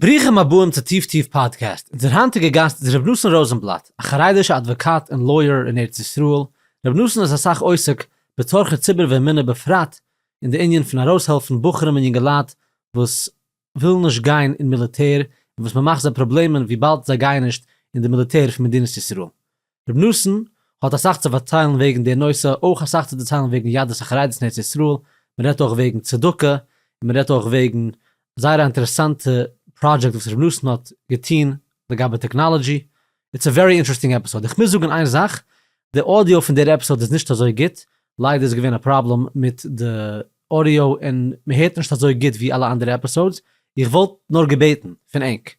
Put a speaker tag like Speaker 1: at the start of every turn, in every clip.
Speaker 1: ברוכים הבאים צו טיף טיף פאדקעסט, אונזער היינטיגע גאסט איז ר' נתן ראזענבלאט, א חרדישע אדוואקאט און lawyer אין ארץ ישראל, ר' נתן איז אסאך עוסק בצרכי ציבור ואמונה בפרט אין די ענין פון ארויסהעלפן בחורים און יונגעלייט וואס ווילן נישט גיין אין מיליטער און וואס מען מאכט זיי פראבלעמען וויבאלד זיי גייען נישט אין די מיליטער פון מדינת ישראל. ר' נתן האט אסאך צו פארציילן וועגן די נושא, אויך אסאך צו דערציילן וועגן יהדות החרדית אין ארץ ישראל, מען רעדט אויך וועגן צדקה, און מען רעדט אויך וועגן זייער א אינטערעסאנטע פראדזשעקט וואס ר' נתן האט געטון לגבי technology, it's a very interesting episode, איך מוז זאגן איין זאך, די audio פון דער episode איז נישט אזוי גוט, ליידער איז געווען א פראבלעם מיט די audio און מען הערט נישט אזוי גוט ווי אלע אנדערע episodes, איך וואלט נאר געבעטן פון ענק,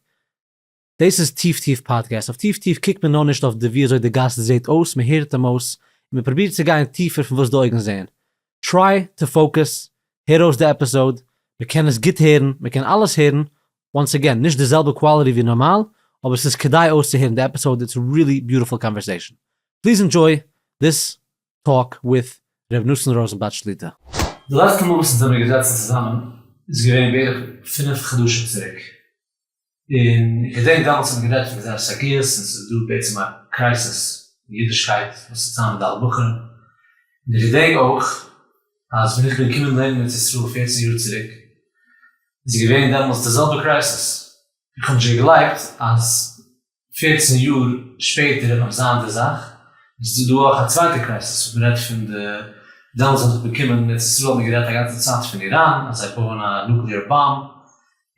Speaker 1: דאס איז טיף טיף פאדקעסט, אויף טיף טיף קוקט מען נאר נישט אויף די ווי אזוי די גאסט זעהט אויס, מען הערט אים אויס, און מען פרובירט צו גיין טיפער פון וואס די אויגן זעהן. try to focus, הער אויס די episode, מען קען עס גוט הערן, מען קען אלעס הערן, once again, נישט די זעלבע quality ווי נארמאל, אבער ס'איז כדאי אויסצוהערן די episode, it's really beautiful conversation. Please enjoy this talk with ר' נתן ראזענבלאט שליטא. די לעצטע מאל וואס אונז זעמיר געזעצן צוזאמען איז געווען בערך פינף חדשים צוריק, און איך געדענק דעמאלטס האט מען גערעדט פון גזירת הגיוס און ס'איז דא בעצם א crisis אין אידישקייט וואס איז צוזאם מיט די אלע בחורים, און איך געדענק אויך אז ווען איך בין געקומען לערנען אין ארץ ישראל פערצן יאר צוריק איז געווען דעמאלטס די זעלבע crisis, איך האב נישט געגלייבט אז פערצן יאר שפעטער וועט נאך זיין די זאך, און ס'איז דא אויך א צווייטע crisis וואס מ'רעדט פון די דעמאלטס האט איך באקומען אין ארץ ישראל האט מען גערעדט א גאנצע צייט פון איראן אז זיי בויען א nuclear bomb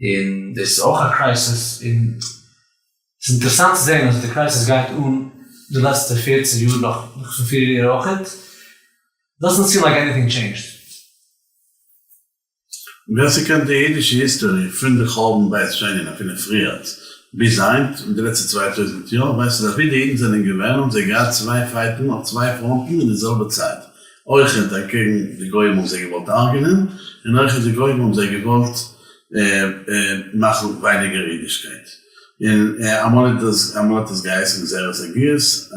Speaker 1: און דאס איז אויך א crisis און ס'איז אינטערעסאנט צו זען אז די crisis גייט אן די לעצטע פערצן יאר נאך פון פריער אויכעט, doesn't seem like anything changed.
Speaker 2: ווער ס'קען די אידישע history פון די חורבן בית שני און אפילו פריערט ביז היינט אין די לעצטע 2000 יאר ווייסט אז אבי די אידן זענען געווען האבן זיי געהאט צוויי fight ן אויף צוויי פראנטן אין די זעלבע צייט אויכעט אקעגן די גוים האבן זיי געוואלט הרג'נען און אויכעט די גוים האבן זיי געוואלט מאכן ווייניגער אידישקייט. און אמאל האט עס אמאל האט עס געהייסן גזירת הגיוס,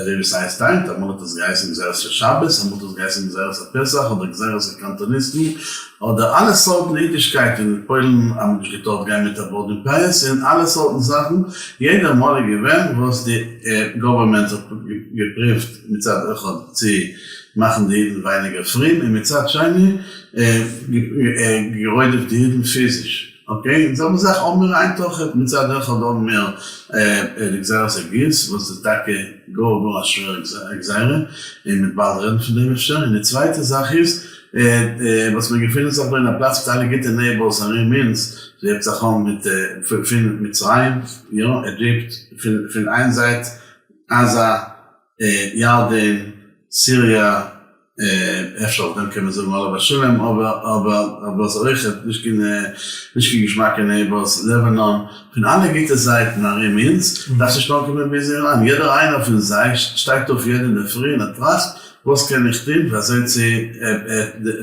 Speaker 2: אזוי ווי ס'הייסט היינט, אמאל האט עס געהייסן גזירת השבת, אמאל האט עס געהייסן גזירת הפסח אדער גזירת הקאנטאניסטן, אדער אלע סארטן אידישקייט, אין פוילן האט מען נישט געטארט גיין מיט א בארד און פאות, און אלע סארטן זאכן, יעדע מאל איז געווען וואס די government האט געפריווט מצד אחד צו מאכן די אידן ווייניגער פרום, און מצד שני גערודפ'ט די אידן פיזיש. Okay, די זעלבע זאך האבן מיר היינט אויך, מצד אחד האבן מיר די גזירת הגיוס וואס איז טאקע גאר גאר א שווערע גזירה, און מ'וועט באלד רעדן פון דעם אפשר, און די צווייטע זאך איז וואס מיר געפינען זיך דא אין א פלאץ מיט אלע גוטע neighbors ארום אונז, ס'הייבט זיך אן מיט פון מצרים, יא, Egypt, פון איין זייט עזה, ירדן, סיריע, אפשר אויף דעם קען מען זאגן עליו השלום, אבער אבער אבער ס'איז אויכעט נישט קיין נישט קיין געשמאקע neighbors, לבנון, פון אלע גוטע זייטן ארום אונז, דארפסט נישט אנקומען ביז איראן, יעדער איינער פון זיי שטייט אויף יעדע אינדערפרי און ער טראכט וואס קען איך טון ווי אזוי צו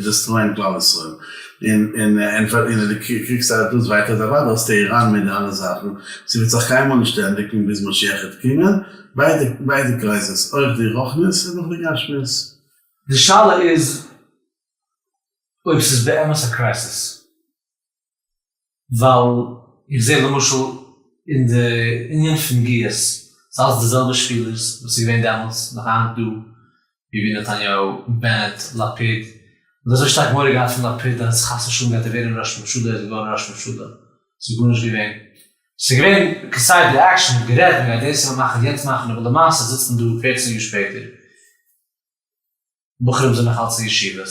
Speaker 2: destroy ען כלל ישראל, און און און דו קוקסט דאס ווייטער איז אוודאי האסטו איראן מיט די אלע זאכן, ס'וועט זיך קיינמאל נישט ענדיגן ביז משיח וועט קומען, ביידע ביידע crisis, אויך די רוחניות און אויך די גשמיות.
Speaker 1: די שאלה איז אויב ס'איז באמת א crisis, ווייל איך זעה למשל אין די ענין פון גיוס, ס'איז אלס די זעלבע שפילערס וואס איז געווען דעמאלטס, נאך היינט דא, ביבי נתניהו, בענעט, לפיד, מ'האט אזוי שטארק מורא געהאט פון לפיד אז חס ושלום גייט ער ווערן ראש ממשלה, ער איז געווארן ראש ממשלה, ס'איז גארנישט געווען. ס'איז געווען כסדר action, מ'האט גערעדט, מ'גייט דאס מאכן, יענץ מאכן, אבער למעשה זיצט מען דא פערצן יאר שפעטער, בחורים זענען נאך אלץ אין ישיבות.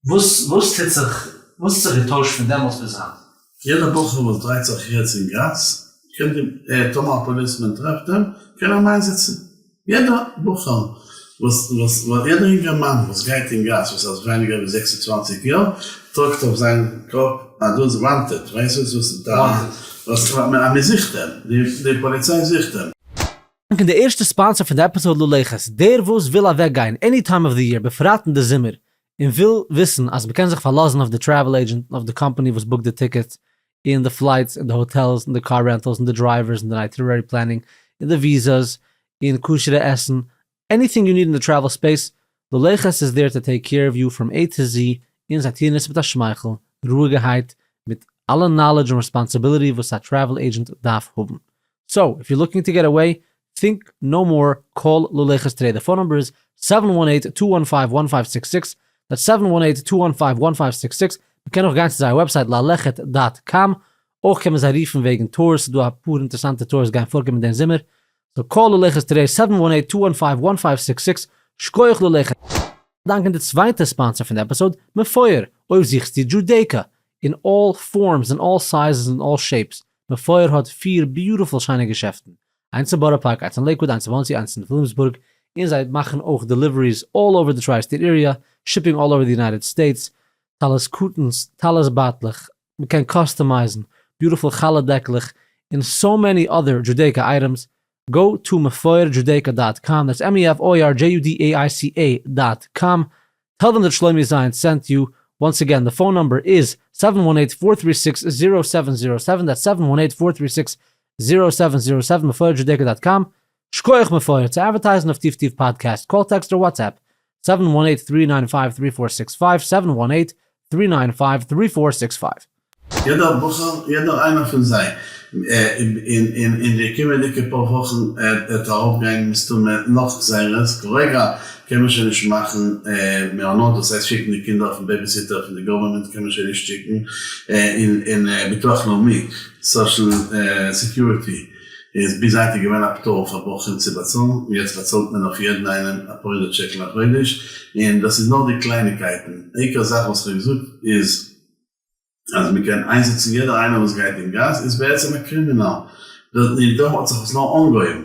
Speaker 1: וואס וואס טוט זיך, וואס האט זיך געטוישט פון דעמאלטס ביז היינט?
Speaker 2: יעדער בחור וואס דרייט זיך יעצט אין גאס, קען די, טאמער א policeman טרעפט אים, קען ער אים איינזעצן. יעדער בחור וואס וואס יעדער אינגערמאן וואס גייט אין גאס וואס איז ווייניגער ווי 26 יאר טראגט אויף זיין קאפ אז דאס wanted, ווייסט וואס וואס וואס אז מען זוכט אים, די פאליציי זוכט אים.
Speaker 1: דאנקען די ערשטע sponsor פון די episode ללכת, דער וואס וויל אוועק גיין any time of the year בפרט אין די זומער און וויל וויסן אז מ'קען זיך פארלאזן אויף די travel agent און אויף די קאמפאני וואס book ט די tickets און די flights און די hotels און די car rentals און די drivers און די itinerary planning און די וויזאס און כשר'ע עסן, anything you need אין די travel space, ללכת איז there to take care of you from A to Z און זיי טוען עס מיט א שמייכל, רואיגערהייט, מיט. אלע knowledge און responsibility וואס א travel agent דארף האבן. So, if you looking to get away, think no more, call ללכת today. די phone number איז 718-215-1566, that's 718-215-1566, מ'קען אויך גיין צו זייער website ללכת dot com, אויך קען מען זיי רופן וועגן tours, ס'איז דא אפאר אינטערעסאנטע tours גייען פארקומען דעם זומער, so call ללכת today 718-215-1566, שקויעך ללכת. דאנקען די צווייטע sponsor פון די episode, מפואר, אויב זוכסטו Judaica, in all forms און all sizes און all shapes, מפואר האט פיר beautiful שיינע געשעפטן, איינס אין בארא פארק, איינס אין לעיקוואד, איינס אין מאנסי, איינס אין וויליאמסבורג, און זיי מאכן אויך deliveries all over די tri-state area, shipping all over די United States, טלית קטן'ס, טלית בייטלעך, מ'קען customize ן, beautiful חלה דעקלעך, און so many other Judaica items, go to מפואר Judaica dot com, that's M-E-F-O-A-R-J-U-D-A-I-C-A dot com, tell them that שלומי זיין sent you, once again the phone number is 718-436-0707, that's 718-436-0707, מפואר Judaica dot com, שקויעך מפואר צו advertise ן אויף טיף טיף podcast, call text or WhatsApp, 718-395-3465, 718-395-3465.
Speaker 2: יעדער בחור, יעדער איינער פון זיי, אין די קומענדיגע פאר וואכן וועט ארויפגיין מסתמא נאך גזירות, כרגע קען מען שוין נישט מאכן מעונות, דאס הייסט שיקן די קינדער אויפן babysitter פון די government קען מען שוין נישט שיקן, און ביטוח לאומי, social security, איז ביז היינט איז געווען א פטור פאר בחורים צו באצאלן, און יעצט באצאלט מען אויף יעדן איינעם אפאר הונדערט שקל א חודש, און דאס איז נאר די קלייניקייטן, עיקר זאך וואס כ'האב געזאגט איז אז מען קען איינזעצן יעדער איינער וואס גייט אין גאס איז בעצם א criminal, דא האט זיך עס נאר אנגעהויבן,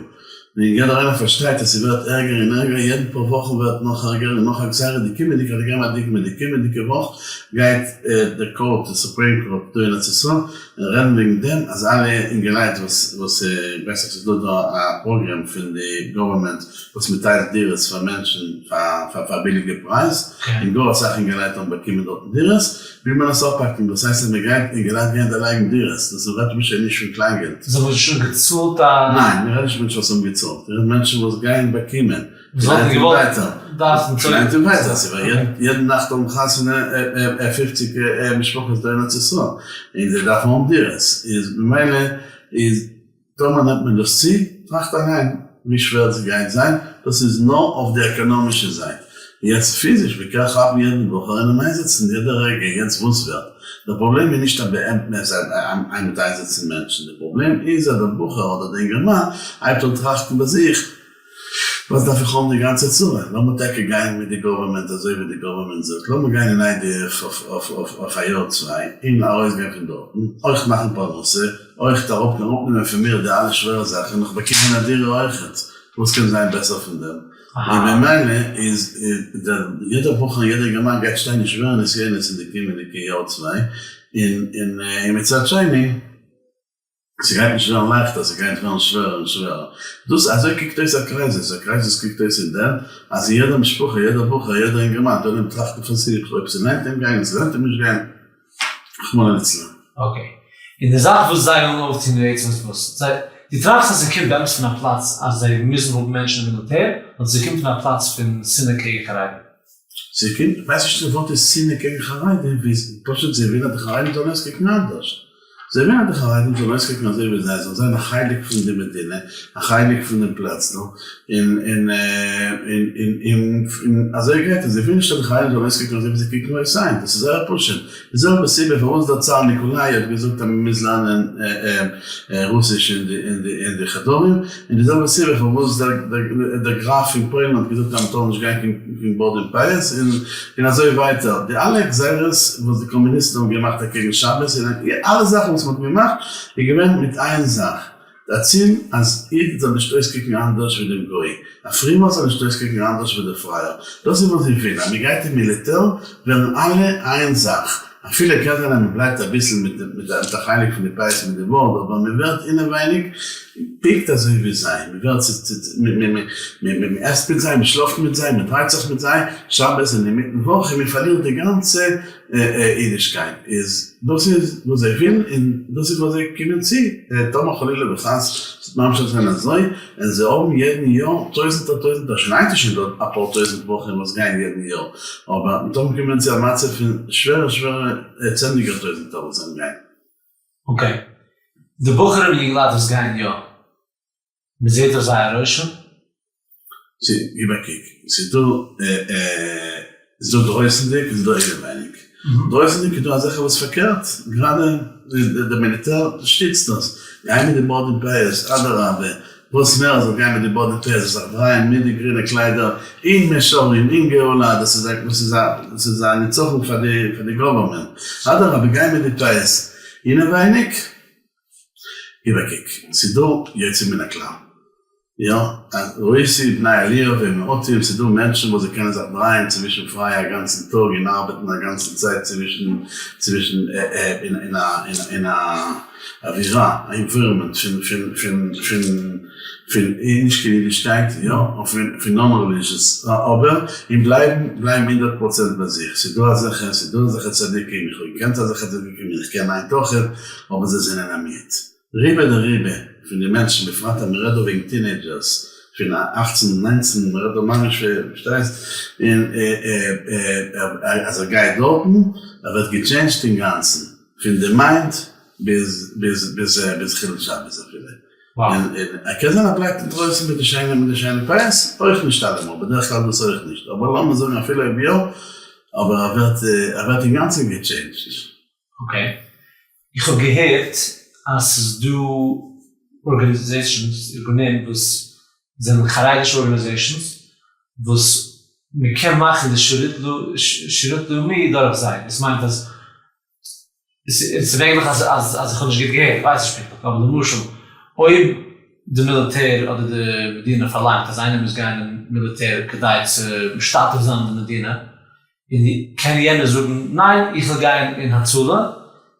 Speaker 2: און יעדער איינער פארשטייט אז ס'ווערט ערגער און ערגער, יעדן פאר וואכן ווערט נאך ערגער און נאך א גזירה, די קומענדיגע, כ'וועל געבן א דוגמא, די קומענדיגע וואך גייט די court, די Supreme Court דא אין ארץ ישראל, רעדן וועגן דעם אז אלע אינגעלייט וואס וואס ווייס איך ס'איז דא דא א פראגרעם פון די government וואס מ'טיילט דירות פאר מענטשן פאר פאר א ביליגע פרייז, און גאר אסאך אינגעלייט האבן באקומען דארטן דירות, וויל מען עס אפהאקן, דאס הייסט אז מ'גייט אינגעלייט גייען דערלייגן דירות, דאס רעדט מען שוין נישט פון קליינגעלט.
Speaker 1: זיי האבן שוין געצאלט א.
Speaker 2: ניין, מ'רעדט נישט מענטשן וואס האבן געצאלט, מ'רעדט מענטשן וואס גייען באקומען.
Speaker 1: וואס וואלטן געוואלט דארפן צאלן.
Speaker 2: גייט און ווייטער, ס'ווען יעדן נאכט האבן חתונה 50 משפחות דא אין ארץ ישראל, און זיי דארפן האבן דירות, איז ממילא איז טאמער נעמט מען דאס צו, טראכט אריין ווי שווער ס'גייט זיין, דאס איז נאר אויף די עקאנאמישע זייט, יעצט פיזיש, מ'קען כאפן יעדן בחור און אים איינזעצן יעדע רגע, יעצט וואס ווערט? דער פראבלעם איז נישט אז באמת מיט איינזעצן מענטשן, די פראבלעם איז אז דער בחור אדער די אינגערמאן הייבט אן טראכטן ביי זיך, וואס דארף איך האבן די גאנצע צרה? לאמיר טאקע גיין מיט די government אזוי ווי די government זאגט, לאמיר גיין אין IDF אויף א יאר צוויי און ארויסגיין פון דארטן, אויך מאכן פרנסה, אויך אראפנעמען פון מיר די אלע שווערע זאכן, און איך באקומען א דירה אויכעט, וואס קען זיין בעסער פון דעם? און ממילא איז יעדער בחור און יעדער אינגערמאן גייט שטיין אין שווערע נסיונות אין די קומענדיגע יאר צוויי, און מצד שני, ס'גייט נישט ווערן לייכטער, ס'גייט ווערן שווערער און שווערער. דאס אזוי קוקט אויס א crisis, א crisis קוקט אויס אין דעם אז אין יעדע משפחה, יעדער בחור, יעדער אינגערמאן טוט אים טראכטן פון זיך אויב ס'לוינט אים גיין, ס'לוינט אים נישט גיין, רחמנא ליצלן.
Speaker 1: Okay. און די זאך וואס זיי ווילן אויפטון בעצם איז וואס? זיי, דו טראכסט אז ס'קומט באמת פון א פלאץ אז זיי מוזן האבן מענטשן אין מיליטער, אדער ס'קומט פון א פלאץ פון שנאה קעגן חרדים?
Speaker 2: ס'קומט, כ'ווייס נישט צו די ווארט איז שנאה קעגן חרדים, ווי פשוט זיי ווילן אז די חרדים זאלן אויסקוקן אנדערש. זיי ווילן אז די חרדים זאלן אויסקוקן אזוי ווי זיי, זאלן זיין א חלק פון די מדינה, א חלק פון דעם פלעצל, און און און און אזוי גייט עס, זיי ווילן נישט אז די חרדים זאלן אויסקוקן אזוי ווי זיי קוקן אויס היינט, דאס איז זייער פשוט, די זעלבע סיבה פארוואס דער צאר ניקאליי האט געזאגט אז מען מוז לערנען רוסיש אין די חדרים, און די זעלבע סיבה פארוואס דער גראף פון פוילן האט געזאגט אז מען טאר נישט גיין קיין בארד און פאות, און אזוי ווייטער. די אלע גזירות וואס די קאמוניסטן האבן געמאכט אקעגן שבת, און אלע זאכן וואס מען האט געמאכט, איז געווען מיט איין זאך, די ציל אז איד זאל נישט אויסקוקן אנדערש ווי דעם גוי, א פרומער זאל נישט אויסקוקן אנדערש ווי דער פרייער, דאס איז וואס איך וויל, אז מען גייט אין מיליטער ווערן אלע איין זאך, אפילו קען זיין אז מען בלייבט אביסל מיט א חלק פון די פאות מיט די בארד, אבער מען ווערט אינעווייניג פונקט אזוי ווי זיי, מען ווערט מען עסט מיט זיי, מען שלאפט מיט זיי, מען דרייט זיך מיט זיי, שבת און אינמיטן וואך, און מען פארלירט די גאנצע אידישקייט איז דאס איז וואס זיי ווילן און דאס איז וואס זיי קומען צו, טאמער חלילה וחס ס'וועט ממשיך זיין אזוי און זיי האבן יעדן יאר טויזענטער טויזענטער, שוין היינט איז שוין דא אפאר טויזענט בחורים וואס גייען יעדן יאר, אבער טאמער קומט מען צו א מצב פון שווערע שווערע צענדליגער טויזענטער וואס זיי גייען.
Speaker 1: Okay. די בחורים און יונגעלייט וואס גייען יא, מען זעט אויף זיי א רושם?
Speaker 2: גיב א קוק, ס'איז דא ס'איז דא דרויסענדיג און ס'איז דא אינעווייניג. דרויסענדיג איז דא אזעלכע וואס פארקערט, גראדע די מיליטער שטיצט דאס, גיי מיט די בארד און פאות, אדרבה, וואס מער ער זאל גיין מיט די בארד און פאות, זאל זיך דרייען מיט די גרינע קליידער אין מישרים אין גאולה, דאס איז א דאס איז א דאס איז א נצחון פאר די פאר די government, אדרבה גיי מיט די פאות אינעווייניג, גיב א קוק, ס'איז דא יוצא מן הכלל, יא, ראיתי בני עליה ומעוטים, ס'איז דא מענטשן וואס זיי קענען זיך דרייען צווישן פרייע א גאנצן טאג און ארבעטן א גאנצן צייט צווישן צווישן אין א אין א אווירה, א environment פון פון פון פון פון נישט קיין אידישקייט, יא, און פון פון non religious, אבער און בלייבן בלייבן 100% ביי זיך, ס'איז דא אזעלכע, ס'איז דא אזעלכע צדיקים, איך האב געקענט אזעלכע צדיקים און איך קען היינט אויכעט, אבער זיי זענען א מיעוט. רובא דרובא פון די מענטשן, בפרט אז מ'רעדט דא וועגן teenagers פון 18 19, מ'רעדט דא ממש פארשטייסט, און אז ער גייט דארטן, ער ווערט געטשעינדזשט אינגאנצן, פון די mind ביז ביז ביז ביז חילול שבת אפילו. און ער קען זיין ער בלייבט אינדרויסן מיט די שיינע מיט די שיינע פאות, אויך נישט אלעמאל, בדרך כלל דאס אויך נישט, אבער לאמיר זאגן אפילו אויב יא, אבער ער ווערט ער ווערט אינגאנצן געטשעינדזשט.
Speaker 1: Okay. איך האב געהערט אז ס'איז דא organizations, ארגונים וואס זענען חרדישע organizations וואס מ'קען מאכן די שירות לאומי דורך זיי. דאס מיינט אז ס'איז מעגליך אז אז איך האב נישט גוט געהערט, איך ווייס נישט פונקטליך, אבער למשל אויב די מיליטער אדער די מדינה פארלאנגט אז איינער מוז גיין אין מיליטער כדי צו משתתף זיין אין די מדינה, און קען יענער זאגן ניין איך וויל גיין אין הצלה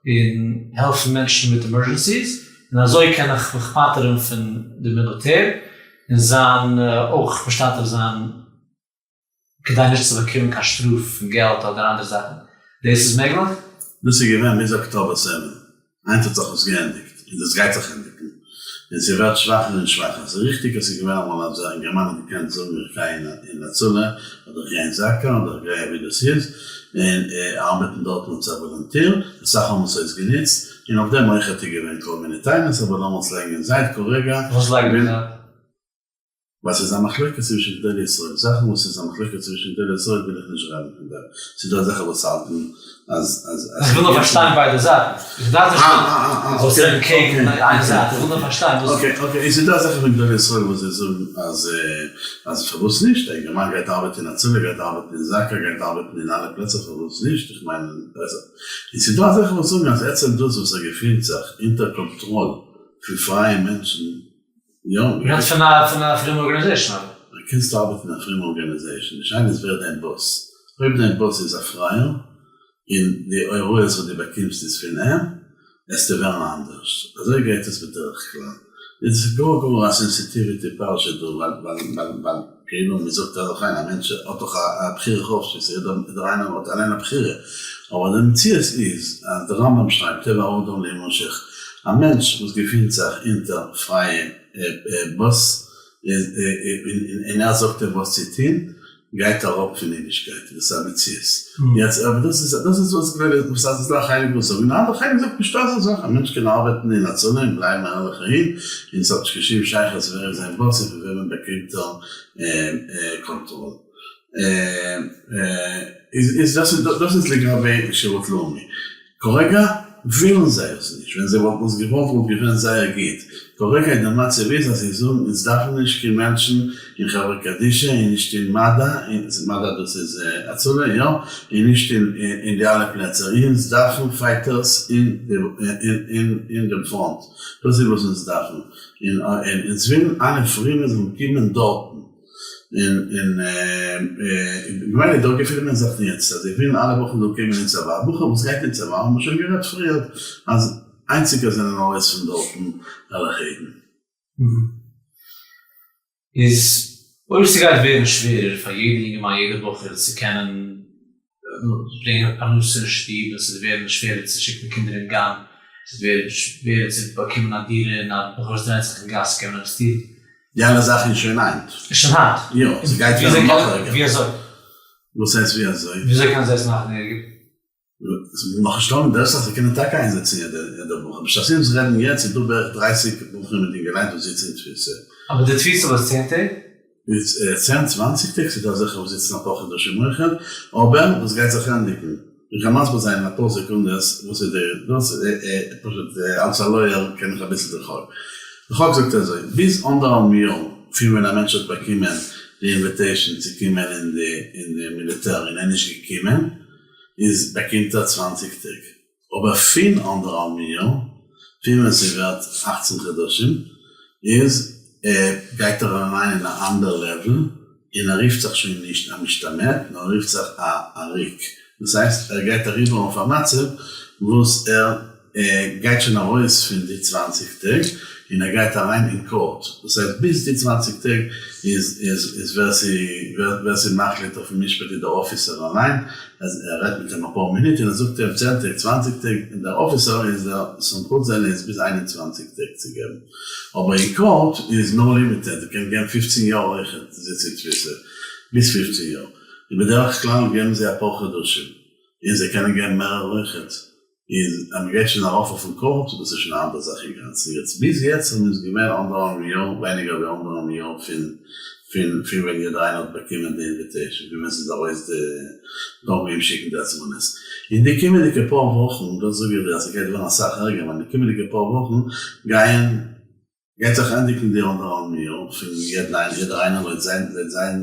Speaker 1: און העלפן מענטשן מיט emergencies און אזוי קען איך מיך פטר'ן פון די מיליטער און זיין אויך משתתף זיין כדי נישט צו באקומען קיין שטראף פון געלט אדער אנדערע זאכן, דאס איז מעגליך?
Speaker 2: דאס איז געווען ביז October 7, היינט האט זיך עס געענדיגט, און דאס גייט זיך ענדיגן, און ס'ווערט שוואכער און שוואכער, ס'איז ריכטיג אז ס'איז געווען אמאל אז א אינגערמאן האט געקענט זאגן איך גיי אין הצלה, אדער איך גיי אין זקא, אדער איך גיי ווי דאס איז, און ארבעטן דארטן אלס א volunteer, אסאך האבן עס אויסגענוצט, און אויף דעם אויך האט געווען כל מיני טענות, אבער לאמיר עס לייגן אין זייט כרגע.
Speaker 1: וואס לייגן אין זייט?
Speaker 2: ווייל ס'איז א מחלוקת צווישן גדולי ישראל, זאכן וואס איז א מחלוקת צווישן גדולי ישראל וויל איך נישט רעדן פון דעם, ס'איז דא אזעלכע וואס האלטן אז אז
Speaker 1: אז. איך וויל נאר פארשטיין ביידע זייטן, איך דארף נישט זאלסט רעדן קעגן איין זייט, איך וויל נאר פארשטיין וואס.
Speaker 2: Okay okay, ס'איז דא אזעלכע פון גדולי ישראל וואס זיי זאגן אז אז פארוואס נישט, א אינגערמאן גייט ארבעטן אין הצלה, גייט ארבעטן אין זקא, גייט ארבעטן אין אלע פלעצער פארוואס נישט, איך מיין און ס'איז דא אזעלכע וואס זאגן אז עצם דאס וואס ער געפינט זיך אונטער קאנטראל פון פרייע מענטשן יא.
Speaker 1: מ'רעדט פון א פון א פרומע organization אבער.
Speaker 2: קענסט ארבעטן אין א פרומע organization, די שאלה איז ווער דיין boss, אויב דיין boss איז א פרייער און די הוראות וואס דו באקומסט איז פון אים, וועסטו ווערן אנדערש, אזוי גייט עס בדרך כלל, איז עס גאר גאר א sensitivity פרשה דא, ווייל ווייל ווייל כאילו מען זאגט אז אפיין א מענטש האט דאך א בחירה חופשית, יעדער איינער האט אליין א בחירה, אבער די מציאות איז אז די רמב"ם שרייבט טבע האדם להימשך, א מענטש וואס געפינט זיך אונטער פרייע boss און ער זאגט אים וואס צו טון, גייט אראפ פון אידישקייט, דאס איז א מציאות. יעצט אבער דאס איז דאס איז וואס געווען וואס אז ס'איז דא א חלק וואס זאגן, און א אנדערע חלק זאגט נישטא אזא זאך, א מענטש קען ארבעטן אין הצלה און בלייבן א ערליכער איד, און ס'האט נישט קיין שום שייכות ווער איז זיין boss און פון וועמען באקומט ער קאנטראל. איז דאס איז לגבי שירות לאומי. כרגע ווילן זיי עס נישט, ווען זיי וואלטן עס געוואלט וואלט געווען זייער גוט, כרגע איז די מצב איז אז זיי זאגן אונז דארפן נישט קיין מענטשן אין חברה קדישא און נישט אין מדא, מדא דאס איז הצלה יא, און נישט אין די אלע פלעצער, אונז דארפן fighters אין דעם פראנט, דאס איז וואס אונז דארפן, און אונז ווילן אלע פרומע זאלן קומען דארטן. און און ממילא דא געפינט מען זיך יעצט אז זיי ווילן אלע בחורים זאלן קומען אין צבא, א בחור וואס גייט אין צבא האבן מיר שוין גערעדט פריער אז איינציגע זענען ארויס פון דארטן ערליכע אידן.
Speaker 1: איז אויב ס'גייט ווערן שווערער פאר יעדע יונגערמאן יעדע בחור צו קענען ברענגען פרנסה אין שטוב און ס'וועט ווערן שווערער צו שיקן קינדער אין גן, ס'וועט ווערן שווערער צו באקומען א דירה און א בחור וואס דרייט זיך אין גאס קען מען ארעסטירן.
Speaker 2: די אלע זאכן איז שוין היינט.
Speaker 1: איז שוין היינט?
Speaker 2: יא, ס'גייט ווערן נאך ערגער.
Speaker 1: ווי אזוי?
Speaker 2: וואס הייסט ווי אזוי?
Speaker 1: ווי אזוי קענען זיי עס מאכן ערגער?
Speaker 2: נאכנישט דא דער סך זיי קענען טאקע איינזעצן יעדע בחור, בשעת אונז רעדן יעצט איז דא בערך 30 בחורים מיט אינגעלייט וואס זיצן אין תפיסה.
Speaker 1: אבער די תפיסה וואס 10 טעג?
Speaker 2: איז 10 20 טעג, ס'איז דא אזעלכע וואס זיצן אפאר חדשים אויכעט, אבער דאס גייט זיך ענדיגן. איך קען מסביר זיין אין אפאר סעקונדעס וואס איז די דאס, פשוט אלס א lawyer קען איך אביסל די חוק. די חוק זאגט אזוי, ביז אנדערהאלבן יאר פון ווען א מענטש האט באקומען די invitation צו קומען אין די אין די מיליטער און ער איז נישט געקומען, איז באקומט ער 20 טעג. אבער פון אנדערהאלבן יאר, פון ווען ס'ווערט 18 חדשים, איז גייט ער אריין אין א אנדער level, און ער רופט זיך שוין נישט א משתמט, נאר ער רופט זיך א עריק. דאס הייסט ער גייט אריבער אויף א מצב וואס ער גייט שוין ארויס פון די 20 טעג, און ער גייט אריין אין court. דאס הייסט ביז די 20 טעג איז איז ווער ס'איז מחליט אויפן משפט איז דער officer אליין, אז ער רעדט מיט אים אפאר מינוט און ער זאגט אים 10 טעג 20 טעג, און דער officer איז דער סמכות זיינע איז ביז 21 טעג צו געבן. אבער אין court איז נאר limited, ער קען געבן 15 יאר אויכעט זיצן אין תפיסה, ביז 15 יאר. און בדרך כלל געבן זיי אפאר חדשים, און זיי קענען געבן מערער אויכעט. איז אז מ'גייט שוין ארויף אויפן court, דאס איז שוין א אנדערע זאך אינגאנצן. יעצט ביז יעצט האבן אונז געווען אנדערהאלבן יאר, ווייניגער ווי אנדערהאלבן יאר פון פון פון ווען יעדער איינער האט באקומען די invitation, פון ווען ס'איז ארויס די דארף מען אים שיקן די הזמנות. אין די קומענדיגע פאר וואכן, דאס זאג איך דיר אז ס'גייט ווערן אסאך ערגער, ווייל אין די קומענדיגע פאר וואכן גייען גייט זיך ענדיגן די אנדערהאלבן יאר פון יעדן איינער, יעדער איינער לויט זיין לויט זיין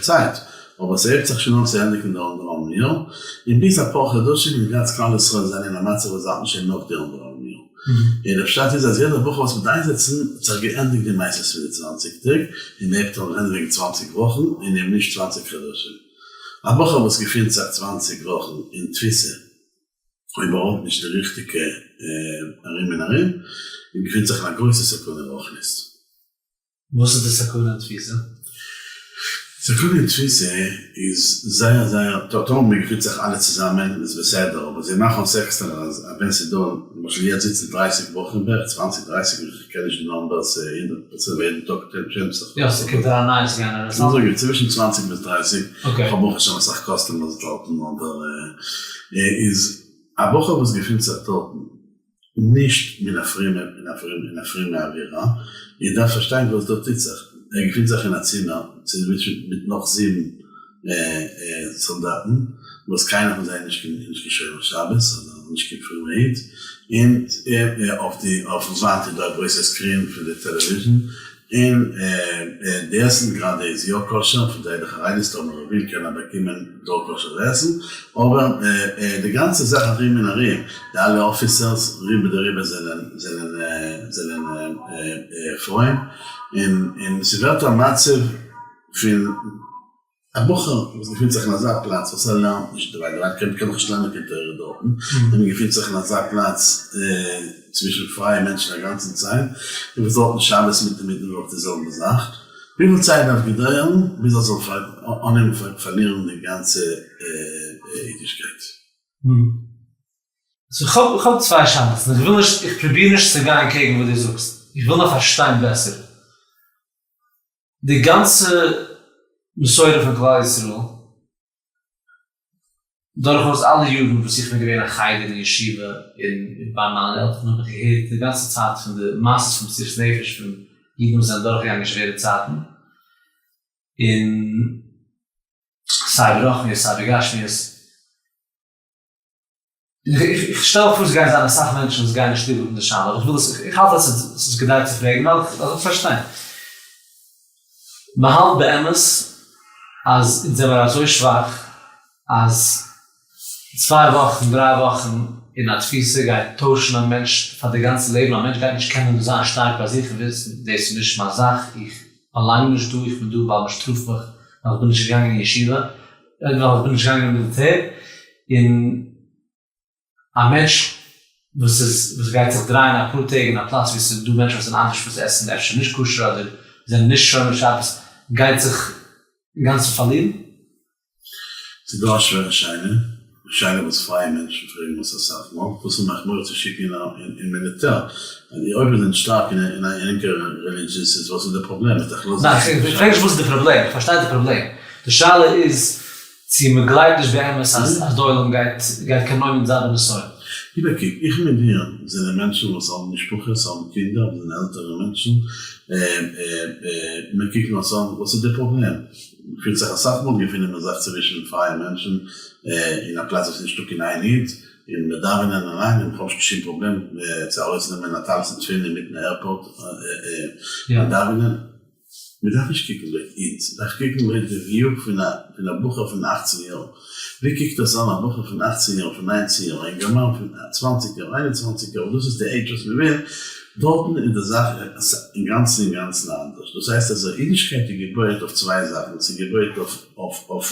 Speaker 2: צייט, אבער ס'הייבט זיך שוין אן צו ענדיגן די אנדערהאלבן יאר, און ביז אפאר חדשים וועט גאנץ כלל ישראל זיין אין א מצב וואס זיי האלטן שוין נאך די אנדערהאלבן יאר. און די פשט איז אז יעדער בחור וואס מ'וועט איינזעצן האט זיך געענדיגט די מעשות פון די 20 טעג, און מ'הייבט אן רעדן וועגן 20 וואכן און אים נישט 20 חדשים. א בחור וואס געפינט זיך 20 וואכן אין תפיסה אויב ער האט נישט די ריכטיגע ארום און ארום, געפינט זיך אין א גרויסע סכנה רוחנית.
Speaker 1: וואס איז די סכנה אין תפיסה?
Speaker 2: סכנה אין תפיסה איז זייער זייער, טאמער מען געפינט זיך אלע צוזאמען איז בסדר, אבער זיי מאכן אויס עקסטער אז ווען ס'איז דא, למשל יעצט זיצן 30 בחורים בערך, 20 30, איך קען נישט די numbers 100% ווייל יעדן טאג טשענדזשט זיך.
Speaker 1: יא, ס'קומט אריין נייע ס'גייען ארויס אלטע.
Speaker 2: זאג איך, צווישן 20 ביז 30, איך האב ברוך השם אסאך customers דארטן, אבער איז א בחור וואס געפינט זיך דארטן נישט מן א פרומע אין א פרומע אין א פרומע אווירה, איר דארפט פארשטיין וואס דא טוט זיך, ער געפינט זיך אין א צימער צווישן מיט נאך זיבן סאלדאטן וואס קיינער פון זיי איז נישט קיין נישט קיין שומר שבת אדער נישט קיין פרומע איד, און אויף די אויפן וואנט איז דא א גרויסע screen פון די television, און די עסן גראדע איז יא כשר, פון די עדה החרדית טאמער ער וויל קען ער באקומען דא כשר עסן, אבער די גאנצע זאך ארום און ארום, די אלע officers רובא דרובא זענען זענען זענען פרוים, און און ס'ווערט א מצב פון א בחור וואס געפינט זיך אין אזא פלאץ וואס ער לערנט נישט דערביי, דערביי קען מען נישט לערנען קיין תורה דארטן, און מען געפינט זיך אין אזא פלאץ צווישן פרייע מענטשן א גאנצן צייט, און וואס דארטן שבת מיט אינמיטן וואך די זעלבע זאך, וויפיל צייט דארף געדויערן ביז ער זאל אנהייבן פארלירן די גאנצע אידישקייט?
Speaker 1: so איך האב צוויי שאלות, און איך וויל נישט, איך פרוביר נישט צו גיין קעגן וואס דו זאגסט, איך וויל נאר פארשטיין בעסער. די גאנצע מסורה פון כלל ישראל דורכאויס אלע יארן וואס איך בין געווען אין חדר און ישיבה און ביי מיינע עלטערן האב איך געהערט די גאנצע צייט פון די מעשות פון מסירות נפש פון אידן וואס זענען דורכגעגאנגען שווערע צייטן און סיי ברוחניות סיי בגשמיות. איך שטעל פאר ס'גייען זיין אסאך מענטשן וואס גייען נישט ליב האבן די שאלה, אבער איך וויל עס, איך האלט אז ס'איז כדאי צו פרעגן ווייל איך וויל פארשטיין. מ'האלט באמת אז אונז זעמער אזוי שוואך אז צוויי וואכן דריי וואכן אין א תפיסה גייט טוישן א מענטש פאר די גאנצע לעבן, א מענטש גייט נישט קענען זיין שטארק ביי זיך און וויסן דאס איז נישט מיין זאך, איך באלאנג נישט דא, איך בין דא ווייל מ'שטראפט מיך ווייל איך בין נישט געגאנגען אין ישיבה, ווייל איך בין נישט געגאנגען אין מיליטער, און א מענטש וואס איז וואס גייט זיך דרייען אפאר טעג אין א פלאץ ווי ס'איז דא מענטשן וואס זענען אנדערש וואס עסן אפשר נישט כשר אדער זענען נישט שומר שבת גייט זיך אינגאנצן פארלירן.
Speaker 2: ס'איז דא א שווערע שאלה, א שאלה וואס פרייע מענטשן פרעגן אונז אסאך מאל, וואס איז מיך מורא צו שיקן אין מיליטער? אויב איר זענט שטארק אין ענקער religious איז וואס איז די פראבלעם?
Speaker 1: ניין, איך פרעג נישט וואס איז די פראבלעם, איך פארשטיי די פראבלעם, די שאלה איז. צו מען גלייבט נישט באמת אז אז די עולם גייט גייט קיין עומד זיין בנסיון.
Speaker 2: איבער קוק, איך מיט דיר זענען מענטשן וואס האבן משפחות, האבן קינדער, זענען עלטערע מענטשן, מיר קוקן אונז אן, וואס איז די פראבלעם? מ'פילט זיך אסאך מאל געפינען מיר זיך צווישן פרייע מענטשן אין א פלאץ וואס איז נישטא קיין איין איד, און מיר דאווענען אליין און כ'האב נישט קיין שום פראבלעם צו ארויסנעמען א טלית און תפילין אינמיטן airport און דאווענען. מען דארף נישט קוקן לויט אונז, מען דארף קוקן לויט די view פון א פון א בחור פון אכצן יאר, ווי קוקט דאס אן א בחור פון אכצן יאר, פון ניינצן יאר, א אינגערמאן פון צוואנציג יאר, איין און צוואנציג יאר, דאס איז די עידזש וואס מען וויל, דארטן איז די זאך אינגאנצן אינגאנצן אנדערש, דאס הייסט אזוי, אידישקייט איז געבויעט אויף צוויי זאכן, ס'איז געבויעט אויף אויף אויף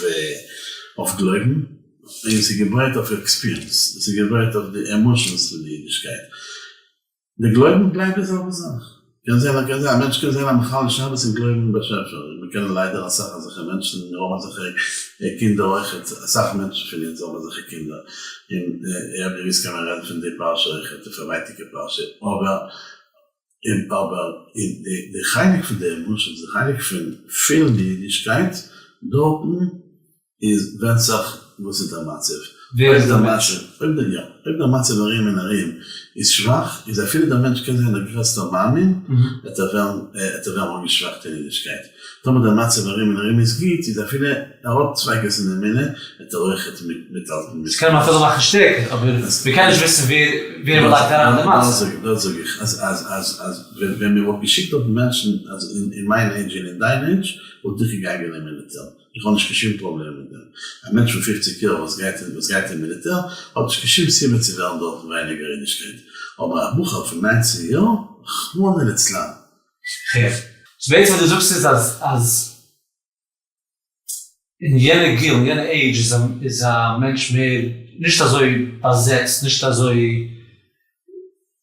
Speaker 2: אויף גלויבן, און ס'איז געבויעט אויף experience, ס'איז געבויעט אויף די emotions פון די אידישקייט. די גלויבן בלייבט די זעלבע זאך. קען זיין קען זיין א מענטש קען זיין א מחלל שבת און גלויבן אין באשעפער, מיר קענען ליידער אסאך אזעלכע מענטשן, מיר האבן אזעלכע קינדער אויכעט, אסאך מענטשן פון אונז האבן אזעלכע קינדער, און אויב דו ווילסט קען מען רעדן פון די פרשה אויכעט, די פארווייטיגע פרשה, אבער אבער די די חלק פון די emotions, די חלק פון פילן די אידישקייט, דארטן איז ווענדט זיך וואס איז דער מצב,
Speaker 1: ווער איז דער מענטש?
Speaker 2: אויב דער יא, אויב דער מצב ארום און ארום איז שוואך, איז אפילו דער מענטש קען זיין דער גרעסטער מאמין, וועט ער ווערן וועט ער ווערן אנגעשוואכט אין אידישקייט. טאמער דער מצב ארום און ארום איז גוט, איז אפילו ער האט ספיקות אין אמונה, וועט ער אויכעט מיטהאלטן מיט.
Speaker 1: ס'קען אים אפילו מאכן שטערקער, אבער מ'קען נישט וויסן ווער ווער מ'לייגט אריין אין די מצב.
Speaker 2: דאס זאג איך, אז אז אז אז ווען מ'וואלט געשיקט דארטן מענטשן אז אין מיין עידזש און אין דיין עידזש, וואלט איך געגאנגען אין מיליטער. איך האב נישט קיין שום פראבלעם מיט דעם. א מענטש פון פופציג יאר וואס גייט וואס גייט אין מיליטער האט נישט קיין שום סיבה צו וועלן דארטן ווייניגער אידישקייט. אבער א בחור פון ניינצן יאר? רחמנא ליצלן.
Speaker 1: כ'הער. סאו בעצם וואס דו זאגסט איז אז אז אין יענע גיל, אין יענע עידזש איז א איז א מענטש מער נישט אזוי באזעצט, נישט אזוי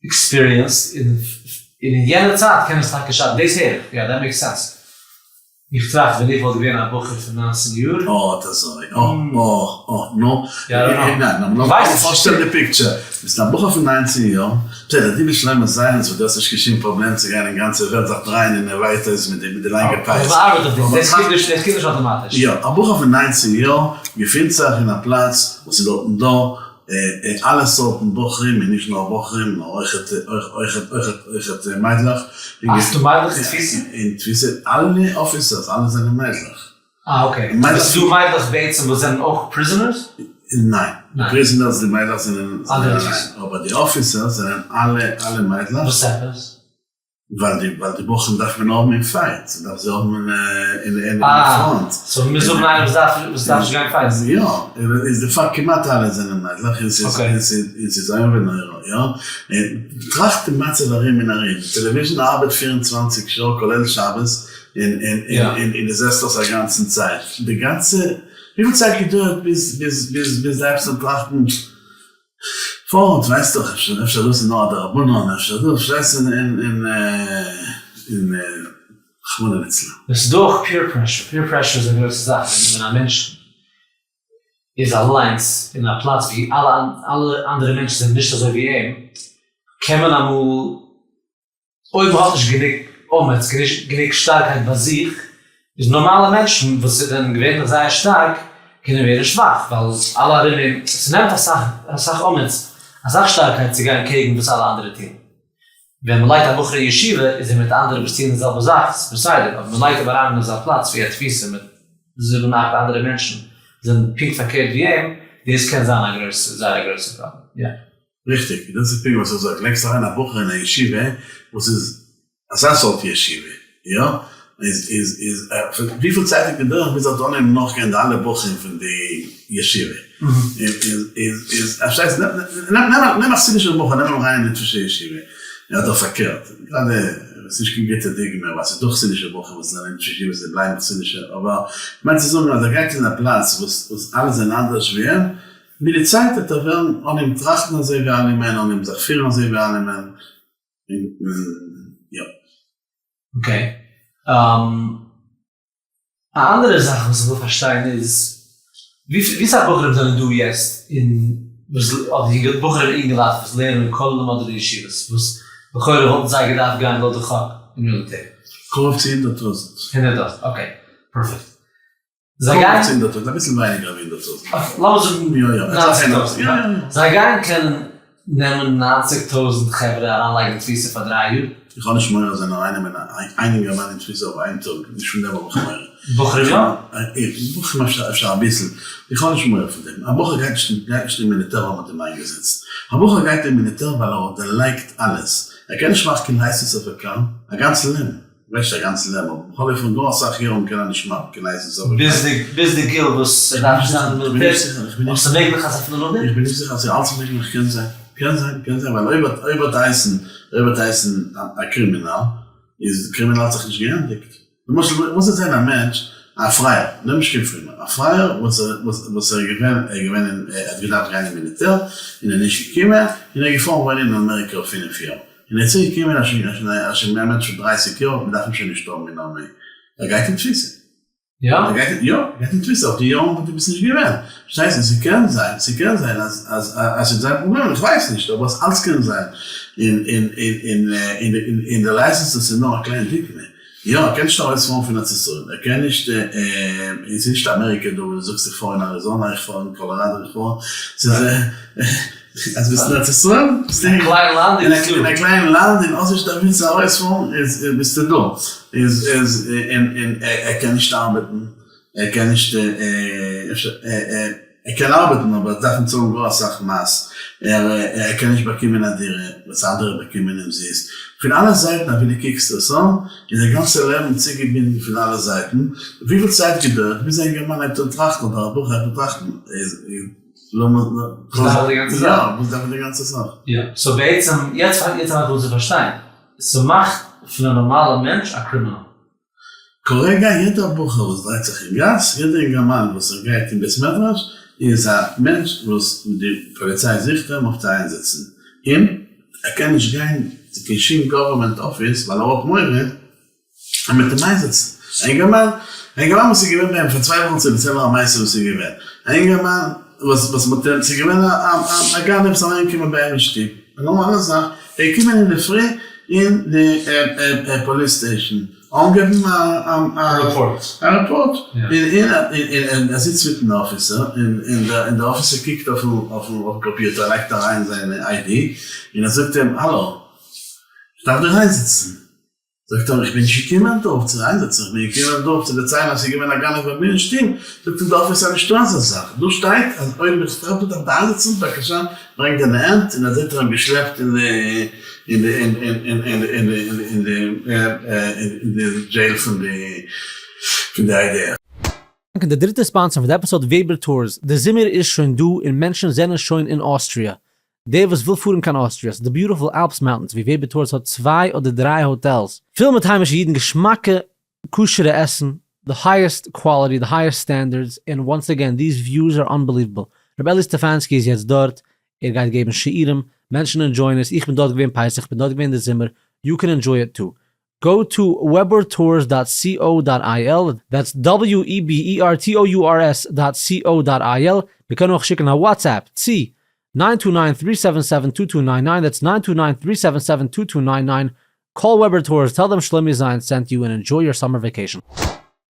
Speaker 1: experienced, און אין יענע צייט קען עס טאקע שאטן, דאס הער איך, יא that makes sense. איך טראכט ווען איך וואלט געווען א בחור פון ניינצן יאר.
Speaker 2: אה אט אזוי, אה אה אה נו, ניין ניין, לאמיר פארשטעלן די picture, ביסט א בחור פון ניינצן יאר, בסדר דו ביסט שלמה זייענס וואס דו האסט נישט קיין שום פראבלעם צו גיין אין גאנצע וועלט זיך דרייען אין ווייט האוז מיט די לאנגע פאות.
Speaker 1: אבער מ'ארבעט אויף דעם, דאס קומט נישט אטאמאטיש.
Speaker 2: יא, א בחור פון ניינצן יאר געפינט זיך אין א פלאץ וואס איז דארטן דא אלע סארטן בחורים און נישט נאר בחורים נאר אויכעט אויכעט אויכעט אויכעט מיידלעך.
Speaker 1: אה ס'דא מיידלעך אין תפיסה?
Speaker 2: אין תפיסה אלע officers אלע זענען מיידלעך.
Speaker 1: אה okay. ס'איז דא מיידלעך בעצם וואס זענען אויך prisoners?
Speaker 2: ניין. די prisoners די מיידלעך זענען אליין אבער די officers זענען אלע אלע מיידלעך.
Speaker 1: וואס עפעס?
Speaker 2: ווייל די ווייל די בחורים דארף מען האבן אין fight, מ'דארף זיי האבן אין אין front.
Speaker 1: so מ'מוז האבן איינער וואס דארף וואס דארף נישט גיין fight ן.
Speaker 2: יא, איז די פאקט כמעט אלע זענען מיידלעך און ס'איז און ס'איז איום ונורא, יא. טראכט די מצב ארום און ארום, די טעלעוויזשן ארבעט 24 שעה כולל שבת, און און און און דו זעסט דאס א גאנצן צייט, די גאנצע, וויפיל צייט געדויערט ביז ביז ביז ביז די הייבסט אן טראכטן פארט ווייסט דאך אפשר אפשר דאס איז נאר א דרבנן אפשר דאס פארשטייסט און און און און רחמנא ליצלן.
Speaker 1: עס איז דא אויך peer pressure, peer pressure איז א גרויסע זאך ווען ווען א מענטש איז אליינס אין א פלאץ ווי אלע אלע אנדערע מענטשן זענען נישט אזוי ווי אים קען מען אמאל אויב מען האט נישט גענוג אומץ, גענוג שטארקייט ביי זיך, איז נארמאלע מענטשן וואס זענען געווענליך זייער שטארק, קענען ווערן שוואך, ווייל אלע ארום אים, ס'נעמט אסאך אסאך אומץ, אסאך שטארקייט צו גיין קעגן וואס אלע אנדערע טוען. ווען מען לייגט א בחור אין ישיבה איז ער מיט אנדערע וואס טוען די זעלבע זאך, ס'איז בסדר, אבער מען לייגט אים אריין אין אזא פלאץ ווי א תפיסה מיט זיבן אכט אנדערע מענטשן וואס זענען פונקט פארקערט ווי אים, דאס קען זיין א גרויסע, זייער א גרויסע פראבלעם. יא.
Speaker 2: ריכטיג, דאס איז פונקט וואס איך זאג, לייגסט אריין א בחור אין א ישיבה וואס איז אזא סארט ישיבה, יא, איז איז איז וויפיל צייט האט געדויערט ביז ער האט אנגעהויבן נאכגיין די אלע בחורים פון די ישיבה, איז איז איז פארשטייסט, נעם א חסידישער בחור נעם אים אריין אין די ליטווישע ישיבה, אדער פארקערט, גראדע איז נישט קיין גוטע דוגמא ווייל ס'איז דא חסידישע בחורים וואס זענען אין ליטווישע ישיבות זיי בלייבן חסידישע, אבער כ'מיין צו זאגן אז ער גייט אין א פלאץ וואס וואס אלע זענען אנדערש ווי אים, מיט די צייט וועט ער וועלן אנהייבן טראכטן אזוי ווי אלעמען, אנהייבן זיך פירן אזוי ווי אלעמען, און יא.
Speaker 1: okay. א אנדערע זאך וואס איך וויל פארשטיין איז, ווי סאך בחורים זענען דא יעצט אין וואס אדער יונגע בחורים און אינגעלייט וואס לערנען אין כוללים אדער אין ישיבות וואס לכאורה וואלטן זיי געדארפט גיין לויט די חוק אין מיליטער?
Speaker 2: קרוב צו 100,000.
Speaker 1: 100,000, okay. Perfect. זיי גייען.
Speaker 2: קרוב צו 100,000, אביסל ווייניגער ווי 100,000.
Speaker 1: לאמיר זאגן
Speaker 2: יא יא,
Speaker 1: 90,000. זיי גייען קענען נעמען 90,000 חברה אריינלייגן אין תפיסה פאר 3 יאר?
Speaker 2: איך האב נישט מורא זיי נאר איינעמען איין אינגערמאן אין תפיסה אויף איין טאג, נישט פון דעם האב איך מורא.
Speaker 1: בחורים
Speaker 2: יא? בחורים אפשר אביסל, איך האב נישט מורא פון דעם, א בחור גייט נישט אין מיליטער ווייל מען האט אים איינגעזעצט, א בחור גייט אין מיליטער ווייל ער האט דערלייגט אלעס, ער קען נישט מאכן קיין license אויף א קאר א גאנץ לעבן. נישט א גאנץ לעבן, אבער בכל אופן גאר אסאך יארן קען ער נישט מאכן קיין license אויף א
Speaker 1: קאר. ביז די גיל וואס ער דארף נישט זיין אין מיליטער, אבער ס'איז מעגליך אז אפילו נאכדעם?
Speaker 2: איך בין נישט זיכער אז ס'איז אלץ מעגליך, קען זיין, קען זיין, קען זיין, ווייל אויב האט אויב האט הייסן אויב האט הייסן א קרימינאל, איז קרימינאל האט זיך נישט געענדיגט. למשל וואס וועט זיין א מענטש א פרייער, נעם נישט קיין פרומער, א פרייער וואס וואס ער איז געווען ער איז געווען אין ער האט געדארפט גיין אין מיליטער און ער איז נישט געקומען און ער איז געפארן וואוינען אין אמעריקע אויף 5 יאר, און ער איז צוריק געקומען א שוין א שוין א מענטש פון 30 יאר, מען דארף אים שוין נישט האבן אין ארמעי, ער גייט אין תפיסה.
Speaker 1: יא?
Speaker 2: ער גייט אין, יא, ער גייט אין תפיסה אויף די יארן וואס דו ביסט נישט געווען. פארשטייסט? און ס'קען זיין, ס'קען זיין אז אז אז ס'וועט זיין פראבלעמען, איך ווייס נישט, אבער עס אלץ קען זיין. און און און און און און די licenses איז נאר א קליינע דוגמא. יא, ער קען נישט ארויספארן פון ארץ ישראל, ער קען נישט, ס'איז נישט אמעריקע דא וואו דו זאגסט איך פאר אין אריזאנא, איך פאר אין קאלאראדא, איך פאר, ס'איז אז ביסט אין ארץ ישראל, ביסטו
Speaker 1: אין א קליין לאנד איז
Speaker 2: אין א קליין לאנד און האסט נישט וואו צו ארויספארן איז ביסטו דא, איז איז און און ער קען נישט ארבעטן, ער קען נישט אפשר ער קען ארבעטן אבער ער דארף צאלן גאר אסאך מס, ער קען נישט באקומען א דירה וואס אנדערע באקומען אומזיסט, פון אלע זייטן אווי דו קוקסט עס אן איז דער גאנצע לעבן צוגעבינדן פון אלע זייטן, וויפיל צייט געדויערט ביז א אינגערמאן הייבט אן טראכטן אדער א בחור הייבט אן טראכטן איז לאמיר
Speaker 1: וואס דארף איך די גאנצע זאך?
Speaker 2: יא וואס דארף איך די גאנצע זאך?
Speaker 1: יא, so בעצם יעצט יעצט הייב איך אן צו פארשטיין, ס'מאכט פון א נארמאלע מענטש א קרימינאל.
Speaker 2: כרגע יעדער בחור וואס דרייט זיך אין גאס, יעדער אינגערמאן וואס ער גייט אין בית מדרש, איז א מענטש וואס די פאליציי זוכט אים אויף צו איינזעצן, און ער קען נישט גיין צו קיין שום government office ווייל ער האט מורא אז מ'וועט אים איינזעצן. א אינגערמאן, א אינגערמאן וואס איז געווען ביי אים פאר 2 וואכן צו דערציילן א מעשה וואס איז געווען, א אינגערמאן וואס וואס מ'האט אים, ס'איז געווען א גנב וואס איז אריינגעקומען ביי אים אין שטוב, א נארמאלע זאך, ער איז געקומען אינדערפרי אין די police station, אנגעבן א
Speaker 1: רעפארט,
Speaker 2: און ער זיצט מיטן officer, און דער officer קוקט אויפן קאמפיוטער, לייגט אריין זיין ID, און ער זאגט אים, האלא, איך דארף דיר איינזעצן. זאגט ער, איך בין נישט געקומען דא אויף צו איינזעצן, איך בין געקומען דא אויף צו דערציילן אז ס'איז געווען א גנב ביי מיר אין שטוב. זאגט אים דער officer, נישטא אזא זאך, דא שטייט אז אויב איך טרעף דיר דארף איך איינזעצן, בבקשה ברענג דיינע הענט, און אזוי האט ער אים געשלעפט אין די אין די אין אין אין אין אין אין די אין די jail פון די פון די IDF.
Speaker 1: דאנקען די דריטע sponsor פון די episode Weber Tours, די זומער איז שוין דא און מענטשן זענען שוין אין אוסטריע, דער וואס וויל פארן קיין אוסטריע, ס'איז די beautiful Alps mountains ווי Weber Tours האט צוויי אדער דריי האטעלס, פול מיט היימישע אידן געשמאקע כשר'ע עסן, די highest quality, די highest standards, און once again these views are unbelievable, ר' אלי סטעפאנסקי איז יעצט דארט, ער גייט געבן שיעורים, מענטשן enjoy ען עס, איך בין דארט געווען פסח, כ'בין דארט געווען די זומער, you can enjoy it too. Go to webertours dot co dot il, that's W-E-B-E-R-T-O-U-R-S dot C-O dot I-L, מען קען אויך שיקן א WhatsApp צו nine two nine three seven seven two two nine nine, that's nine two nine three seven seven two two nine nine, call Weber Tours, tell them שלומי זיין sent you and enjoy your summer vacation.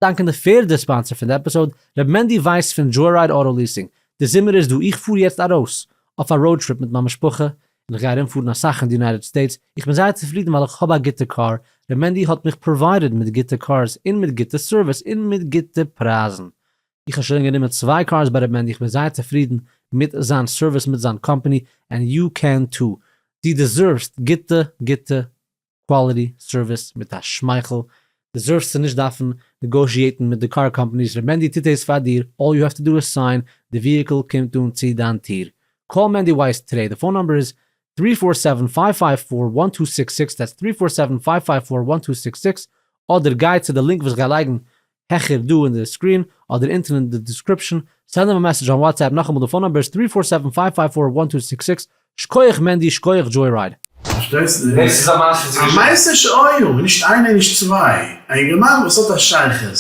Speaker 1: דאנקען די פערדע sponsor פון די episode, ר' מענדי ווייס פון Joyride Auto Leasing, די זומער איז דא, איך פאר יעצט ארויס אויף א road trip מיט מיין משפחה, און איך גיי ארומפארן אסאך אין די United States, איך בין זייער צופרידן ווייל איך האב א גוטע קאר, ר' מענדי האט מיך provided מיט גוטע cars און מיט גוטע service און מיט גוטע פרייזן, איך האב שוין גענומען צוויי cars ביי ר' מענדי איך בין זייער צופרידן מיט זיין service מיט זיין קאמפאני, and you can too, דו deserve סט גוטע גוטע quality service מיט א שמייכל, deserve סט צו נישט דארפן negotiate ן מיט די קאר companies, ר' מענדי טוט דאס פאר דיר, all you have to do is sign, די vehicle קומט אן צו דיין טיר. Call מענדי ווייס today, די phone number איז three four seven five five four one two six six, that's three four seven five five four one two six six, אדער גיי צו די link וואס איך גיי לייגן העכער דא אין די screen, אדער אונטן אין די description, send אים א message אויף WhatsApp, נאכאמאל די phone number איז three four seven five five four one two six six, שקויעך מענדי שקויעך Joyride.
Speaker 2: פארשטייסט?
Speaker 1: דאס איז א מעשה צו
Speaker 2: א מעשה שהיו, נישט איינער נישט צוויי, א אינגערמאן וואס האט א שייכות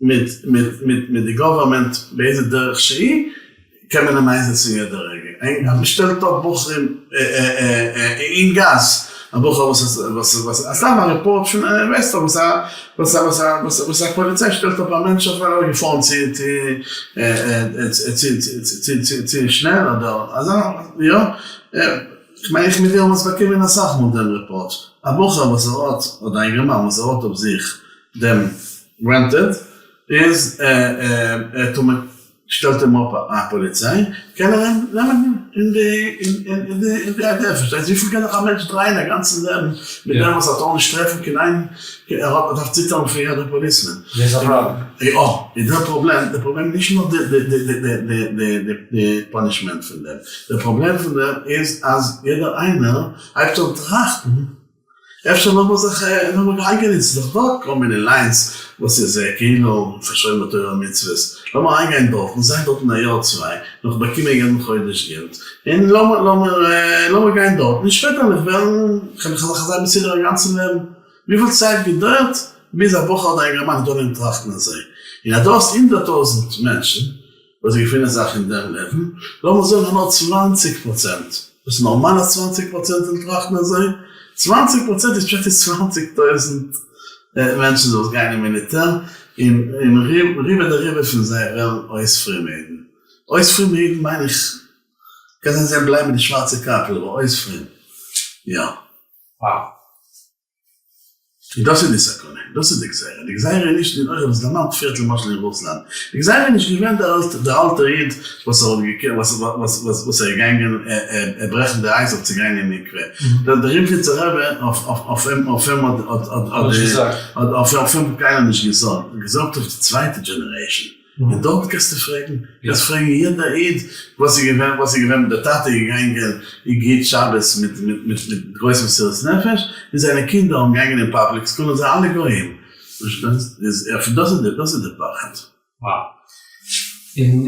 Speaker 2: מיט מיט מיט מיט די government באיזה דרך שהיא, קען מען אים איינזעצן יעדע רגע, מען שטעלט אפ בחורים אין גאס. א בחור וואס וואס וואס א סתם א רעפארט פון ווייסט דאך וואס א וואס א וואס א וואס א פאליציי שטעלט אפ א מענטש אויף ווייל ער איז געפארן צו צו צו צו צו צו שנעל אדער אזא יא כ'מיין איך מיט דיר האבן עס באקומען אסאך מאל דעם רעפארט א בחור וואס ער האט אדער א אינגערמאן וואס ער האט אויף זיך דעם wanted איז טאמער שטעלט אים אפ א פאליציי, קען ער אים נעמען אין די אין די אין די IDF, פארשטייסט וויפיל קען זיך א מענטש דרייען א גאנצן לעבן מיט דעם וואס ער טאר נישט טרעפן קיין איין, ער האט דארף ציטערן פון יעדע policeman.
Speaker 1: דאס איז א פראבלעם.
Speaker 2: יא, איז דער פראבלעם, דער פראבלעם נישט נאר די די די די די די די די punishment פון דעם, דער פראבלעם פון דעם איז אז יעדער איינער הייבט אן טראכטן אפשר לאמיר זיך לאמיר אריינגיין ס'איז דאך דא כל מיני lines וואס איז כאילו פאר שומר תורה ומצוות, לאמיר אריינגיין דארט און זיין דארטן א יאר צוויי, נאך באקומען יעדן חודש געלט, און לאמיר לאמיר לאמיר גיין דארט, און שפעטער וועל איך וועלן קען איך זיך זיין מסודר א גאנצן לעבן. וויפיל צייט געדויערט ביז א בחור אדער אינגערמאן וועט אנהייבן טראכטן אזוי? און אז דו האסט 100,000 מענטשן וואס געפינען זיך אין דעם לעבן, לאמיר זאגן אז נאר 20%, דאס איז נארמאל אז 20% זאלן טראכטן אזוי? 20% איז פשט איז 20,000 מענטשן וואס גייען אין מיליטער, און רובא דרובא פון זיי וועלן אויס פרומע אידן. אויס פרומע אידן מיין איך, קען זיין זיי בלייבן מיט די שווארצע קאפל, אבער אויס פרום, יא.
Speaker 1: Wow.
Speaker 2: און דאס איז די סכנה, דאס איז די גזירה, די גזירה איז נישט, און אויך האב עס דערמאנט פריערט למשל אין רוסלאנד, די גזירה איז נישט געווען דער אלטער איד וואס ער האט געקענט, וואס ער איז געגאנגען ברעכן די אייז אויף צו גיין אין מקווה, דער ריבניצער רבי אויף אים האט אויף אים קיינער נישט געזארגט, געזארגט אויף די צווייטע generation. און דארט קענסטו פרעגן, קענסט פרעגן יעדע איד וואס איז געווען, וואס איז געווען מיט די טאטע איז געגאנגען און געהיט שבת מיט מיט מיט מיט גרויס מסירות נפש, און זיינע קינדער האבן געגאנגען אין public school און זיי אלע גויים, פארשטייסט? איז דאס איז די דאס איז די פחד.
Speaker 1: Wow. און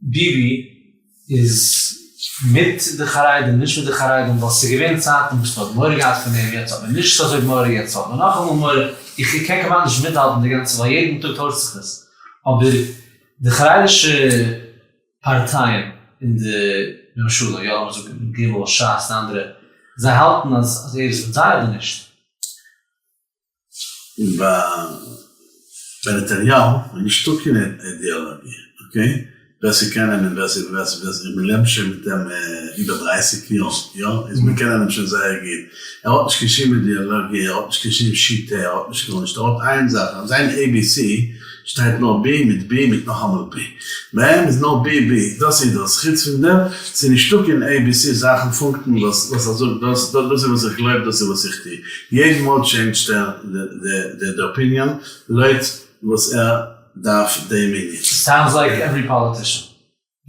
Speaker 1: ביבי איז מיט די חרדים נישט מיט די חרדים ווייל ס'איז געווען צייטן וואס מ'האט מורא געהאט פון אים יעצט האט מען נישט אזוי מורא יעצט האט מען נאכאמאל מורא איך קען כמעט נישט מיטהאלטן די גאנצע ווייל יעדן טאג טוישט זיך עס אבער די חרדישע פארטייען אין די ממשלה יא לאמיר זאגן ג שס און אנדערע זיי האלטן אז ער איז מיט זיי אדער נישט?
Speaker 2: און ביי נתניהו איז נישטא קיין אידעאלאגיע, okay? ווער ס'קען אים און ווער ס' ווער ס' ווער ס' מיר לעבן שוין מיט אים איבער 30 יאר, יא? איז מיר קענען אים שוין זייער גוט. ער האט נישט קיין שום אידעאלאגיע, ער האט נישט קיין שום שיטה, ער האט נישט גארנישט, ער האט איין זאך, אויף זיין ABC שטייט נאר בי מיט בי מיט נאכאמאל בי. ביי אים איז נאר בי בי, דאס איז דאס, חוץ פון דעם ס'איז נישטא קיין ABC זאכן פונקטן וואס וואס ער זאגט דאס דאס איז וואס איך גלויב דאס איז וואס איך טו. יעדן מאל change ט ער די opinion לויט וואס ער דארף די מינוט.
Speaker 1: Sounds like every politician.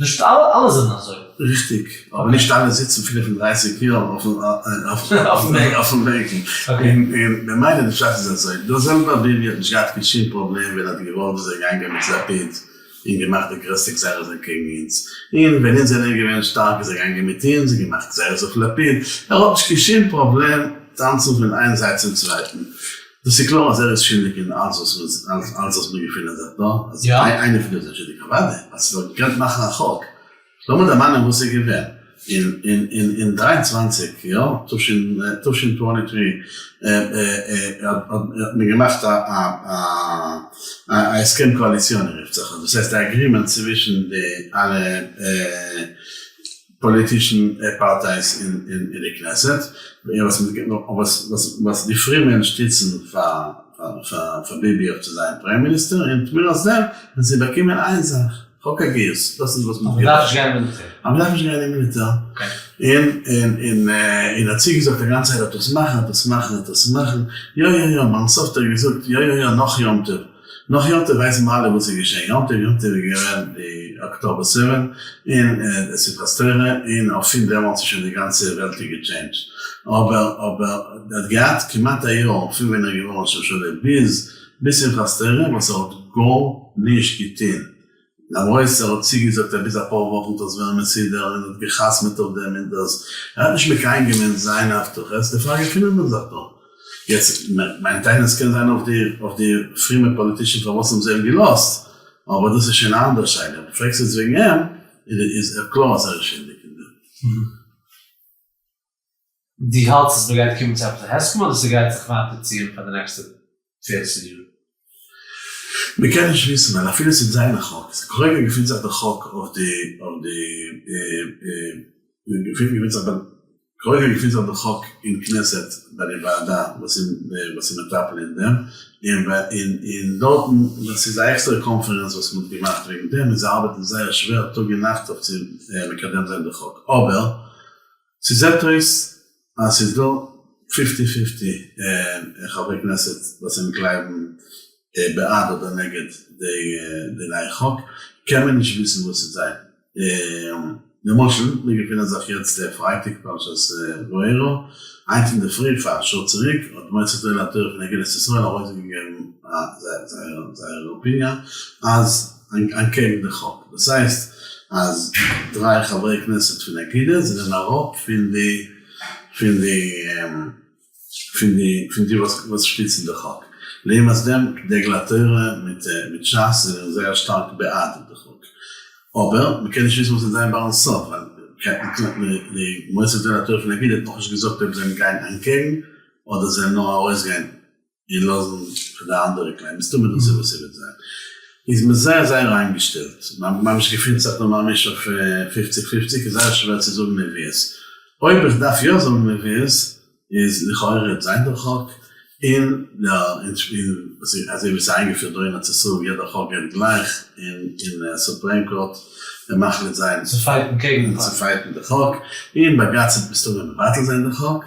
Speaker 1: נישט אלע, אלע זענען אזוי.
Speaker 2: ריכטיג, אבער נישט אלע זיצן 35 יאר אויפן בענקל. און ממילא די פשט איז אזוי, דאס זעלבע ביבי האט נישט געהאט קיין שום פראבלעם ווען ער האט געוואלט איז ער געגאנגען מיט לפיד און געמאכט די גרעסטע גזירות אקעגן אונז, און ווען אונז זענען געווען שטארק איז ער געגאנגען מיט אונז און געמאכט גזירות אויף לפיד, ער האט נישט קיין שום פראבלעם טאנצן פון איין זייט צום צווייטן. דאס איז קלאר אז ער איז שולדיג אין אלס וואס מיר געפינען זיך דא, אז איינער פון די זענען שולדיג אוודאי, אז ס'וואלט געקענט מאכן א חוק, לאמיר דערמאנען וואס איז געווען אין 23, יא, תש"ט האט מען געמאכט א הסכם קואליציוני רופט זיך עס, דאס הייסט א agreement צווישן די אלע פאליטישן פארטייס אין די כנסת, וואס די פרומע שטיצן פאר ביבי אויף צו זיין prime minister, און תמורת דעם ווען זיי באקומען איין זאך, חוק הגיוס, דאס איז וואס מען האט
Speaker 1: געוואלט. אז מען דארף נישט גיין אין מיליטער.
Speaker 2: אז מען דארף נישט גיין אין מיליטער. און ער האט צוגעזאגט א גאנצע צייט ער וועט דאס מאכן, ער וועט דאס מאכן, ער וועט דאס מאכן, יא יא יא, ביים סוף האט ער געזאגט יא יא יא נאך יום טוב. נאך יום טוב ווייסן מיר אלע וואס איז געשען יום טוב, יום טוב איז געווען די October 7 און שמחת תורה און אויף פון דעמאלטס איז שוין די גאנצע וועלט איז געטשעינדזשט, אבער אבער ער האט געהאט כמעט א יאר פון ווען ער איז געווארן ראש ממשלה ביז ביז שמחת תורה וואס ער האט גארנישט געטון, למרות ער האט צוגעזאגט אז ביז אפאר וואכן וועט עס ווערן מסודר און האט געחתמעט אויף דעם און דאס, ער האט נישט מקיים געווען זיינע הבטחות דערפאר געפינען מיר זיך דא. יעצט מיין טענות קען זיין אויף די אויף די פרומע politician פארוואס האבן זיי אים געלאזט, אבער דאס איז שוין א אנדערע שאלה, אויב דו פרעגסט יעצט וועגן אים, איז קלאר אז ער איז שולדיג אין דעם.
Speaker 1: דו האלטסט אז מ'גייט קומען צו עפעס א הסכם אדער ס'גייט זיך ווייטער ציען פאר די נעקסטע 14 יאר?
Speaker 2: מ'קען נישט וויסן ווייל אפילו ס'וועט זיין א חוק, כרגע געפינט זיך די חוק אויף די אויף די געפינט זיך ביי כרגע געפינט זיך די חוק אין כנסת ביי די ועדה וואס איז מטפל אין דעם, און און דארטן וואס איז א עקסטערע קאנפערענס וואס מ'האט געמאכט וועגן דעם, און זיי ארבעטן זייער שווער טאג און נאכט אויף צו מקדם זיין די חוק, אבער ס'זעט אויס אז ס'איז דא fifty fifty חברי כנסת וואס זענען גלייבן בעד אדער נגד די נייע חוק, קען מען נישט וויסן וואס ס'וועט זיין. למשל, מיר געפינען זיך יעצט פרייטאג פרשת וארא, היינט אינדערפרי פאר א שעה צוריק האט מועצת גדולי התורה פון אגודת ישראל ארויסגעגעבן זייער אפיניאן אז אנטקעגן די חוק, דאס הייסט אז דריי חברי כנסת פון אגודה זענען אראפ פון די פון די פון די פון די וואס שטיצן די חוק, לעומת דעם דגל התורה מיט מיט שס זענען זייער שטארק בעד די חוק, אבער מען קען נישט וויסן וואס וועט זיין ביים סוף ווייל די מועצת גדולי התורה פון אגודה האט נאכנישט געזאגט אויב זיי גייען אנטקעגן אדער זיי נאר ארויסגיין און לאזן פאר די אנדערע קליין, מסתמא דאס איז וואס ס'וועט זיין. איז מען זייער זייער איינגעשטעלט, ממש געפינט זיך דא ממש אויף פופציג פופציג, איז זייער שווער צו זאגן נביאות. אויב איך דארף יא זאגן נביאות, איז לכאורה וועט זיין דער חוק, און אזוי ווי ס'איז איינגעפירט דא אין ארץ ישראל יעדער חוק גייט גלייך אין Supreme Court און מחליט זיין
Speaker 1: צו fight ן קעגן די חוק.
Speaker 2: צו fight ן די חוק, און בגץ וועט מסתמא מבטל זיין די חוק,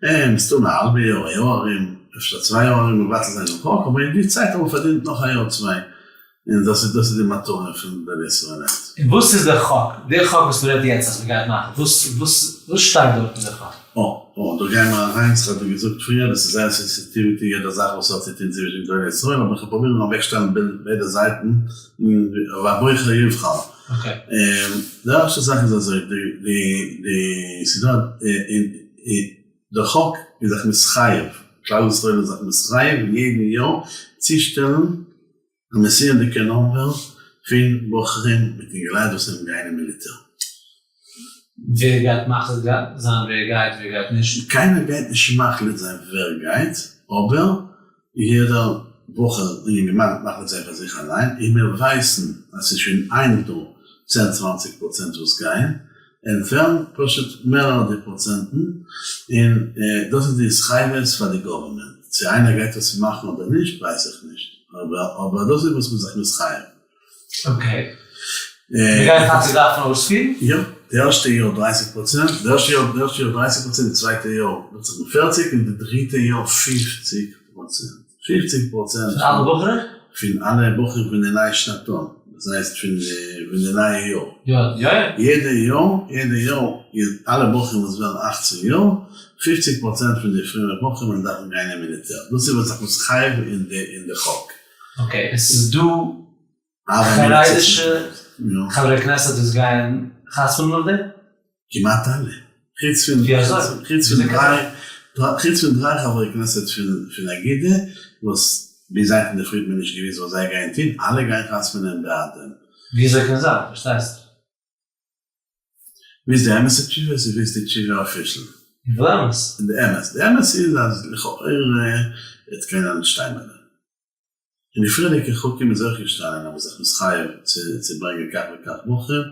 Speaker 2: און מסתמא א האלבע יאר, א יאר ארום, אפשר 2 יאר ארום מבטל זיין דעם חוק, אבער אין די צייט האבן מיר פארדינט נאך א יאר צוויי, און דאס איז דאס איז די מטרה פון גדולי ישראל היינט.
Speaker 1: און וואס איז דער חוק? דער חוק וואס מ'רעדט יעצט אז מ'גייט מאכן, וואס וואס וואס שטייט דארט אין דער חוק?
Speaker 2: אה, אה, דא גייען מיר אריין, ס'האט דיר געזאגט פריער, דאס איז זייער sensitivity יעדע זאך וואס האט צו טון צווישן גדולי ישראל, אבער כ'וועל פרובירן אוועקשטעלן ביידע זייטן, והבוחר יבחר.
Speaker 1: okay.
Speaker 2: די ערשטע זאך איז אזוי, די די די ס'איז דא אין. דער חוק איז זיך מתחייב, כלל ישראל איז זיך מתחייב יעדן יאר צושטעלן א מסוימ'דיגע number פון בחורים מיט אינגעלייט וואס וועלן גיין אין מיליטער.
Speaker 1: ווער גייט מחליט זיין ווער גייט ווער גייט נישט?
Speaker 2: קיינער גייט נישט מחליט זיין ווער גייט, אבער יעדער בחור און יונגערמאן וועט מחליט זיין פאר זיך אליין, און מיר ווייסן אז ס'איז שוין היינט דא צען צוואנציג פראצענט וואס גייען, און ווערן פשוט מערער די פראצענטן, און דאס איז די התחייבות פאר די government, צו איינער גייט עס מאכן אדער נישט ווייס איך נישט, אבער דאס איז וואס מ'איז זיך מתחייב.
Speaker 1: okay. מ'גייט טאקע דארפן אויספירן?
Speaker 2: יא, די ערשטע יאר 30%, די ערשטע יאר, די ערשטע יאר 30%, די צווייטע יאר וועט זיך מיט 40, און די דריטע יאר 50%. 50%
Speaker 1: פון אלע בחורים?
Speaker 2: פון אלע בחורים פון די נייע שנתון, דאס הייסט פון די נייע יאר.
Speaker 1: יא יא.
Speaker 2: יעדע יאר, יעדע יאר איז אלע בחורים וואס ווערן 18 יאר, 50% פון די פרומע בחורים וועלן דארפן גיין אין מיליטער. דאס איז וואס זיך מתחייב אין די חוק.
Speaker 1: okay, עס איז דא חרדישע חברי כנסת וואס גייען חתמ'נען אויף דעם?
Speaker 2: כמעט אלע. חוץ פון
Speaker 1: ווי אזוי?
Speaker 2: חוץ פון דריי חוץ פון דריי חברי כנסת פון אגודה וואס ביז היינט אינדערפרי האט מען נישט געוויסט וואס זיי גייען טון, אלע גייען חתמ'נען בעד דעם.
Speaker 1: ווי אזוי קען זיין? פארשטייסט?
Speaker 2: ווי איז די אמת'ע תשובה? צו ווי איז די תשובה official?
Speaker 1: איך וויל אמת.
Speaker 2: די אמת. די אמת איז אז לכאורה וועט קיינער נישט שטיין ביי דעם. אין די פריערדיגע חוקים איז אויך געשטאנען אז מ'איז זיך מתחייב צו ברענגען כך וכך בחורים,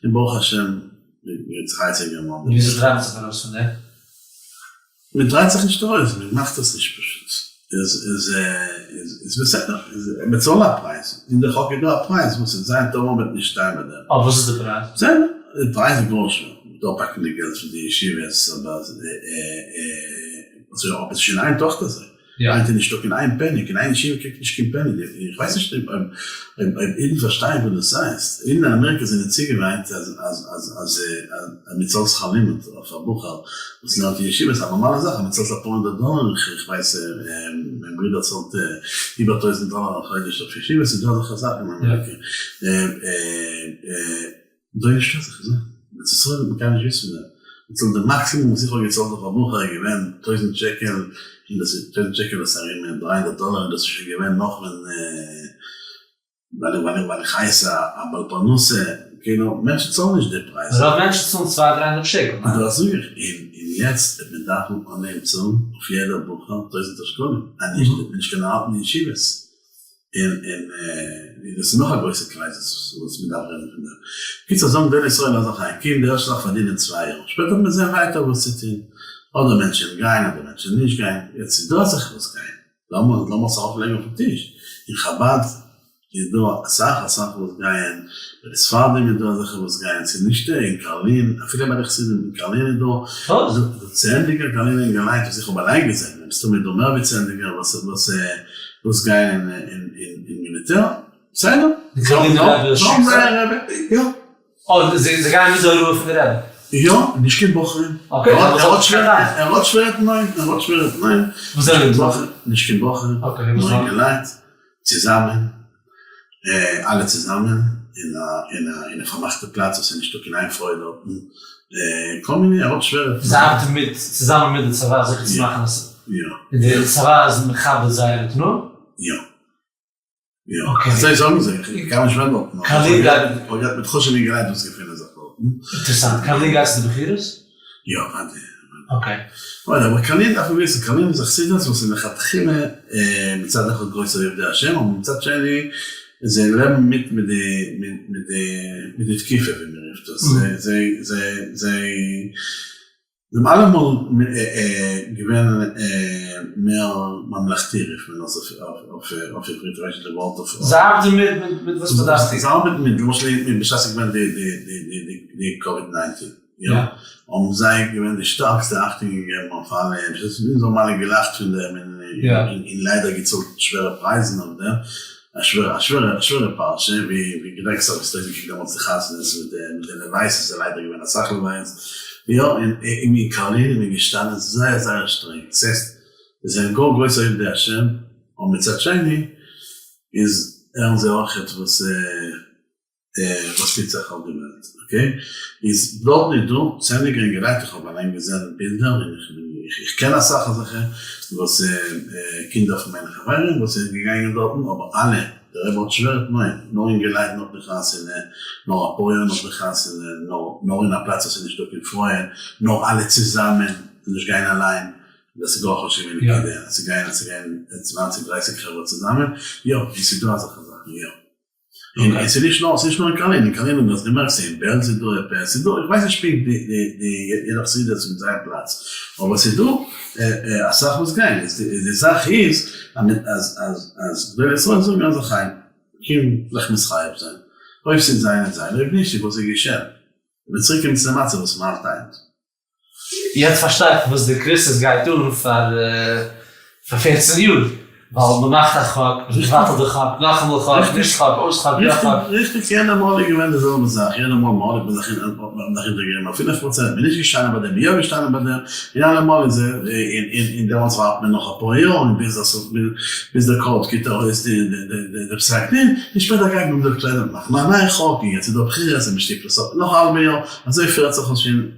Speaker 2: און ברוך השם מ'האט זיך עצה געגעבן אן דעם.
Speaker 1: וויאזוי דרייט מען זיך ארויס פון דעם?
Speaker 2: מען דרייט זיך נישט ארויס, מען מאכט עס נישט פשוט. איז איז בסדר, מען צאלט א פרייז, אין די חוק איז דא א פרייז וואס וועט זיין טאמער מען וועט נישט שטיין ביי דעם.
Speaker 1: אבער וואס איז די פרייז?
Speaker 2: בסדר, די פרייז איז גאר שווער, מען דארף פאקן די געלט פון די ישיבות, אבער אבער עס איז שוין איין טאכטער אזוי. היינט איז נישטא קיין איין פעני, קיין איין ישיבה קריגט נישט קיין פעני, איך ווייס נישט אויב אידן פארשטייען וואס דאס הייסט, אידן אין אמעריקא זענען צוגעוואינט אז אז אז מען צאלט שכר לימוד אויף א בחור וואס לערנט אין ישיבה, ס'איז א נארמאלע זאך אז מען צאלט אפאר הונדערט דאלער, איך ווייס מיין ברודער צאלט איבער 1000 דאלער א חודש אויף ישיבה, ס'איז דא אזעלכע זאכן אין אמעריקא. דא איז נישטא אזעלכע זאכן, אין ארץ ישראל האט מען קיינמאל נישט געוואוסט פון דעם, מען צאלט די מאקסימום וואס איך האב געצאלט אויף א בחור איז געווען 1000 שקל, און דאס איז 1000 שקל דאס איז ארום 300 דאלער, און דאס איז שוין געווען נאך ווען ווייל איך ווייל איך ווייל איך הייס א בעל פרנסה. כאילו, מענטשן צאלן נישט די פרייזן.
Speaker 1: רוב מענטשן צאלן צוויי דריי הונדערט שקל, ניין?
Speaker 2: דאס זאג איך, און יעצט וועט מען דארפן אנהייבן צאלן אויף יעדער בחור טויזענטער שקלים, אז נישט וועט מען נישט קענען האלטן די ישיבות. און און דאס איז נאך א גרויסע crisis וואס מען דארף רעדן פון דעם. קיצור זאגן גדולי ישראל אז איך קום די ערשטע זאך פארדינען 2 יאר, שפעטער וועט מען זען ווייטער וואס צו טון, אדער מענטשען גייען אדער מענטשען נישט גייען, יעצט איז דא אזעלכע וואס גייען, לאמיר לאמיר עס ארויף לייגן אויפן טיש, אין חבד איז דא אסאך אסאך וואס גייען, ביי די ספרדים איז דא אזעלכע וואס גייען, ס'איז נישט אין קארלין, אפילו ביי די חסידים אין קארלין איז דא צענדליגער קארלינער אינגעלייט וואס איך האב אליין געזען, מסתמא איז דא מער ווי צענדליגער וואס וואס וואס גייען אין מיליטער, בסדר,
Speaker 1: די קארלינער רבי
Speaker 2: שיקט זיי? יא.
Speaker 1: אה, זיי גייען מיט די הוראה פון די רבי?
Speaker 2: יא, נישט קיין בחורים.
Speaker 1: okay,
Speaker 2: ער האט שווערע תנאים, ער האט שווערע תנאים.
Speaker 1: וואס זענען די תנאים?
Speaker 2: נישט קיין בחורים, נאר אינגעלייט, צוזאמען, אלע צוזאמען, אין א פארמאכטע פלאץ וואס איז נישטא קיין איין פרוי דארטן, כל מיני, ער האט שווערע תנאים.
Speaker 1: זיי ארבעטן מיט, צוזאמען מיט די צבא זיכער צו מאכן אז.
Speaker 2: יא.
Speaker 1: און די צבא איז מכבד זייערע תנאים?
Speaker 2: יא. יא. אזוי זאגן זיי, איך קען נישט ווען דארטן.
Speaker 1: קארלין גייט.
Speaker 2: איך האב געהאט מיט חשוב'ע אינגעלייט וואס געפינען זיך דארטן.
Speaker 1: אינטערעסאנט. קארלין גייט צו די בחירות?
Speaker 2: יא, אוודאי.
Speaker 1: okay.
Speaker 2: אוודאי, אבער קארלין דארף מען וויסן, קארלין איז א חסידות וואס איז לכתחילה מצד אחד גרויסע עובדי השם, אבער מצד שני זיי לעבן מיט מיט די מיט די מיט די תקופה ווי מען רופט עס, זיי זיי זיי זענען אלעמאל געווען מער ממלכתי רופט מען עס אויף עברית, כ'ווייס נישט די ווארט אויף.
Speaker 1: זיי ארבעטן מיט מיט וואס מען דארף טון.
Speaker 2: זיי ארבעטן מיט, למשל בשעת ס'איז געווען די COVID 19 יא, האבן זיי געווען די שטארקסטע אכטונג געגעבן אויף אלע, אונז האבן אלע געלאכט פון דעם און ליידער געצאלט שווערע פרייזן אויף דעם, א שווערע א שווערע א שווערע פרשה, ווי ווי געדענקסט האב איך אויסגעקוקט דעמאלטס די חתונות מיט די מיט די לוויות, עס איז ליידער געווען אסאך לוויות, יא, און אין קארלין איז מען געשטאנען זייער זייער שטרענג, עס הייסט זיי זענען גאר גרויסע עובדי השם, אבער מצד שני איז הערן זיי אויכעט וואס וואס טוט זיך אויף די וועלט, okay? איז דארט נישט דא צענדליגער אינגעלייט, איך האב אליין געזען בילדער און איך קען אסאך אזעלכע וואס קינדער פון מיינע חברים וואס זענען געגאנגען דארטן, אבער אלע, דער רבי האט שווערע תנאים, נאר אינגעלייט נאך די חתונה, נאר אפאר יאר נאך די חתונה, נאר אין א פלאץ וואס איז נישטא קיין פרויען, נאר אלע צוזאמען, נישט גיין אליין, דאס איז גאר א חשוב'ע נקודה, אז ס'גייען אז ס'גייען צוואנציג דרייסיג חברה צוזאמען, יא, און ס'איז דא אזעלכע זאכן, יא. און עס איז נישט נאר, עס איז נישט נאר אין קארלין, אין קארלין האט מען עס געמאכט, ס'איז אין בעלז איז דא עפעס, ס'איז דא, איך ווייס נישט פונקט די די די יעדע חסידות מיט זיין פלאץ, אבער ס'איז דא אסאך וואס גייען, איז די זאך איז אז אז אז גדולי ישראל זאגן אז לחיים, קום לך מתחייב זיין, אויב ס'איז זיין איז זיין, אויב נישט איז וואס איז געשען, מ'וועט צוריק קומען צו די מצב וואס מ'האלט היינט.
Speaker 1: יעצט פארשטיי איך וואס די crisis גייט אן פאר 14 יאר, ווייל מען מאכט א חוק, מען מבטל די חוק, נאכאמאל חוק, נישט חוק, אויס חוק, יא חוק.
Speaker 2: ריכטיג, יענע מאל איז געווען די זעלבע זאך, יענע מאל מען האט זיך אונטערגעגעבן אויף 5%, מען איז נישט געשטאנען ביי דעם, יא געשטאנען ביי דעם, און אלע מאל איז ער, און דעמאלטס ווארט מען נאך אפאר יאר, און ביז דאס ביז די court גיבט ארויס די פסק דין, און שפעטער גייט מען מיט די קליידער מאכן א נייע חוק, און יעצט איז דא בחירות און מען שטופט עס אפ נאך א האלבע יאר. אזוי פירט זיך עס שוין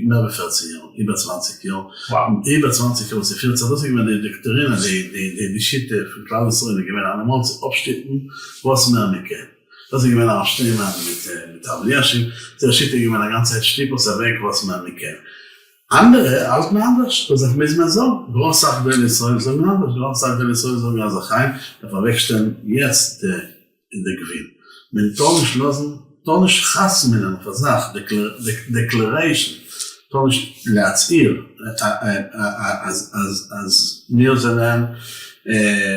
Speaker 2: מער ווי 14 יאר, איבער 20 יאר, איבער 20 יאר וואס ס'פירט זיך, דאס איז געווען די דאקטרינע, די שיטה פון כלל ישראל איז געווען אלעמאל צו אפשטופן וואס מער מען קען, דאס איז געווען הרב שטיינמאן מיט הרב אלישיב, זייער שיטה איז געווען א גאנצע צייט שטופ עס אוועק וואס מער מען קען, אנדערע האלטן אנדערש, דאס מוז מען זאגן, גאר אסאך גדולי ישראל זאגן אנדערש, גאר אסאך גדולי ישראל זאגן אז החיים דארף אוועקשטעלן יעצט די אין די גבול. מען טאר נישט לאזן, טאר נישט חתמ'נען אויף א זאך, declaration, טאר נישט להצהיר אז אז מיר זענען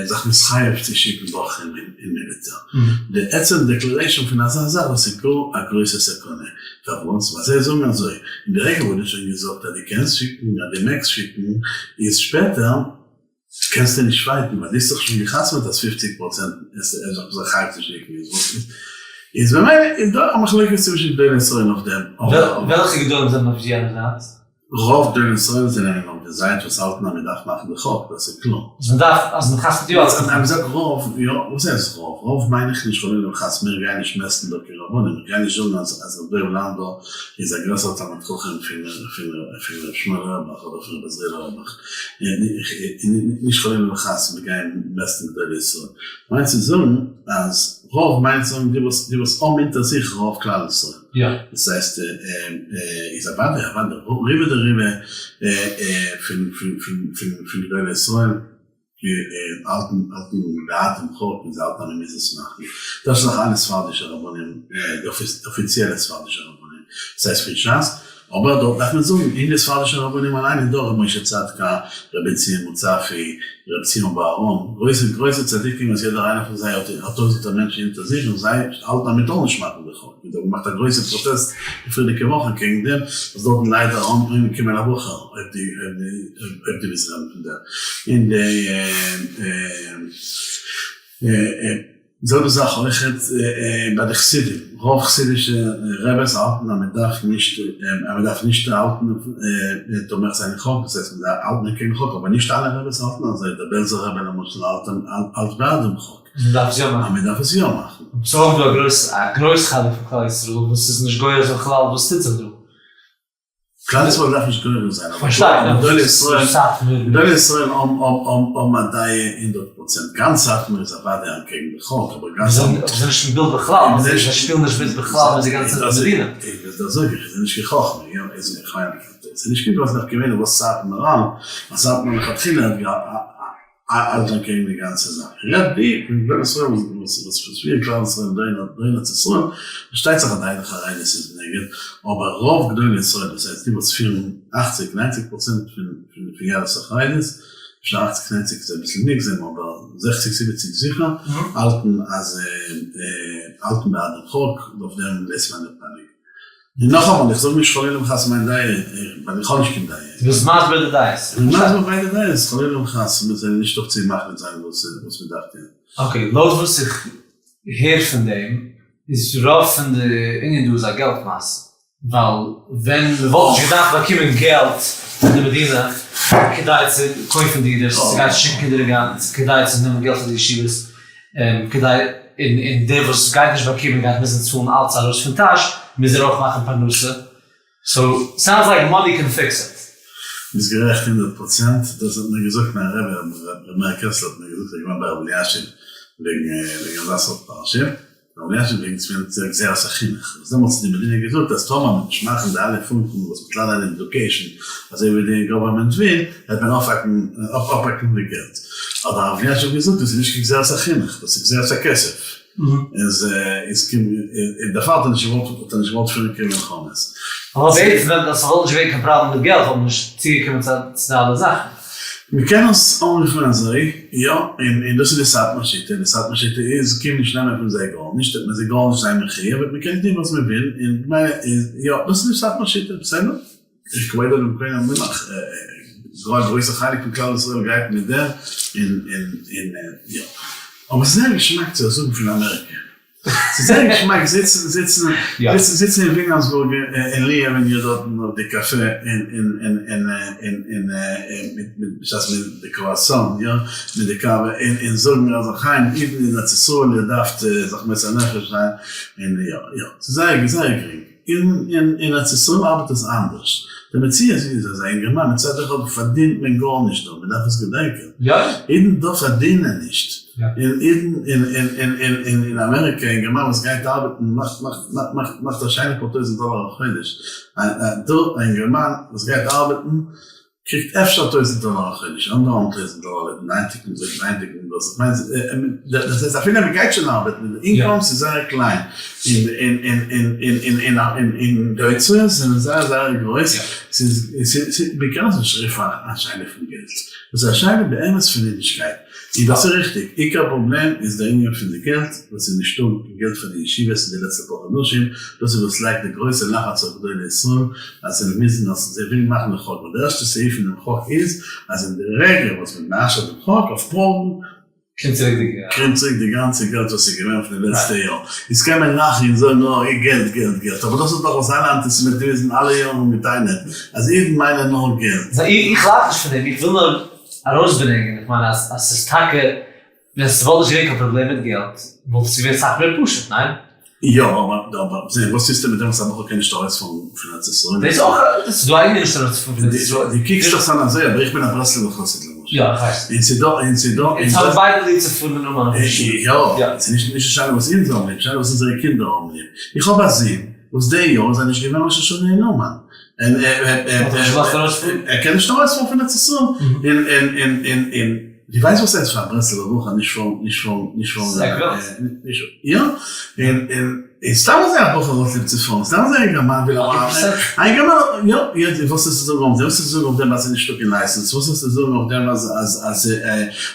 Speaker 2: זיך מתחייב צו שיקן בחורים אין מיליטער. די עצם declaration פון אזא זאך דאס איז גאר א גרויסע סכנה. פארוואס? ווייל זיי זאגן אזוי, אין די רגע וואס דו האסט שוין געזאגט אז דו קענסט שיקן, אז דו מעגסט שיקן, איז שפעטער, קענסטו נישט fight ן ווייל דו האסט דאך שוין געחתמעט אז 50% איז דאך זיך חייב צו שיקן איז וואס איז איז במילא איז דא א מחלוקת צווישן גדולי ישראל אויף דעם.
Speaker 1: וועלכע גדולים זענען אויף יענע זייט?
Speaker 2: רוב גדולי ישראל זענען אויף די זייט וואס האלטן אז מען דארף מאכן די חוק, דאס איז קלאר.
Speaker 1: אז מען דארף אז מען חתמ'ט יא
Speaker 2: אז מען זאגט רוב, יא, וואס הייסט רוב? רוב מיין איך נישט חלילה וחס, מיר גייען נישט מעסטן דא קיין רבנים, איך גיי נישט זאגן אז ר' דוב לאנדא איז א גרעסערע תלמיד חכם פון ר' שמואל אויערבאך אדער פון ר' עזריאל אויערבאך, נישט חלילה וחס מיר גייען מעסטן גדולי ישראל, מיינט צו זאגן אז. רוב מיינט זאגן די וואס די וואס האבן אונטער זיך רוב כלל ישראל. דאס הייסט איז אוודאי אוודאי רובא דרובא פון פון פון פון גדולי ישראל האלטן האלטן בעד דעם חוק און זיי האלטן אז מען מוז עס מאכן. דאס איז נאך אלע ספרדישע רבנים די אפיציעלע ספרדישע רבנים דאס הייסט פון שס. אבער דארט דארף מען זאגן אין די ספרדישע רבנים אליין איז דא ר' משה צדקה, ר' בן ציון מוצפי, ר' ציון בארון, גרויסע גרויסע צדיקים וואס יעדער איינער פון זיי האט האט טויזענטער מענטשן אונטער זיך און זיי האלטן אז מען טאר נישט מאכן די חוק, מ'האט געמאכט א גרויסע פראטעסט די פריערדיגע וואכן קעגן דעם, אז דארטן ליידער אנגעקומען א בחור אויב די אויב די אויב די ווילסט רעדן פון דעם און די. זעלבע זאך אויכעט ביי די חסידים, רוב חסידישע רעבעס האלטן אז מען דארף נישט אז מען דארף נישט האלטן תומך זיין אין חוק, דאס הייסט מען דארף האלטן אקעגן חוק, אבער נישט אלע רעבעס האלטן אזוי, דער בעלזער רבי למשל האלט האלט בעד דעם חוק,
Speaker 1: אז מען דארף עס יא מאכן.
Speaker 2: אז מען דארף עס יא מאכן.
Speaker 1: ס'איז אויך דא א גרויס א גרויס חלק פון כלל ישראל וואס איז נישט גורס בכלל וואס טוט זיך דא.
Speaker 2: כלל ישראל דארף נישט גורס זיין, אבער גדולי ישראל, גדולי ישראל האבן א דעה 100%, גאנץ סאטמאר איז אוודאי אנטקעגן די חוק, אבער גאנץ
Speaker 1: סאטמאר. זיי זענען נישט אין בילד בכלל, זיי שפילן נישט מיט בכלל מיט די גאנצע מדינה.
Speaker 2: דאס זאג איך, עס איז נישט קיין חכמה, יא, איך מיין, עס איז נישט קיין גרויסע נפקא מינה וואס סאטמאר האלט, ווייל סאטמאר לכתחילה האט געהאלטן אז אנטקעגן די גאנצע זאך. איך רעד די פון גדולי ישראל וואס וואס פירן כלל ישראל אין ארץ ישראל, פארשטייט זיך אז די עדה החרדית איז נגד, אבער רוב גדולי ישראל דאס הייסט די וואס פירן אכציג ניינציג פראצענט פון פון יהדות החרדית, אפשר אכציג ניינציג איז אביסל מוגזם אבער זעכציג זיבעציג זיכער, האלטן אז האלטן בעד דעם חוק, אויף דעם לית מאן דפליג. און נאכאמאל, איך זאג נישט חלילה וחס מיין דעה, ווייל איך האב נישט קיין דעה.
Speaker 1: דו ביסט מסביר די דעות.
Speaker 2: איך בין מסביר ביידע דעות, חלילה וחס, מיר זענען נישט דא צו מחליט זיין וואס מען דארף טון.
Speaker 1: okay, לויט וואס איך הער פון דעם, איז רוב פון די ענין דא איז א געלט מעשה. ווייל ווען מען וואלט נישט געדארפט באקומען געלט פון די מדינה כדי צו קויפן דירות, כדי צו שיקן קינדער אין גן, כדי צו נעמען געלט פאר די ישיבות, כדי און דער וואס גייט נישט באקומען גייט מוזן צאלן אלץ ארויס פון טאש, מוז ער אויך מאכן פרנסה, so sounds like money can fix it.
Speaker 2: ביסט גערעכט 100%, דאס האט מיר געזאגט מיין רבי, ר' מאיר קעסלער האט מיר געזאגט ער איז געווען ביי ר' אלישיב וועגן אזא סארט פרשה, ר' אלישיב וועגן צו ווען גזירת החינוך, וואס דעמאלטס האט די מדינה געזאגט אז טאמער מ'וועט נישט מאכן די אלע פונקטן וואס מ'טלאן אין education אזוי ווי די government וויל, וועט מען אפהאקן די געלט. האט הרב אלישיב געזאגט דאס איז נישט קיין גזירת החינוך, דאס איז גזירת הכסף. איז איז דערפאר האט ער נישט געוואלט האט ער נישט געוואלט פירן קיין מלחמות.
Speaker 1: אבער בעצם ווען עס וואלט נישט געווען קיין פראבלעם מיט געלט וואלט מען נישט צוגעקומען צו די אלע זאכן.
Speaker 2: מ'קען עס אנרופן אזוי, יא, און דאס איז די סאטמאר שיטה, און די סאטמאר שיטה איז קום נישט נעמען פון זיי גארנישט, וועט מען זיי גארנישט זיין מחייב, וועט מען קענען טון וואס מען וויל, און ממילא איז, יא, דאס איז די סאטמאר שיטה, בסדר? איך כבוד אדם כהן המלך, גאר א גרויסע חלק פון כלל ישראל גייט מיט דעם, און און און יא. אבער ס'איז זייער געשמאק צו זאגן פון אמעריקע. ס'איז זייער געשמאק זיצן זיצן זיצן זיצן אין וויליאמסבורג אין לי עוועניו דארטן אויף די קאפע און און און און און און מיט מיט בשעת מיט די קרואסאן יא מיט די קאווע און און זאגן אז חיים אידן אין ארץ ישראל איר דארפט זיך מוסר נפש זיין און יא יא ס'איז זייער זייער גרינג. אין אין ארץ ישראל ארבעט עס אנדערש, די מציאות איז אז א אינגערמאן מצד אחד פארדינט מען גארנישט דא, מען דארף עס געדענקען, אידן דא פארדינען נישט, און אידן אין אין אמעריקע א אינגערמאן וואס גייט ארבעטן מאכט מאכט מאכט מאכט א שיינע פאר טויזענט דאלער א חודש, דא א אינגערמאן וואס גייט ארבעטן קריגט אפשר טויזנט דאלאר א חודש, אנדערהאלבן טויזנט דאלאר לויטן היינטיגן לויטן היינטיגן וואס איך מיין דאס הייסט אפילו מען גייט שוין ארבעטן די incomes איז זייער קליין און און און און און און און די הוצאות זענען זייער זייער גרויס ס'איז ס'איז מען קען עס נישט רופן א שאלה פון געלט דאס איז א שאלה באמת פון אידישקייט. און דאס איז ריכטיג, עיקר פראבלעם איז דער ענין פון די געלט, וואס איז נישטא קיין געלט פאר די ישיבות אין די לעצטע פאר חדשים, דאס איז וואס לייגט די גרויסע לחץ אויף גדולי ישראל אז זיי מוזן אז זיי ווילן מאכן די חוק, ווייל די ערשטע סעיף אין דעם חוק איז אז אין די רגע וואס מען מאשר'ט דעם חוק אויף מארגן,
Speaker 1: קומט צוריק די געלט.
Speaker 2: קומט צוריק די גאנצע געלט וואס איז געווען פון די לעצטע יאר, איז קען מען לאכן און זאגן אוי געלט געלט געלט, אבער דאס איז דאך וואס אלע אנטיסעמיטיזם אלע יארן געטענה'ט, אז אידן מיינען נאר געלט.
Speaker 1: איך לאך נישט פון דעם, איך וויל נאר ארויסברענגען, איך מיין אז אז ס'איז טאקע, ווען ס'וואלט נישט געווען קיין פראבלעם מיט געלט, וואלט עס געווען סאך מער פשוט, ניין?
Speaker 2: יא, אבער זע, וואס טוסטו מיט דעם וואס א בחור קען נישט ארויספארן פון ארץ ישראל?
Speaker 1: דאס אויך, דאס איז דא א ענין נישט ארויסצופארן פון ארץ ישראל.
Speaker 2: דו קוקסט דאס אן אזוי, אבער איך בין א ברסלב'ער חסיד למשל.
Speaker 1: יא, איך ווייס.
Speaker 2: און ס'איז דא, און ס'איז דא,
Speaker 1: אונז האבן ביידע ליב צו פארן אין אומאן אויף ראש השנה.
Speaker 2: יא, ס'איז נישט נישט די שאלה וואס אונז האבן ליב, די שאלה וואס אונזערע קינדער האבן ליב. איך האב א זון וואס די יאר איז ער נישט געווען ראש השנה אין אומאן. און
Speaker 1: האט ער נישט געלאזט ארויספארן?
Speaker 2: ער קען נישט ארויספארן פון ארץ ישראל. און און און און און דו ווייסט וואס הייסט פאר א ברסלב'ער בחור נישט פארן נישט פארן נישט פארן
Speaker 1: ס'איז א גוואלד.
Speaker 2: יא, און און און סתם אזוי א בחור האט ליב צו פארן, סתם אזוי א אינגערמאן וויל א א אינגערמאן יא, יא, וואס האסטו צו זאגן אויף דעם, וואס האסטו צו זאגן אויף דעם אז ס'איז נישטא קיין license, וואס האסטו צו זאגן אויף דעם אז אז אז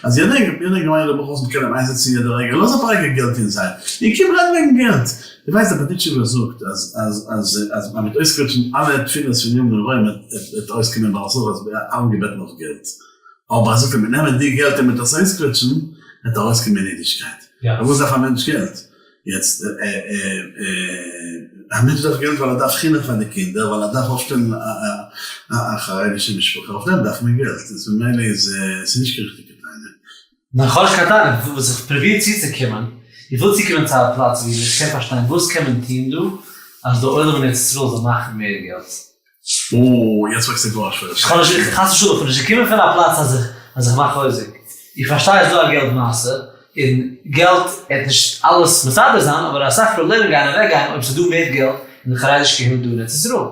Speaker 2: אז יעדער יעדער אינגערמאן יעדער בחור וואס מ'קען אים איינזעצן יעדע רגע, לאז אפאר רגע געלט אין זייט, און קום רעדן וועגן געלט, דו ווייסט דער בארדיטשובער זאגט אז אז אז אז מ'וועט אויסקוועטשן אלע תפילות פון ימים נוראים וועט אויסקומען ביי אסור אז מיר האבן געבעטן אויף געלט. אבער אז אויב מיר נעמען די געלט און מ'וועט עס אויסקוועטשן, וועט ארויסקומען אידישקייט. פארוואס דארף א מענטש געלט? יעצט, א מענטש דארף געלט ווייל ער דארף חינוך פאר די קינדער, ווייל ער דארף אויפשטעלן א חרדישע משפחה, אויף דעם דארף מען געלט. איז ממילא איז עס נישט קיין ריכטיגע טענה.
Speaker 1: ניין כ'האב נישט קיין טענה, וואס איך פרוביר צוצוקומען, איך וויל צוקומען צו א פלאץ ווי איך קען פארשטיין וואס קען מען טון דא אז די עולם אין ארץ ישראל זאל מאכן מער געלט.
Speaker 2: אוי, יעצט פרעגסטו גאר א שווערע שאלה.
Speaker 1: כ'האב נישט, חס ושלום, כ'בין נישט געקומען פון א פלאץ אז איך אז איך מאך חוזק. איך פארשטיי אז ס'דא א געלט מעשה, און געלט העט נישט אלעס מסדר זיין, אבער אסאך פראבלעמען גייען אוועקגיין אויב ס'דא מער געלט אין די חרדישע קהילה דא אין ארץ ישראל.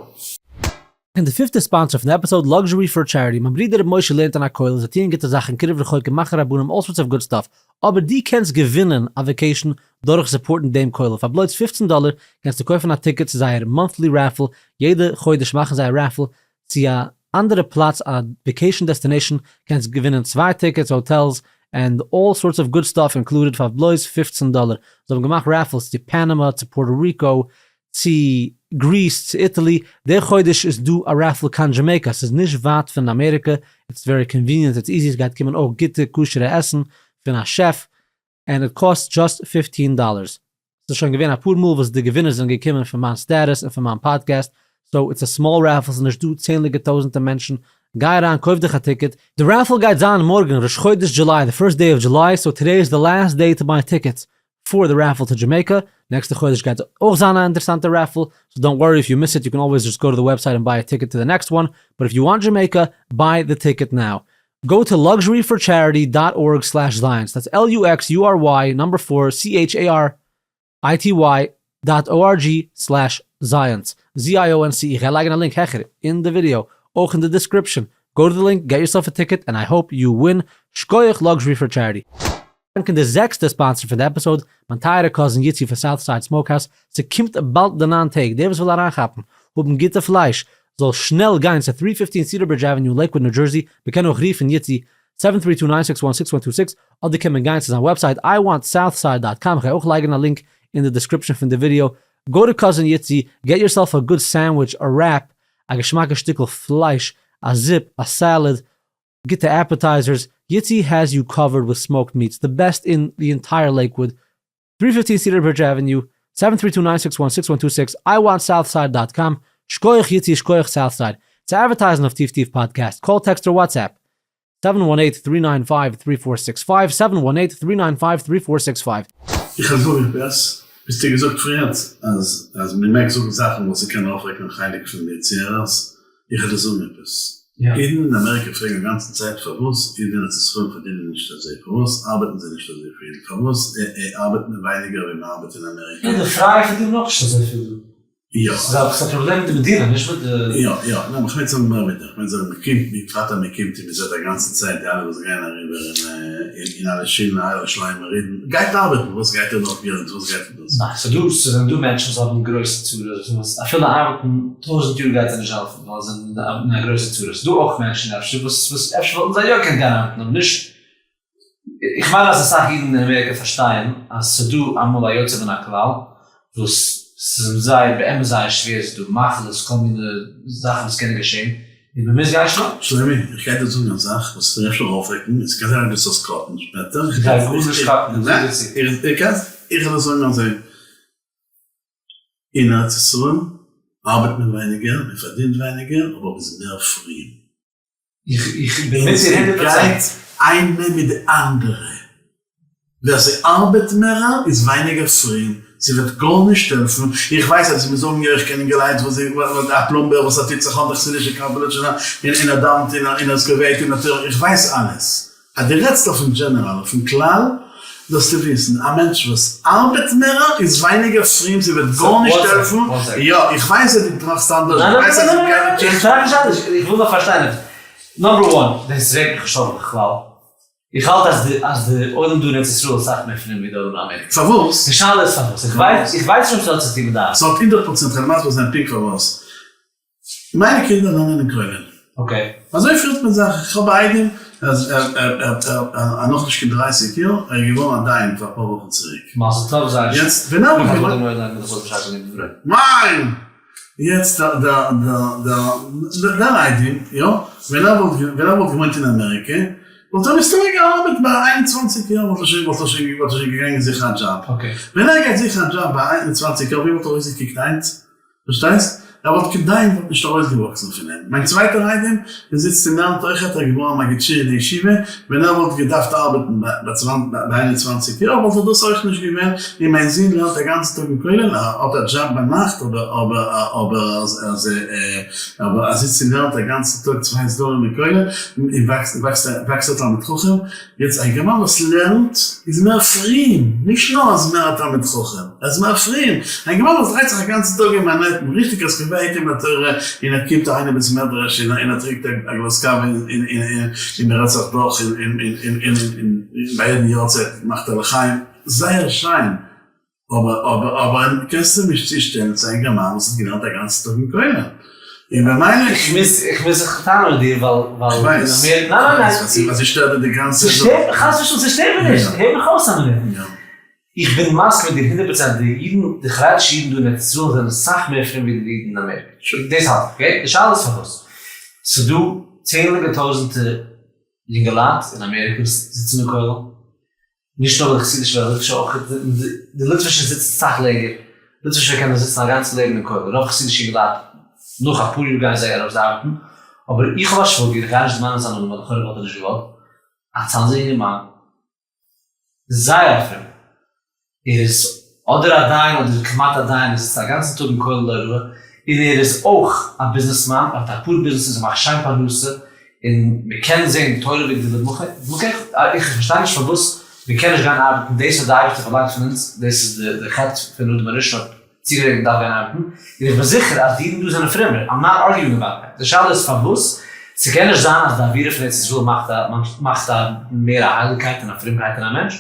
Speaker 1: און די פיפטע sponsor פון די episode Luxury for Charity, מיין ברודער ר' משה לערנט אין א כולל, זיי טוען גוטע זאכן, קירוב רחוקים, מאכן רבנים, all sorts of good stuff, אבער דו קענסט געווינען א vacation דורך support ן דעם כולל, פאר בלויז 15 דאלער קענסטו קויפן א ticket צו זייער monthly raffle, יעדע חודש מאכן זיי א raffle צו א אנדערע פלאץ א vacation destination, קענסט געווינען צוויי tickets, hotels, and all sorts of good stuff included פאר בלויז 15 דאלער, זיי האבן געמאכט raffles צו פאנאמא, צו פארטא ריקא, צו Greece, צו Italy, דער חודש איז דא א raffle קיין דזשאמעיקא, ס'איז נישט ווייט פון אמעריקע, it's very convenient, it's easy, ס'גייט קומען אויך גוטע כשר'ע עסן פון א chef, and it cost just 15 dollars. ס'איז שוין געווען אפאר מאל וואס די געווינער זענען געקומען פון מיין status און פון מיין פאדקעסט, so it's a small raffle, ס'איז נישט דא צענדליגע טויזענטער מענטשן, גיי אריין קויף דיך א ticket, די raffle גייט זיין מארגן ראש חודש July, the first day of July, so today is the last day to buy tickets for the raffle to Jamaica, נעקסטע חודש גייט אויך זיין א אינטערעסאנטע raffle, so don't worry if you miss it, you can always just go to the website and buy a ticket to the next one, but if you want Jamaica, buy the ticket now. Go to luxuryforcharity dot org slash Zionce, that's L U X U R Y number four C H A R I T Y dot O R G slash Zionce, Z I O N C E, איך גיי לייגן א link העכער אין די ווידיאו, אויך אין די description, go to the link, get yourself a ticket, and I hope you win, שקויעך Luxury for Charity. דאנקען די זעקסטע sponsor פון די episode, מיין טייערע cousin יצי פון Southside Smokehouse, ס'קומט באלד די ניין טעג, דער וואס וויל אריינכאפן, האבן גוטע פלייש, זאל שנעל גיין צו 315 Cedar Bridge Avenue אין לעיקוואד ניו דזשערסי, מ'קען אויך רופן יצי 732-961-6126, אדער קען מען גיין צו זיין website iwantsouthside dot com, כ'גיי אויך לייגן א link אין די description פון די ווידיאו, go to cousin יצי, get yourself a good sandwich, א wrap, א געשמאקע שטיקל פלייש, א זופ, א salad, גוטע appetizers, יצי has you covered with smoked meats, the best in the entire Lakewood, 315 Cedar Bridge Avenue, 732-961-6126, iwantsouthside dot com, שקויעך יצי שקויעך Southside, צו advertise ן אויף טיף טיף פאדקעסט, call text or WhatsApp, 718-395-3465, 718-395-3465.
Speaker 2: איך האב זאג איך עפעס, ביסטו געזאגט פריערט אז אז מען מעג זאגן זאכן וואס ס'קען אויפוועקן א חלק פון די צוהערערס, איך וועל דיר זאגן עפעס, אידן אין אמעריקע פרעגן א גאנצן צייט פארוואס אידן אין ארץ ישראל פארדינען נישט אזוי, פארוואס ארבעטן זיי נישט אזויפיל, פארוואס ארבעט מען ווייניגער ווי מען ארבעט אין אמעריקע.
Speaker 1: יא, די פרייע פארדינען אויך נישט אזויפיל דא.
Speaker 2: יא.
Speaker 1: ס'איז א פראבלעם מיט די מדינה, נישט מיט די.
Speaker 2: יא יא, ניין איך מיין זאגן מער ווי דעם, איך מיין זאגן מען קומט, בפרט אז מען קומט און מען זעט א גאנצן צייט די אלע וואס גייען אריבער אין אלע שילן אלע שליימער אידן, גייט ארבעטן, וואס גייט איר נאך געלט, וואס גייט איר דאס.
Speaker 1: ניין, ס'דא, ס'זענען דא מענטשן וואס האבן גרויסע צרות, וואס אפילו ארבעטן טויזנט יאר גייט זיי נישט העלפן, ווייל זיי זענען אין א גרויסע צרה, ס'דא אויך מענטשן אפשר וואס וואס אפשר וואלטן זיי יא געקענט גיין ארבעטן אבער נישט, איך מיין אז אסאך אידן אין אמעריקע פארשטייען אז ס'דא אמאל א יוצא מן הכלל וואס ס'איז זיי באמת זייער שווער, ס'דא מחלות, כל מיני זאכן וואס קענען געשען, און מ'מוז גיין שלאפן.
Speaker 2: שלומי, איך גיי דיר זאגן א זאך וואס וועט אפשר אויפוועקן, און ס'קען זיין אז דו זאלסט cut ן שפעטער.
Speaker 1: איך גיי גארנישט cut ן, זאג דיר צו.
Speaker 2: איך וועל זאגן אזוי, אין ארץ ישראל ארבעט מען ווייניגער, מען פארדינט ווייניגער, אבער מ'איז מער free.
Speaker 1: איך בין מיט דיר הונדערט פראצענט.
Speaker 2: ס'גייט איינע מיט די אנדערע. ווער ס'ארבעט מערער איז ווייניגער free. ס'וועט גארנישט העלפן, איך ווייס אז מיר זאגן יא איך קען אינגעלייט וואס זיי א plumber וואס ער טוט זיך אן די חסידישע קאפעלוטש און און ער דאווענט און און ער איז קובע עתים לתורה, איך ווייס אלעס. אז דו רעדסט אויפן general אויפן כלל זאלסטו וויסן א מענטש וואס ארבעט מער איז ווייניגער פרום ס'וועט גארנישט העלפן, יא איך ווייס אז דו טראכסט אנדערש איך ווייס אז דו קענסט.
Speaker 1: איך טראכט נישט אנדערש איך וויל נאר פארשטיין עפעס, number one דאס רעגט מיך נישט אויף בכלל, איך האלט אז די אז די עולם דא אין ארץ ישראל איז אסאך מער פרום ווי די עולם אין אמעריקע.
Speaker 2: פארוואס?
Speaker 1: די שאלה איז פארוואס? איך ווייס איך ווייס נישט אויב ס'האט צו טון מיט די ארבעט.
Speaker 2: ס'האט 100%, כ'וועל מסביר זיין פונקט פארוואס. מיינע קינדער לערנען אין כולל.
Speaker 1: okay.
Speaker 2: אזוי פירט מען זיך, איך האב א איידעם, ער איז נאכנישט קיין 30 יאר, ער איז געווארן א דיין פאר אפאר וואכן צוריק.
Speaker 1: מזל טוב זייער שיין.
Speaker 2: יעצט ווען ער וואלט געווארן. ניין! יעצט דער איידעם, יא, ווען ער וואלט געוואוינט אין אמעריקע, וואלט ער מסתמא געארבעט ביי 21 יאר וואלט ער שוין וואלט ער שוין וואלט ער שוין געגאנגען זוכן א דזשאב. ווען ער גייט זוכן א דזשאב ביי 21 יאר ווי וואלט ער אויסגעקוקט היינט? פארשטייסט? ער וואלט כדאי וואלט נישט ארויסגעוואקסן פון אים. מיין צווייטער איידעם איז איצט אין לערנט אויך האט ער געווארן מגיד שיעור אין די ישיבה, ווען ער וואלט געדארפט ארבעטן ביי 21 יאר וואלט ער דאס אויך נישט געווען, און מיין זון לערנט א גאנצן טאג אין כולל, ער האט א דזשאב ביינאכט אבער אבער אבער אבער ער זיצט און לערנט א גאנצן טאג צוויי סדרים אין כולל און וואקסט וואקסט א תלמיד חכם, יעצט א אינגערמאן וואס לערנט איז מער פרום, נישט נאר אז מער א תלמיד חכם, ער איז מער פרום, א אינגערמאן וואס דרייט זיך א גאנצן טאג אין מאנהעטן, ריכטיג אז קובע עתים לתורה, און ער קומט אריין אין בית מדרש און ער טרינקט א גלאז קאווע און מען רעדט זיך דורך און ביי יעדן יארצייט מאכט ער לחיים, זייער שיין, אבער אבער אבער קענסט אים נישט צושטעלן צו א אינגערמאן וואס האט געלערנט א גאנצן טאג אין כולל, און במילא.
Speaker 1: איך מוז איך מוז זיך טענה'ן מיט דיר ווייל ווייל
Speaker 2: איך ווייס,
Speaker 1: ניין ניין ניין.
Speaker 2: איך ווייס אז ס'שטערט דיר די גאנצע זאך.
Speaker 1: ס'שטערט מיך חס ושלום ס'שטערט מיר נישט, הער מיך אויס א מינוט. איך בין מסכים מיט דיר 100% די אידן די חרדישע אידן דא אין ארץ ישראל זענען סאך מער פרום ווי די אידן אין אמעריקע. דאס האלט איך, okay? די שאלה איז פארוואס. ס'דא צענדליגע טויזענטער יונגעלייט אין אמעריקע וואס זיצן אין כולל. נישט נאר די חסידישע די ליטווישע אויך, די ליטווישע זיצן סאך לענגער, ליטווישע קענען זיצן א גאנצע לעבן אין כולל, רוב חסידישע אינגעלייט נאך אפאר יאר גייען זיי ארויס ארבעטן, אבער איך האב א שוואגער, איך גיי נישט דערמאנען זיין נאמען ווייל לכאורה וואלט ער נישט געוואלט, א צאנזער אינגערמאן, זייער א פרומער, ער איז אדער א דיין אדער כמעט א דיין, ער זיצט א גאנצן טאג אין כולל להוראה, און ער איז אויך א ביזנעסמאן, ער האט אפאר ביזנעסעס, ער מאכט שיין פרנסה, און מען קען זען תורה וגדולה במוחו, איך פארשטיי נישט פארוואס מען קען נישט גיין ארבעטן, דאס האט די אייבערשטער פארלאנגט פון אונז, דאס איז די חטא פון אדם הראשון האט צוגעלייגט מען דארף גיין ארבעטן, און איך בין זיכער אז די אידן דא זענען פרומער, I'm not arguing about that, די שאלה איז פארוואס ס'קען נישט זיין אז די אווירה פון ארץ ישראל מאכט א מאכט א מער א הייליגקייט און א פרומקייט אין א מענטש,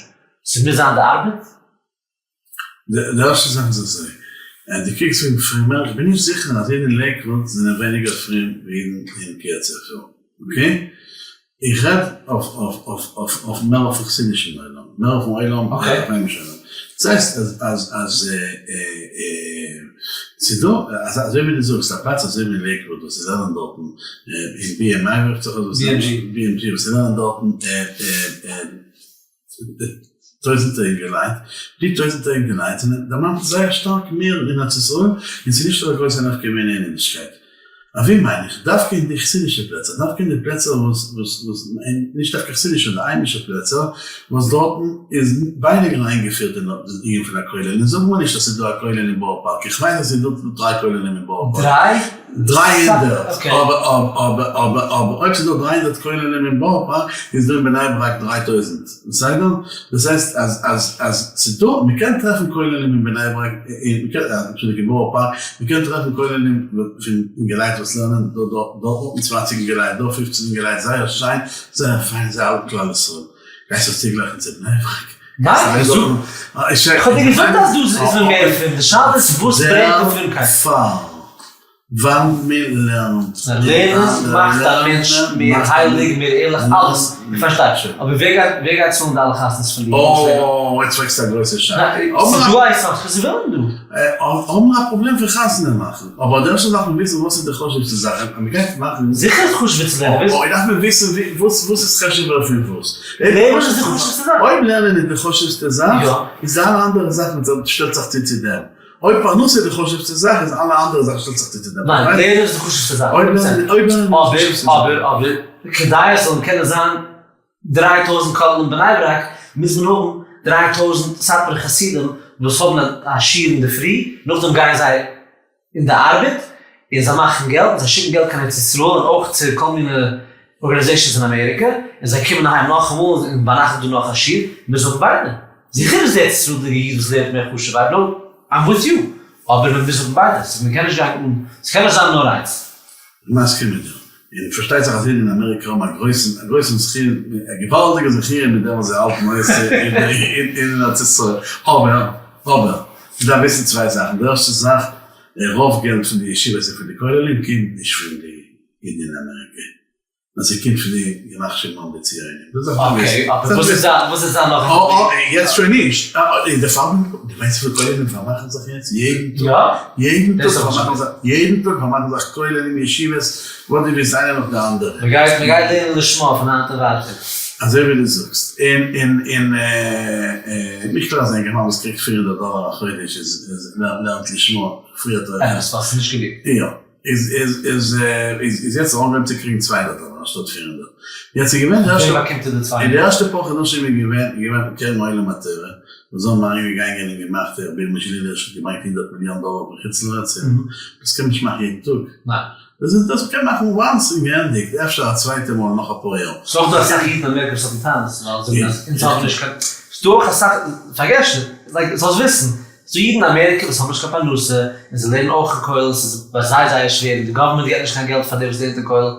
Speaker 1: ס'מוז זיין די ארבעט?
Speaker 2: די ערשטע זאך איז אזוי, דו קוקסט וועגן פרומער, איך בין נישט זיכער אז אידן אין לעיקוואוד זענען ווייניגער פרום ווי אידן אין קרית ספר, okay? איך רעד אויף מער אויפן חסידישן עולם, מער אויפן עולם, אויפן היימישן עולם. דאס הייסט אז אז אז ס'איז דא, אזוי ווי דו זאגסט, א פלאץ אזוי ווי לעיקוואוד וואס זיי לערנען דארטן אין BMI רופט זיך עס, BMG וואס זיי לערנען דארטן טויזענטער אינגעלייט, די טויזענטער אינגעלייט זענען דערמאנט זייער שטארק מיר אין ארץ ישראל, און ס'איז נישט אזא גרויסע נפקא מינה אין אידישקייט. אויף ווי מיין איך? דווקא אין די חסידישע פלעצער, דווקא אין די פלעצער וואס וואס וואס נישט דווקא חסידישע, די היימישע פלעצער, וואס דארטן איז ווייניגער איינגעפירט די ענין פון א כולל, און זאג מיר נישט אז ס'איז דא א כולל אין בארא פארק, איך ווייס אז ס'איז דא דריי כוללים אין בארא פארק.
Speaker 1: דריי?
Speaker 2: 300, אבער אבער אבער אבער אויב ס'איז דא 300 כוללים אין בארא פארק איז דא אין בני ברק 3000, בסדר? דאס הייסט אז אז אז ס'איז דא, מ'קען טרעפן כוללים אין בני ברק, אנטשולדיגט אין בארא פארק, מ'קען טרעפן כוללים פון אינגעלייט וואס לערנען דא דארטן 20 אינגעלייט, דא 15 אינגעלייט, זייער שיין, זייער פיין, זיי האלטן כלל ישראל. גייסט זיך צוגלייכן צו בני ברק?
Speaker 1: ניין, איך האב דיר געזאגט אז דא איז מען מער פרום, די שאלה איז וואס ברענגט די פרומקייט.
Speaker 2: פאר ווען מען לערנט.
Speaker 1: לערנען מאכט א מענטש מער הייליג, מער ערליך, אלעס, איך פארשטיי. אבער ווער גייט ווער גייט צאלן די אלע חתונות פון די אידן וואס לערנען?
Speaker 2: אוי, יעצט פרעגסטו א גרויסע שאלה.
Speaker 1: ס'איז דא א סאך וואס ווילן דא.
Speaker 2: האבן א פראבלעם פון חתונה מאכן. אבער די ערשטע דארף מען וויסן וואס איז די חשוב'סטע זאך, אז מען גייט מאכן.
Speaker 1: זיכער איז חשוב'ער צו לערנען.
Speaker 2: אוי דארף מען וויסן וואס וואס איז חשוב'ער פון וואס.
Speaker 1: לערנען איז די חשוב'סטע זאך.
Speaker 2: אויב לערנען איז די חשוב'סטע זאך, איז אלע אנדערע זאכן שטעלט זיך צו צו דעם. אויב פרנסה איז די חשוב'סטע זאך איז אלע אנדערע זאכן שטעלט זיך צו צו דעם.
Speaker 1: ניין, לערנען איז די חשוב'סטע זאך.
Speaker 2: אויב לערנען אויב לערנען איז די חשוב'סטע זאך.
Speaker 1: אבער אבער כדי עס זאלן קענען זיין 3000 כוללים אין בני ברק מוז מען האבן 3000 סאטמארע חסידים. וואס האבן א שיעור אינדערפרי, נאכדעם גייען זיי אין די ארבעט, און זיי מאכן געלט, און זיי שיקן געלט קיין ארץ ישראל און אויך צו כל מיני organizations אין אמעריקע, און זיי קומען אהיים נאכאמאל און ביינאכט איז דא נאך א שיעור, מוז האבן ביידע. זיכער איז די ארץ ישראל'דיגע איד וואס לערנט מער חשוב, I know, I'm with you, אבער מען מוז האבן ביידע, ס'איז מען קען נישט גיין אן, ס'קען נישט זיין נאר איינס.
Speaker 2: מסכים מיט דיר. און פארשטייט זיך אז אידן אין אמעריקע האבן א גרויסן א גרויסן זכי', א געוואלדיגע זכי' מיט דעם וואס זיי האלטן אויס אין ארץ ישראל. אבער, אבער, מ'דארף וויסן צוויי זאכן, די ערשטע זאך, רוב געלט פון די ישיבות און פון די כוללים קומט נישט פון די אידן אין אמעריקע, נאר ס'קומט פון די ימח שמם די ציונים. דאס דארף מען וויסן.
Speaker 1: okay, אבער וואס איז זיין, וואס איז זיין נאך?
Speaker 2: אה, אה, יעצט שוין נישט. אה, אה, דערפאר בין איך, דו ווייסט וויפיל כוללים פארמאכן זיך יעצט? יעדן טאג, יעדן טאג פארמאכן זיך, יעדן טאג פארמאכן זיך כוללים, ישיבות, וואס דו ווילסט, איינע נאך די אנדערע.
Speaker 1: מ'גייט, מ'גייט לערנען לשמה פון היינט און ווייטער.
Speaker 2: אזוי ווי דו זאגסט. און, און, און, נישט קלאר אז א אינגערמאן וואס קריגט 400 דאלער א חודש איז, איז, לערנט לשמה פריער אויך.
Speaker 1: אמת, ווייל ס'איז נישט גענוג.
Speaker 2: יא. איז איז איז איז יעצט אנגעהויבן צו קריגן 200 דאלער אנשטאט 400. יעצט איז געווען די ערשטע,
Speaker 1: באקומט ער די
Speaker 2: אין די ערשטע פאר חדשים איז געווען איז געווען קרן עולם התורה וואס זיי האבן אריינגעגאנגען און געמאכט רבי משה ליליש האט געברענגט 100 מיליאן דאלער פון חוץ לארץ און דאס קען מען נישט מאכן יעדן טאג.
Speaker 1: ניין.
Speaker 2: דאס איז דאס קען מאכן once און געענדיגט, אפשר א צווייטע מאל נאך אפאר יאר.
Speaker 1: ס'איז אויך דא אסאך אידן אין אמעריקע וואס האבן טענות ווייל זיי זאגן אז אונז האבן נישט קיין, ס'איז דא אויך אסאך, פארגעס נישט, like זאלסט וויסן, ס'דא אידן אין אמעריקע וואס האבן נישט קיין פרנסה, און זיי לערנען אויך אין כולל, ס'איז ביי זיי זייער שווער, און די government געבט נישט קיין געלט פאר די וואס לערנט אין כולל.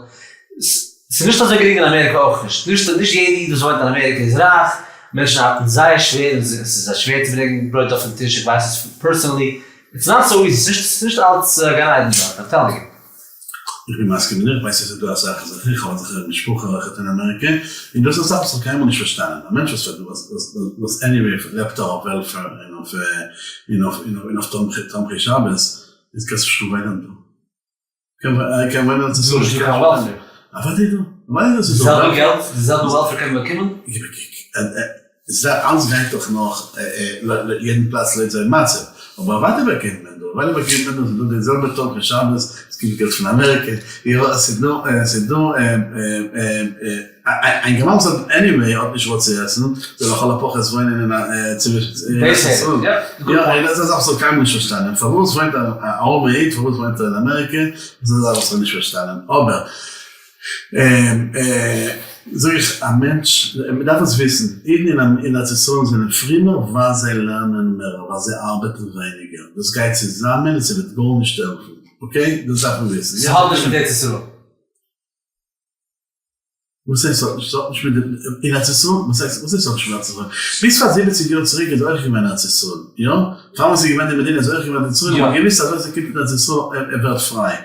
Speaker 1: ס'איז נישט אזוי גרינג אין אמעריקע אויך נישט. נישט נישט יעדע איד וואס וואוינט אין אמעריקע איז רייך, מענטשן ארבעטן זייער שווער, און ס'איז זיי שווער צו ברענגען ברויט אויפן טיש, איך ווייס עס personally, it's not so easy, ס'איז נישט אלץ גן עדן דארט, I'm telling you.
Speaker 2: איך בין מסכים מיט דיר, איך ווייס עס איז דא אסאך אזעלכע, איך האב אזעלכע משפחה אויכעט אין אמעריקע, און דאס איז א זאך וואס איך האב קיינמאל נישט פארשטאנען, א מענטש וואס וואס anyway לעבט ער אויף welfare און אויף און אויף און אויף תומכי שבת, איז קענסט נישט וואוינען דא, קען וואוינען אין ארץ ישראל,
Speaker 1: נישטא קיין welfare.
Speaker 2: אוודאי דא, אוודאי דא,
Speaker 1: די זעלבע געלט, די זעלבע welfare קען מען באקומען?
Speaker 2: אלץ גייט דאך נאך יעדן פלאץ לויט זיין מצב, אבער אוודאי באקומט מען דא, אוודאי באקומט מען דא, ס'איז דא די זעלבע טאג פון שבת, עס קומט געלט פון אמעריקע, יא עס איז דא, עס איז דא א אינגערמאן וואס האט anyway האט נישט וואס צו עסן, זאל לכל הפחות וואוינען אין א צווישן ארץ ישראל, יא דאס איז א זאך וואס איך האב קיינמאל נישט פארשטאנען, פארוואס וואוינט א ארעמע איד, פארוואס וואוינט ער אין אמעריקע, דאס איז א זאך וואס איך האב נישט פארשטאנען, אבער. זאג איך, א מענטש, מען דארף עס וויסן, אידן אין ארץ ישראל זענען פרימער ווייל זיי לערנען מער, ווייל זיי ארבעטן ווייניגער, דאס גייט צוזאמען און ס'וועט גארנישט העלפן, okay? דאס דארף מען וויסן.
Speaker 1: ס'האט נישט מיט ארץ ישראל.
Speaker 2: וואס הייסט ס'האט נישט? ס'האט נישט מיט די, אין ארץ ישראל? וואס הייסט וואס הייסט ס'האט נישט מיט ארץ ישראל? ביז פאר 70 יאר צוריק איז אויך געווען ארץ ישראל, יא? פאר וואס איז געווען די מדינה איז אויך געווען ארץ ישראל, מ'האט געוויסט אז ווער ס'קומט אין ארץ ישראל ער ווערט פריי.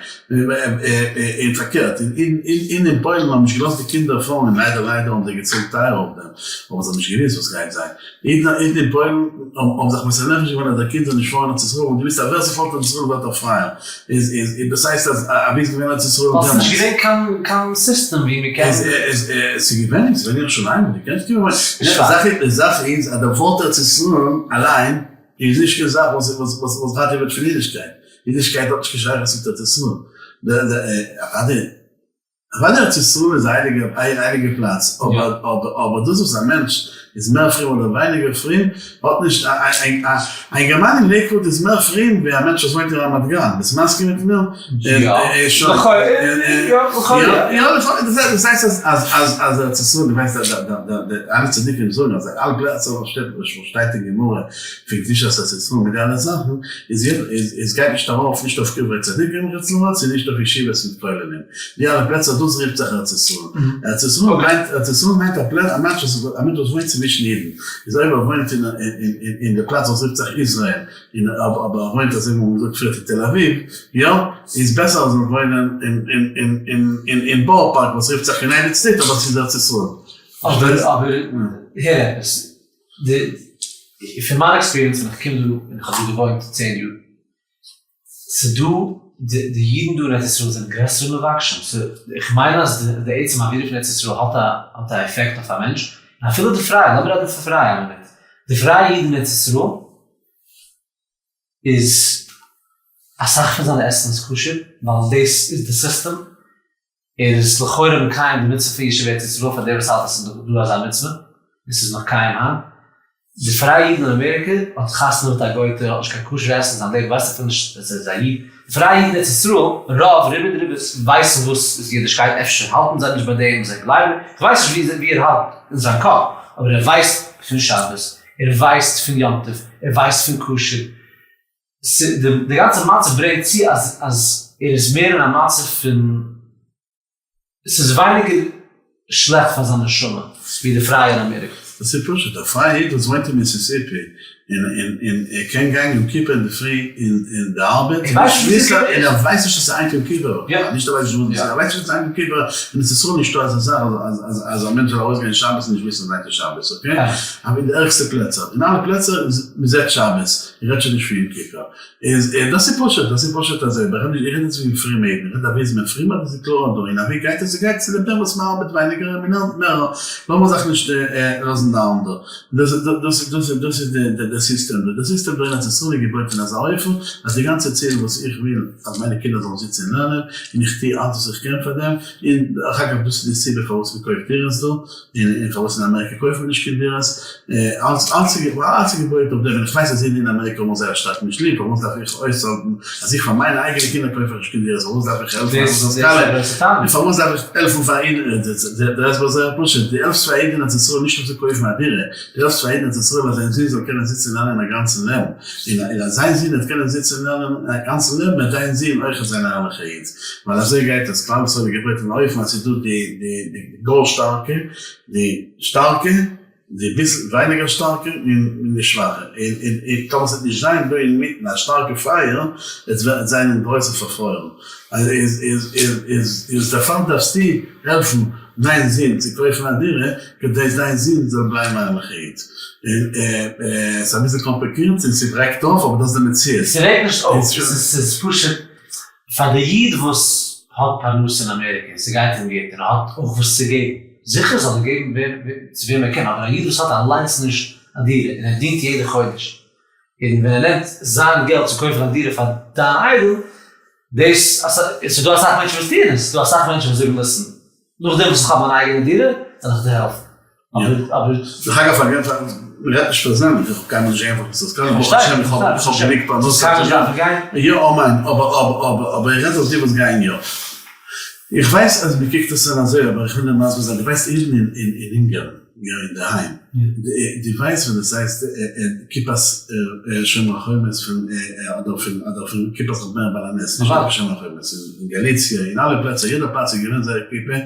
Speaker 2: און פארקערט, אין אין פוילן האבן נישט געלאזט די קינדער פארן און ליידער ליידער האבן זיי געצאלט טייער אויף דעם, אבער זיי האבן נישט געוויסט וואס גייט זיין. אידן אין פוילן האבן זיך מוסר נפש געווען אז דער קינד זאל נישט פארן ארץ ישראל, האבן געוויסט אז ווער ס'פארט ארץ ישראל ווערט א פרייער. איז איז דאס הייסט אז אבי איז געווען ארץ ישראל
Speaker 1: דעמאלטס? ווייל ס'איז נישט געווען קיין קיין סיסטעם ווי מ'קען.
Speaker 2: ס'איז געווען, ס'איז געווען ירושלים, דו קענסט געווען. די זאך איז אז דער ווארט ארץ ישראל אליין איז נישט קיין זאך וואס וואס וואס ראטעוועט פון אידישקייט. אידישקייט האט נישט קיין שייכות מיט ארץ ישראל. אוודאי ארץ ישראל איז א הייליגע הייליגע פלאץ, אבער אבער דאס וואס א מענטש איז מער פרום אדער ווייניגער פרום האט נישט, א אינגערמאן אין לעיקוואוד איז מער פרום ווי א מענטש וואס וואוינט אין רמת גן, ביסט מסכים מיט מיר?
Speaker 1: יא, לכאורה יא.
Speaker 2: יא לכאורה, דאס הייסט אז אז אז אז ארץ ישראל, דו ווייסט אז די אלע צדיקים זאגן אז אלע פלעצער וואס שטייט אין גמרא פון קדושת ארץ ישראל מיט די אלע זאכן, איז איז גייט נישט ארויף נישט אויף קברי צדיקים אין חוץ לארץ און נישט אויף ישיבות מיט כוללים, די אלע פלעצער דאס רופט זיך ארץ ישראל, ארץ ישראל מיינט ארץ ישראל מיינט א פלעץ א מענטש וואס א מענטש וואס וואוינט צווישן אידן, איז אויב ער וואוינט אין אין די פלאץ וואס רופט זיך איזרעיל און אבער ער וואוינט אזוי ווי מ'האט געזאגט פריערט אין תל אביב, יא, איז בעסער ער זאל וואוינען אין אין אין אין אין בארא פארק וואס רופט זיך United State אבער ס'איז ארץ ישראל.
Speaker 1: אבער אבער הער עפעס, די פון מיין experience ווען איך קום דא און איך האב דא געוואוינט 10 יאר, ס'דא די די אידן דא אין ארץ ישראל זענען גרעסערע מבקשים, ס' איך מיין אז די די עצם אווירה פון ארץ ישראל האט א האט א עפעקט אויף א מענטש, און אפילו די פרייע, לאמיר רעדן פון פרייע א מינוט, די פרייע איד אין ארץ ישראל איז אסאך פון זיינע עסן איז כשר, ווייל דאס איז די סיסטעם, ער איז לכאורה מקיים די מצוה פון ישוב ארץ ישראל פאר דער וואס האלט אז ס'איז דא אזא מצוה, און ס'איז נאך קיים היינט. די פרייע איד אין אמעריקע האט חתונה מיט א גויטע, האט נישט קיין כשר עסן אין זיין לעבן, ווייסט אפילו נישט אז ער איז א איד. די פרייע אידן אין ארץ ישראל, רוב רובא דרובא ווייסן וואס איז אידישקייט, אפשר האלטן זיי נישט ביי דעם, זיי גלייבן, איך ווייס נישט ווי ער האלט אין זיין קאפ, אבער ער ווייסט פון שבת, ער ווייסט פון יום טוב, ער ווייסט פון כשר, די גאנצע מצב ברענגט צו אז אז ער איז מער אין א מצב פון. ס'איז ווייניגער שלעכט פאר זיין נשמה ווי די פרייע אין אמעריקע.
Speaker 2: דאס איז פשוט, א פרייע איד וואס וואוינט אין מיסיסיפי און און ער קען גיין יום כיפור אינדערפרי אין די ארבעט און נישט וויסן און ער ווייסט נישט אז ס'איז היינט יום כיפור, נישט ער ווייסט נישט וואס דאס איז, ער ווייסט נישט אז ס'איז היינט יום כיפור, אין ארץ ישראל נישטא אזא זאך אז א מענטש זאל ארויסגיין שבת און נישט וויסן אז היינט איז שבת, okay? אבער אין די ערגסטע פלעצער, אין אלע פלעצער איז מ'זעט שבת, איך רעד שוין נישט פון יום כיפור. איז דאס איז פשוט, דאס איז פשוט אזוי, אבער איך רעד נישט וועגן פרומע אידן, איך רעד אבי איז מען פרומער דאס איז קלאר דא, און אבי גייט עס גייט צוליב דעם וואס מען ארבעט ווייניגער און מען לערנט מער, לאמיר זיך נישט לאזן נארן דא, דאס דאס דאס דאס איז די סיסטעם דא, די סיסטעם דא אין ארץ ישראל איז געבויט אין אזא אופן אז די גאנצע ציל וואס איך וויל אז מיינע קינדער זאלן זיצן און לערנען, און איך טוה אלץ וואס איך קען פאר דעם, און דרך אגב דאס איז די סיבה פארוואס מען קויפט דירות דא, און פארוואס אין אמעריקע קויפט מען נישט קיין דירות, אלץ אלץ איז געבויעט אויף דעם, און איך ווייס אז אידן אין אמעריקע האבן זייער שטארק נישט ליב, פארוואס דארף איך אויסהאלטן אז איך פאר מיינע אייגענע קינדער קויף איך נישט קיין דירות, פארוואס דארף איך העלפן פארוואס דארף איך העלפן פאר אידן, דער הסבר איז זייער פשוט, דו העלפסט פאר אידן אין ארץ ישראל נישט אויף צו קויפן א דירה, דו העלפסט פאר אידן אין ארץ ישראל אז זיין זון זאל קענען זיצן און לערנען א גאנצן לעבן, און אז זיין זון וועט קענען זיצן און לערנען א גאנצן לעבן וועט דיין זון אויכעט זיין א ערליכער איד, ווייל אזוי גייט עס, כלל ישראל איז געבויעט אין א אופן אז ס'איז דא די. גאר שטארקע, די שטארקע, די ביסל ווייניגער שטארקע, און די שוואכע. און טאמער ס'וועט נישט זיין דא אינמיטן א שטארקע פייער, וועט זיין אינדרויסן פארפרוירן. איז דערפאר דארפסטו העלפן דיין זון צו קויפן א דירה, כדי דיין זון זאל בלייבן א ערליכע איד. ס'איז אביסל קאמפליקירט און ס'רעגט אויף, אבער דאס איז די מציאות.
Speaker 1: ס'רעגט נישט אויף, ס'איז פשוט פאר די איד וואס האט פרנסה אין אמעריקע און ס'גייט אים גוט און ער האט אויך וואס צו געבן, זיכער זאל ער געבן צו וועם ער קען, אבער א איד וואס האט אליינס נישט א דירה און ער דינט יעדע חודש, און ווען ער נעמט זיין געלט צו קויפן א דירה פאר דיין איידל, דאס, ס'איז דא אסאך מענטשן וואס טוען עס, ס'איז דא אסאך מענטשן וואס זאגן listen, נאכדעם וואס איך האב מיין אייגענע דירה וועל איך דיר העלפן.
Speaker 2: אבער אבער. דרך אגב פארגעס מען רעדט נישט פערזענליך, איך האב קיינמאל נישט געענטפערט וואס עס קען, ברוך השם איך האב איך האב גענוג פרנסה צו גיין, יא אמן, אבער אבער אבער אבער איך רעד אויף די וואס גייען יא. איך ווייס אז מען קוקט עס אן אזוי אבער איך וויל דיר מסביר זיין, דו ווייסט אידן אין אין אונגארן יא אינדערהיים, דו ווייסט ווען עס הייסט כיפת שומר החומות פון אדער פון אדער פון כיפת ר' מאיר בעל הנס, נישט דווקא שומר החומות, אין גאליציע אין אלע פלעצער יעדע פלאץ איז געווען זייער כיפה,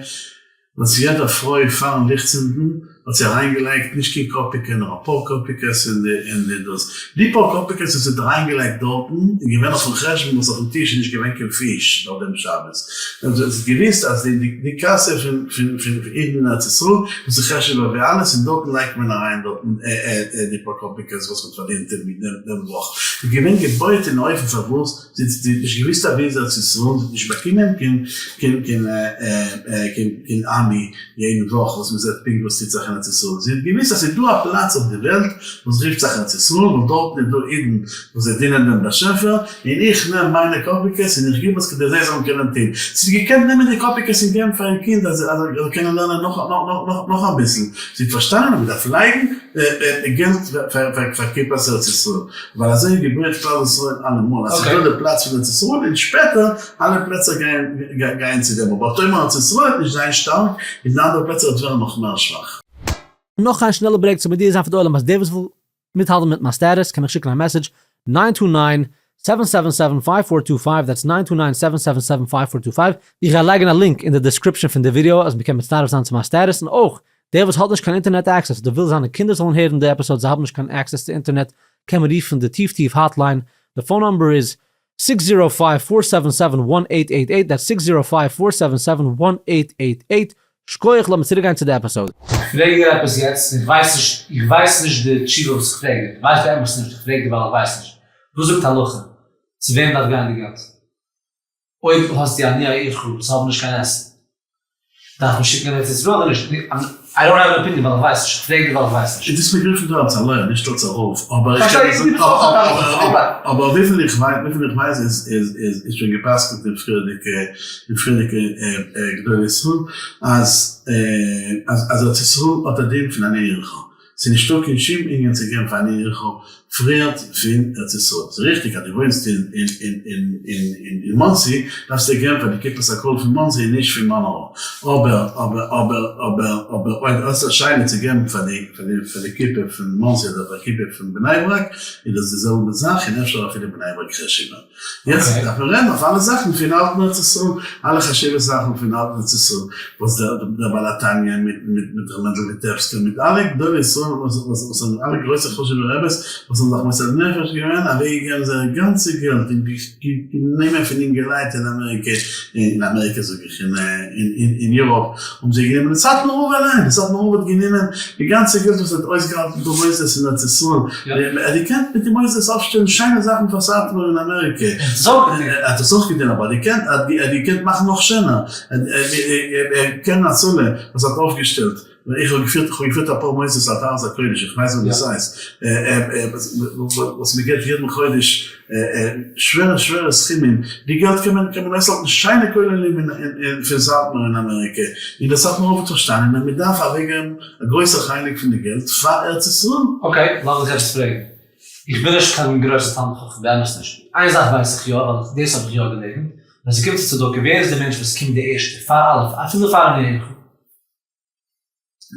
Speaker 2: וואס יעדע פרוי פארן ליכט צינדן האט זי אריינגעלייגט נישט קיין קאפיקע נאר אפאר קאפיקעס אין די אין די דאס די פאר קאפיקעס וואס זי האט אריינגעלייגט דארטן איז געווען אויפן חשבון וואס אויפן טיש איז נישט געווען קיין פיש נאך דעם שבת און זי האט געוויסט אז די די קאסע פון פון פון אידן אין ארץ ישראל דאס איז חשוב'ער ווי אלעס און דארטן לייגט מען אריין דארטן די פאר קאפיקעס וואס מ'האט פארדינט דעם וואך איז געווען געבויעט אין אופן פארוואס זי האט נישט געוויסט אוואו איז ארץ ישראל, זי האט נישט באקומען קיין קיין קיין קיין קיין עמי יעדן וואך וואס מען זעט פונקט וואס טוט זיך אין ארץ ישראל, זי האט געוויסט אז ס'איז דא א פלאץ אויף די וועלט וואס רופט זיך ארץ ישראל ווייל דארטן איז דא אידן וואס זיי דינען דעם באשעפער, און איך נעם מיינע קאפיקעס און איך גיב עס כדי זיי זאלן קענען טון. זי האט געקענט נעמען די קאפיקעס און געבן פאר איר קינד אז ער זאל קענען לערנען נאך נאך אביסל, זי האט פארשטאנען אז מען דארף לייגן געלט פאר קופת ארץ ישראל. ווייל אזוי איז געבויעט כלל ישראל אלעמאל, אז ס'איז דא די פלאץ פון ארץ ישראל און שפעטער אלע פלעצער גייען צו דעם, אבער טאמער ארץ ישראל וועט נישט זיין שטארק איז די אנדערע פלעצער וועט ווערן נאך מער שוואך.
Speaker 1: נאך איין שנעלע break צו מודיע זיין פאר די עולם אז דער וואס וויל מיטהאלטן מיט מיין status קען מיך שיקן א message nine two nine seven seven seven five four two five that's nine two nine seven seven seven five four two five, איך גיי לייגן א link אין די description פון די ווידעא אז מ'קען מצטרף זיין צו מיין status און אויך דער וואס האט נישט קיין אינטערנעט access אדער וויל זיינע קינדער זאלן הערן די episodes זיי האבן נישט קיין access צו אינטערנעט קען מען רופן די טיף טיף hotline די phone number איז six zero five four seven seven one eight eight eight that's six zero five four seven seven one eight eight eight שקויעך לאמיר צוריק גיין צו די episode. איך פרעג דיר עפעס יעצט און איך ווייס נישט איך ווייס נישט די תשובה וואס איך פרעג דיר איך ווייס באמת נישט איך פרעג דיר ווייל איך ווייס נישט וואס זאגט הלכה צו וועם דארף גיין די געלט אויב האסטו עניי עירך וואס האבן נישט קיין עסן, דארף מען שיקן אין ארץ ישראל אדער נישט? I don't have an opinion ווייל איך ווייס נישט, איך פרעג דיר ווייל איך ווייס נישט.
Speaker 2: איז דאס מיר גערופן דא אלס א lawyer נישט אלס א רב, אבער איך קען זאגן, אבער וויפיל איך ווייס איז איז שוין גע'פסק'נט אין פריערדיגע אין פריערדיגע גדולי ישראל אז אז ארץ ישראל האט א דין פון עניי עירך. ס'איז נישטא קיין שום ענין צו געבן פאר עניי עירך פריערט פון ארץ ישראל. ס'איז ריכטיג אז דו וואוינסט אין מאנסי דארפסטו געבן פאר די קופת הקהל פון מאנסי און נישט פון מאנרא. אבער אבער אבער אבער אבער אויב האסטו א שאלה צו געבן פאר די פאר די קופה פון מאנסי אדער פאר קופה פון בני ברק איז דאס די זעלבע זאך און אפשר אפילו בני ברק חשוב'ער. יעצט דארף מען רעדן אויף אלע זאכן פון אלטן ארץ ישראל, אלע חשובע זאכן פון אלטן ארץ ישראל, וואס דער בעל התניא מיט מיט ר' מענדל וויטעפסקער מיט אלע גדולי ישראל וואס וואס האבן אלע גרויסע חשובע רעבעס וואס האבן זיך מוסר נפש געווען אוועק געגעבן זייער גאנצע געלט און גענומען פון אינגעלייט אין אמעריקע, אין אמעריקע זאג איך, אין יוראפ האבן זיי גענומען, די סאטמאר רב אליין, די סאטמאר רב האט גענומען די גאנצע געלט וואס ער האט אויסגעהאלטן די מוסדות אין ארץ ישראל, ער האט געקענט מיט די מוסדות אויפשטעלן שיינע זאכן פאר סאטמאר אין אמעריקע, ער האט עס אויך געטון, אבער ער האט געקענט מאכן נאך שענער, קרן הצלה וואס האט אויפגעשטעלט, איך האב געפירט, איך האב געפירט אפאר מוסדות על טהרת הקודש, איך ווייס וואס דאס הייסט, וואס מען געבט יעדן חודש שווערע שווערע סכומים, די געלט קען מען קען מען אויסהאלטן שיינע כוללים פון סאטמאר אין אמעריקע, און דער סאטמאר רב האט פארשטאנען אז מען דארף אוועקגעבן א גרויסע חלק פון די געלט פאר ארץ ישראל.
Speaker 1: okay, לאמיר זיך עפעס פרעגן. איך בין נישט קיין גרויסע תלמיד חכם, באמת נישט. איין זאך ווייס איך יא, ווייל דאס האב איך יא געלערנט, ווען ס'קומט צו צדקה, ווער איז דער מענטש וואס קומט די ערשטע, פאר אלע, אפילו פאר אן ערכה?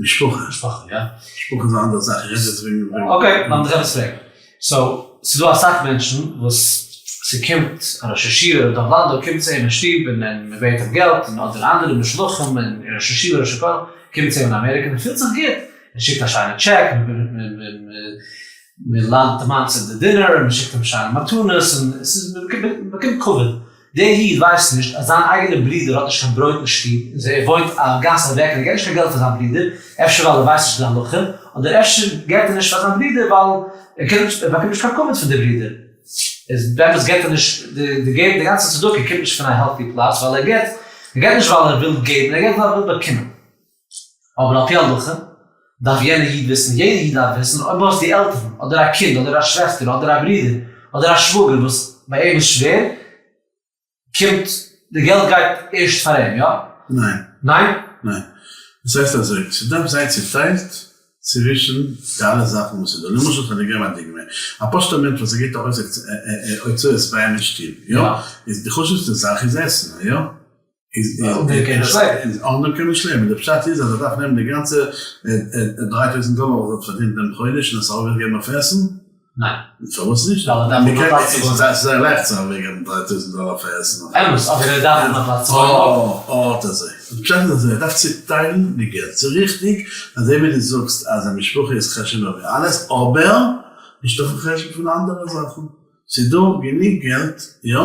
Speaker 2: משפחה.
Speaker 1: משפחה, יא.
Speaker 2: משפחה איז א אנדערע זאך, איך רעד יעצט וועגן.
Speaker 1: okay, לאמיר דיך עפעס פרעגן. so, ס'איז דא אסאך מענטשן וואס ס'קומט א ראש ישיבה ר' דוב לאנדא קומט צו אים אין שטוב און מען בעט אים געלט און אדער אנדערע משלחים און ראש ישיבה ראש הכולל קומט צו אים אין אמעריקע און ער פילט זיך גוט, ער שיקט א שיינע טשעק, מען לאדנט אים איין צו די dinner און מען שיקט אים שיינע מתנות און עס איז מען באקומט כבוד. דער איד ווייסט נישט אז זיין אייגענער ברודער האט נישט קיין ברויט אין שטוב און ער וואוינט א גאס אוועק און ער געט נישט קיין געלט פאר זיין ברודער, אפשר ווייל ער ווייסט נישט די הלכה, אדער אפשר געט ער נישט פאר זיין ברודער ווייל ער קען נישט, ער באקומט נישט קיין כבוד פון די ברודער. איז באמת געט ער נישט, די געבן, די גאנצע צדקה קומט נישט פון א healthy פלאץ ווייל ער געט, ער געט נישט ווייל ער וויל געבן, ער געט ווייל ער וויל באקומען. אבער על פי הלכה דארף יענער איד וויסן, יעדער איד דארף וויסן, אויב האסטו עלטערן, אדער א קינד, אדער א שוועסטער, אדער א ברודער, אדער א שוואגער וואס ביי אים איז שווער, קומט, די געלט גייט ערשט פאר אים, יא?
Speaker 2: ניין.
Speaker 1: ניין?
Speaker 2: ניין. דאס הייסט אזוי, ס'דארף זיין צוטיילט צווישן די אלע זאכן וואס איז דא. למשל כ'וועל דיר געבן א דוגמא, א פשוט'ער מענטש וואס ער געבט ארויס הוצאות ביי אים אין שטוב, יא? איז די חשוב'סטע זאך איז עסן, יא? איז
Speaker 1: אן דעם קען נישט לעבן.
Speaker 2: אן דעם קען נישט לעבן. די פשט איז אז ער דארף נעמען די גאנצע 3000 דאלער וואס ער האט פארדינט דעם חודש און עס ארויפגעבן אויף עסן?
Speaker 1: ניין.
Speaker 2: פארוואס נישט?
Speaker 1: ווייל ער דארף האבן א פלאץ צו וואוינען.
Speaker 2: ס'איז זייער לייכט צו אוועקגעבן 3000 דאלער פאר עסן.
Speaker 1: אמת, אבער ער דארף האבן א פלאץ צו וואוינען אויך.
Speaker 2: אה, אט אזוי. די פשט איז אזוי, ער דארף צוטיילן די געלט. ס'איז ריכטיג אזוי ווי דו זאגסט אז א משפחה איז חשוב'ער ווי אלעס, אבער נישט אויפן חשבון פון אנדערע זאכן. ס'איז דא גענוג געלט, יא,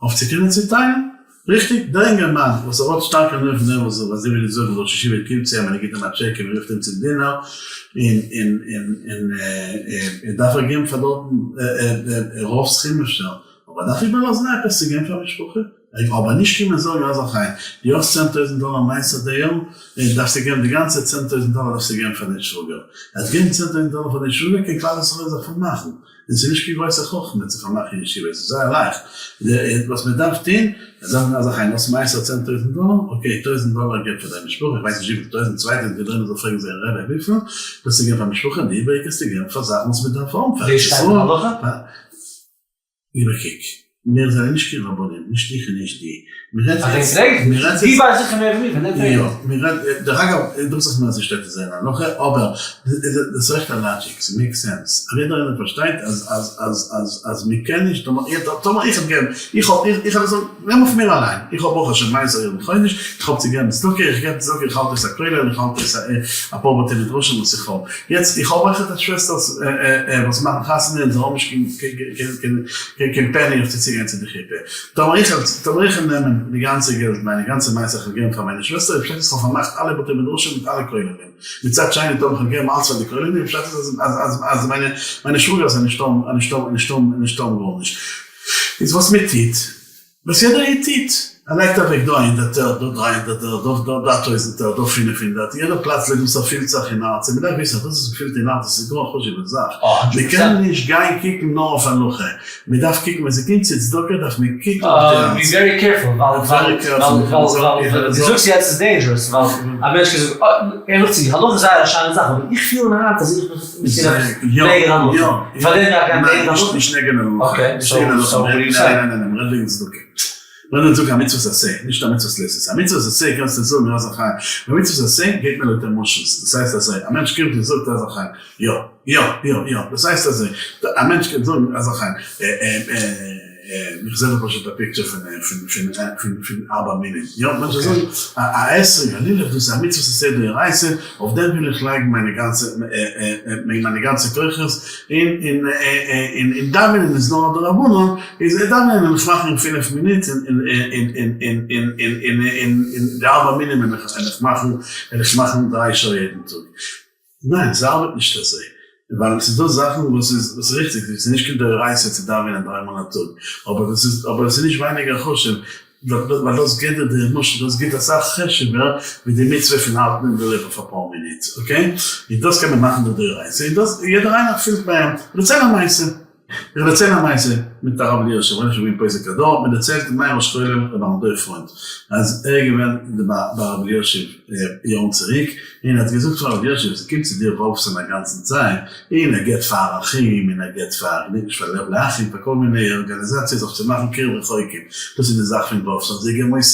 Speaker 2: אויף צו קענען צוטיילן. ריכטיג, דער אינגערמאן וואס ער האט שטארק הנאה פון דעם וואס אזוי ווי דו זאגסט ראש ישיבה קומט צו אים און ער גיבט אים א טשעק און מ'רופט אים צום dinner און און און און ער דארף ער געבן פאר דארטן רוב סכום אפשר, אבער ער דארף איבערלאזן עפעס צו געבן פאר משפחה. אבער נישט קומען זאגן אז אחי, דו האסט 10,000 דאלער מעשר די יאר, און דארפסטו געבן די גאנצע 10,000 דאלער דארפסטו געבן פאר די שוואגער. אז געבן 10,000 דאלער פאר די שוואגער קען כלל ישראל זיך פארמאכן. און ס'איז נישט קיין גרויסע חכמה צו פארמאכן ישיבות, ס'איז זייער לייכט. וואס מען דארף טון, מען דארף נאר זיך איין אויס מעשר 10,000 דאלער, okay טויזנט דאלער געב פאר דיין משפחה, איך ווייס נישט וויפיל, טויזנט, 2000, די דרעמער זאל פרעגן זייער רבי וויפיל, דאס איז געבן פאר משפחה, די איבעריגע קענסטו געבן פאר זאכן וואס מען דארף האבן פאר
Speaker 1: דאס שטייט אין הלכה?
Speaker 2: ליבער קוק, מיר זענען נישט קיין רבנים, נישט איך און נישט דו. מיר רעדט
Speaker 1: פאר דעם
Speaker 2: יעצט,
Speaker 1: פרעג איך
Speaker 2: מיר
Speaker 1: נישט.
Speaker 2: רעדט
Speaker 1: דו
Speaker 2: יעצט,
Speaker 1: ווייסט זיכער מער ווי מיר, פאר דעם פרעג
Speaker 2: יא,
Speaker 1: איך.
Speaker 2: מיר רעדט, דרך אגב, דוכט זיך מיר אז עס שטייט אין זייער הלכה, אבער דאס איז אויך א logic, ס'מעיק sense. א יעדער איינער פארשטייט אז אז אז אז אז מ'קען נישט, טאמער איך טאמער איך האב געבן, איך האב איך איך האב געזאגט, נעם אויף מיר אליין, איך האב ברוך השם מיינס א יעדן חודש, איך האב צו געבן צדקה, איך געב צדקה, איך האלט אויס א כולל, איך האלט אויס אפאר בתי מדרשים וואס איך האב. יעצט איך האב אויכעט א שוועסטערס וואס מאכן חתונה און זיי האבן נישט קיין פעני אויף צו צוגיין צו די חופה. טאמער איך וועל טאמער איך וועל נעמען די גאנצע געלט מיינע גאנצע מעשר איך וועל געבן פאר מיינע שוועסטער איז פשט אז כ'האב פארמאכט אלע בתי מדרשים מיט אלע כוללים. מצד שני טאמער כ'וועל געבן אלץ פאר די כוללים איז פשט אז אז אז מיינע מיינע שוואגערס זענען נישטא נישטא נישטא נישטא גארנישט. איז וואס מ'טוט וואס יעדער איד טוט. ער לייגט אוועק דא א הונדערטער, דא דריי הונדערטער, דא דא א טויזענטער, דא 500, יעדע פלאץ לויט וואס ער פילט זיך אין הארץ, און מ'דארף וויסן אז דאס וואס מ'פילט אין הארץ דאס איז גאר א חשוב'ע זאך, מ'קען נישט גיין קוקן נאר אויף הלכה, מ'דארף קוקן ווען ס'קומט צו צדקה דארף מען קוקן אויף די הארץ.
Speaker 1: be very careful, ווייל דו זאגסט יעצט איז dangerous, ווייל א מענטש קען זאגן אה, ער זאגט צו, הלכה איז זייער א שיינע זאך, אבער איך פיל אין הארץ אז איך בין נגד הלכה, פארדעם דארף גיין נגד הלכה?
Speaker 2: נישט נגד הלכה, נישט נגד הלכה, ניין ניין ניין, מ'רעדט וועגן צדקה. ווען איך זאג א מצוות עשה, נישט א מצוות לא תעשה, א מצוות עשה קענסטו זאגן אז א א מצוות עשה גייט מען לויט emotions, דאס הייסט אזוי, א מענטש קומט און זאגט אז א יא, יא, יא, יא, דאס הייסט אזוי, א מענטש קען זאגן אז א איך זע דא פשוט א picture פון פון פון פון ארבע מינים, יא, מענטשן זאגן א אתרוג, א לולב, דאס איז א מצוות עשה דאורייתא, אויף דעם וויל איך לייגן מיינע גאנצע מיינע גאנצע כוחות, און און און און דאווענען איז נאר א דרבנן, איז ער דאווענען און איך מאך אין פינף מינוט און און און און און און און און די ארבע מינים און איך מאכן און איך מאכן דריי שעה יעדן טאג. ניין ס'ארבעט נישט אזוי. ווייל ס'איז דא זאכן וואס איז וואס איז ריכטיג, ס'איז נישט קיין דאורייתא צו דאווענען דריי מאל א טאג, אבער דאס איז אבער עס איז נישט ווייניגער חשוב, ווייל דאס גיבט דיר די משל, דאס גיבט אסאך חשוב'ער ווי די מצוה פון האלטן אין די לופט אויף אפאר מינוט, okay? און דאס קען מען מאכן די דאורייתא, און דאס יעדער איינער פילט ביי אים. דערצייל א מעשה. איך דערצייל א מעשה מיט הרב אלישיב, ר' אלישיב געווען פוסק הדור, מען דערציילט מיין ראש כולל ר' אהרן דוב פרוינד אז ער איז געווען ביי הרב אלישיב יארן צוריק, און ער האט געזאגט פאר הרב אלישיב ס'קומט צו דיר וואלפסאן א גאנצן צייט, און ער געבט פאר אחים, און ער געבט פאר כ'דענק נישט פאר לב לאחים, פאר כל מיני ארגאניזאציעס אויף צו מאכן קירוב רחוקים, דאס איז די זאך פון וואלפסאן, זיי געבן אויס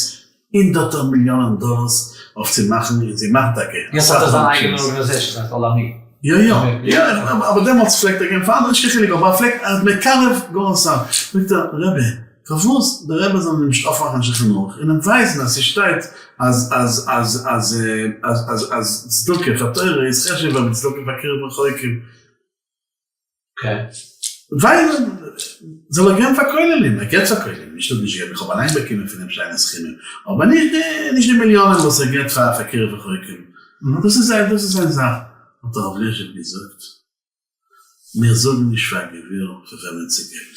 Speaker 2: הונדערטער מיליאנען דאלארס אויף צו מאכן, און זיי מאכן טאקע
Speaker 1: יעצט האט ער זיין אייגענע organization, ס'הייסט עולמי.
Speaker 2: יא יא, יא, אבער דעמאלטס פלעגט ער געבן פאר אנדערע, נישט קיין חילוק, אבער ער פלעגט, ער האט מקרב גאר אסאך, זאגט ער, רבי, פארוואס די רבי זאל נישט אויפמאכן א שולחן ערוך און אים ווייזן אז ס'שטייט אז אז אז אז אז אז אז צדקה פאר תורה איז חשוב'ער ווי צדקה פאר קירוב רחוקים. ווייל זאל ער געבן פאר כוללים, ער געבט פאר כוללים, נישט אז נישט געבן, איך האב אליין באקומען פון אים שיינע סכומים, אבער נישט די נישט די מיליאנען וואס ער געבט פאר פאר קירוב רחוקים, דאס איז זיין דאס איז זיין זאך, האט הרב אלישיב געזאגט, מיר זאגן נישט פאר א גביר פאר וועמען צו געבן,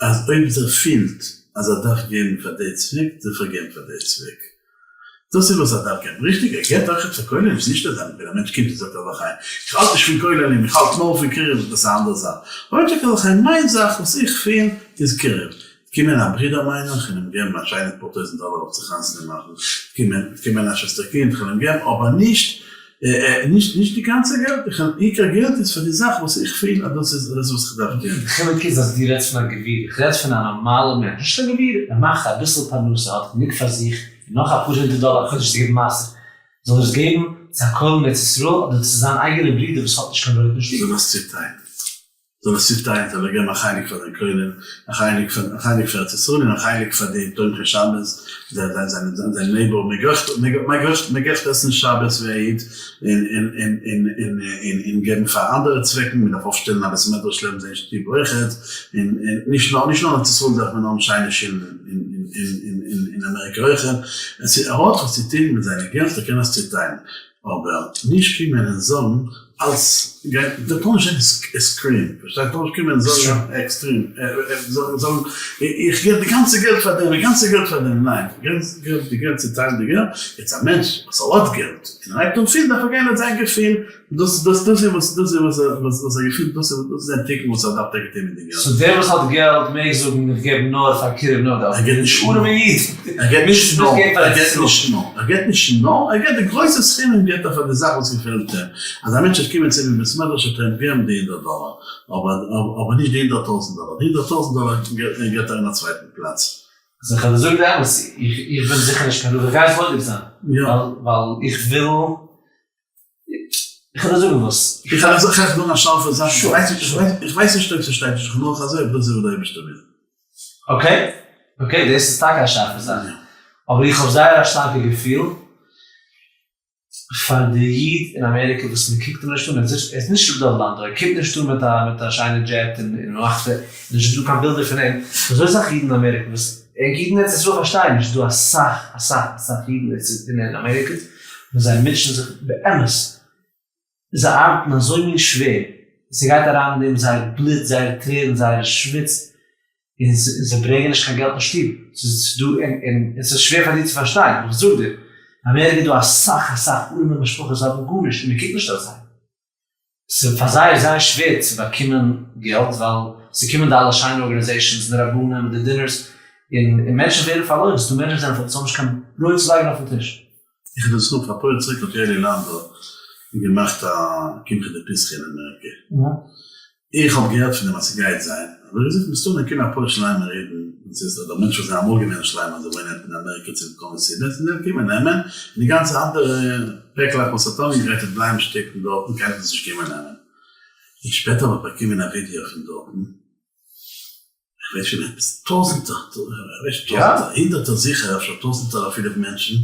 Speaker 2: אז אויב ער פילט אז ער דארף געבן פאר די צוועק, דארף ער געבן פאר די צוועק. דאס איז וואס ער דארף געבן. ריכטיג, ער געבט אויכעט פאר כוללים, ס'איז נישט אז ווען א מענטש קומט און זאגט אזא חיים, איך האלט נישט פון כוללים, איך האלט נאר פון קירוב, דאס איז א אנדערע זאך. אבער מענטש זאגט אזא חיים, מיין זאך וואס איך פיל איז קירוב. קומען א ברודער מיינער, איך וועל אים געבן א שיינע פאר טויזנט דאלער אויף צו חתונה מאכן, קומען קומען א שוועסטער קינד, איך וועל אים געבן, אבער נישט נישט נישט די גאנצע געלט, איך וועל עיקר געלט איז פאר די זאך וואס איך פיל אז דאס איז דאס וואס איך דארף טון.
Speaker 1: די חילוק איז אז דו רעדסט פון א גביר, איך רעד פון א נארמאלע מענטש, נישט א גביר, ער מאכט אביסל פרנסה, האט גענוג פאר זיך, און נאך אפאר הונדערט דאלער א חודש צו געבן מעשר, זאל ער עס געבן צו א כולל אין ארץ ישראל אדער צו זיין אייגענע ברודער וואס האט נישט קיין ברויט אין שטוב?
Speaker 2: זאל עס צוטיילן. זאל עס צוטיילן, זאל ער געבן א חלק פאר די כולל, א חלק פאר א חלק פאר ארץ ישראל און א חלק פאר די תומכי שבת, זיי זיי זיין זיין זיין neighbor מעג אויך מעג מעג אויך מעג אויך עסן שבת ווי א איד, און און און און און און און געבן פאר אנדערע צוועקן, מען דארף אויפשטעלן א בית מדרש לעבן זיין שטוב אויכעט, און און נישט נאר נישט נאר אין ארץ ישראל דארף מען האבן שיינע שולן אין אין אין אין אין אמעריקע אויכעט, עס איז ער האט וואס צו טון מיט זיינע געלט ער קען עס צוטיילן, אבער נישט קומען און זאגן אלס גייט דער טאר נישט זיין extreme, פארשטייסט? טאר נישט קומען און זאגן extreme, זאגן איך געב די גאנצע געלט פאר דעם, די גאנצע געלט פאר דעם, ניין, די געלט צוטיילן די געלט, יעצט א מענטש וואס ער האט געלט און ער הייבט אן פילן דארף ער גיין לויט זיין געפיל, דאס דאס דאס איז וואס דאס איז וואס וואס ער געפילט, דאס איז דאס איז זיין תיקון וואס ער דארף טאקע טון מיט די געלט.
Speaker 1: so דער וואס האט געלט מעג זאגן איך געב נאר פאר קירוב נאר די
Speaker 2: ער געבט נישט נאר,
Speaker 1: ארעמע איד
Speaker 2: ער געבט נישט נאר, ער געבט נישט נאר, ער געבט נישט נאר, ער געבט די גרויסע סכומים געבט ער פאר די זאך וואס געפעלט אים, אז א מענטש וועט קומען צו אים אין בית מדרש וועט ער אים געבן די הונדערט דאלער, אבער אבער נישט די הונדערט טויזנט דאלער, די הונדערט טויזנט דאלער געבט ער אין א צווייטן פלאץ.
Speaker 1: אז איך וועל דיר זאגן די אמת, איך בין זיכער נישט קיין רב, איך גיי עס בודק זיין, ווייל איך וויל איך וועל דיר זאגן וואס.
Speaker 2: איך וועל דיך זאגן א שארפע זאך, איך ווייס נישט אויב ס'שטייט אין שולחן ערוך אזוי, אבער דאס איז וואס דער אייבערשטער וויל.
Speaker 1: okay, okay, דאס איז טאקע א שארפע זאך, אבער איך האב זייער א שטארקע געפיל פאר די איד אין אמעריקע וואס מען קוקט אים נישט אן, ער איז נישט ר' דוב לאנדא, ער קומט נישט אן מיט א שיינע jet און מאכט, נישט דא קיין בילדער פון אים, ס'איז אזוי סאך אידן אין אמעריקע וואס ענק אידן אין ארץ ישראל פארשטייען נישט, ס'איז דא אסאך אסאך אסאך אידן אין אמעריקע וואס זיי מוטשען זיך באמת, זיי ארבעטן אזוי מין שווער, ס'גייט אריין אין דעם זייער בלוט, זייער טרערן, זייער שוויץ. און זיי ברענגען נישט קיין געלט אין שטוב, ס'איז דא און ס'איז שווער פאר דיר צו פארשטיין, אבער איך זאג דיר, אין אמעריקע איז דא אסאך אסאך ארעמע משפחות וואס האבן גארנישט און מ'קוקט נישט אויף זיי. ס'איז פאר זיי זייער שווער צו באקומען געלט ווייל ס'קומען די אלע שיינע organizations און די רבנים און די dinners און מענטשן ווערן פארלוירן, ס'איז דא מענטשן וואס זענען וואס האבן נישט קיין ברויט צו לייגן אויפן טיש.
Speaker 2: איך האב דאס געזאגט אפאר יאר צוריק האט יואלי לאנדא געמאכט א קמחא דפסחא אין אמעריקע, איך האב געהערט פון דעם אז ס'גייט זיין, אבער איך זאג מסתמא קומען אפאר שליימער אידן, און ס'איז אדער מענטשן וואס זענען אמאל געווען שליימער זיי וואוינען אין אמעריקע צוליב כל מיני סיבות, און זיי קומען נעמען, און די גאנצע אנדערע פעקלעך וואס האט אנגעגרייט וועט בלייבן שטעקן דארטן, קיינער וועט עס נישט קומען נעמען. און שפעטער האב איך באקומען א ווידעא פון דארטן, איך ווייס שוין עפעס טויזענטער, טויזענטער, הונדערטער זיכער, אפשר טויזענטער אפילו פון מענטשן,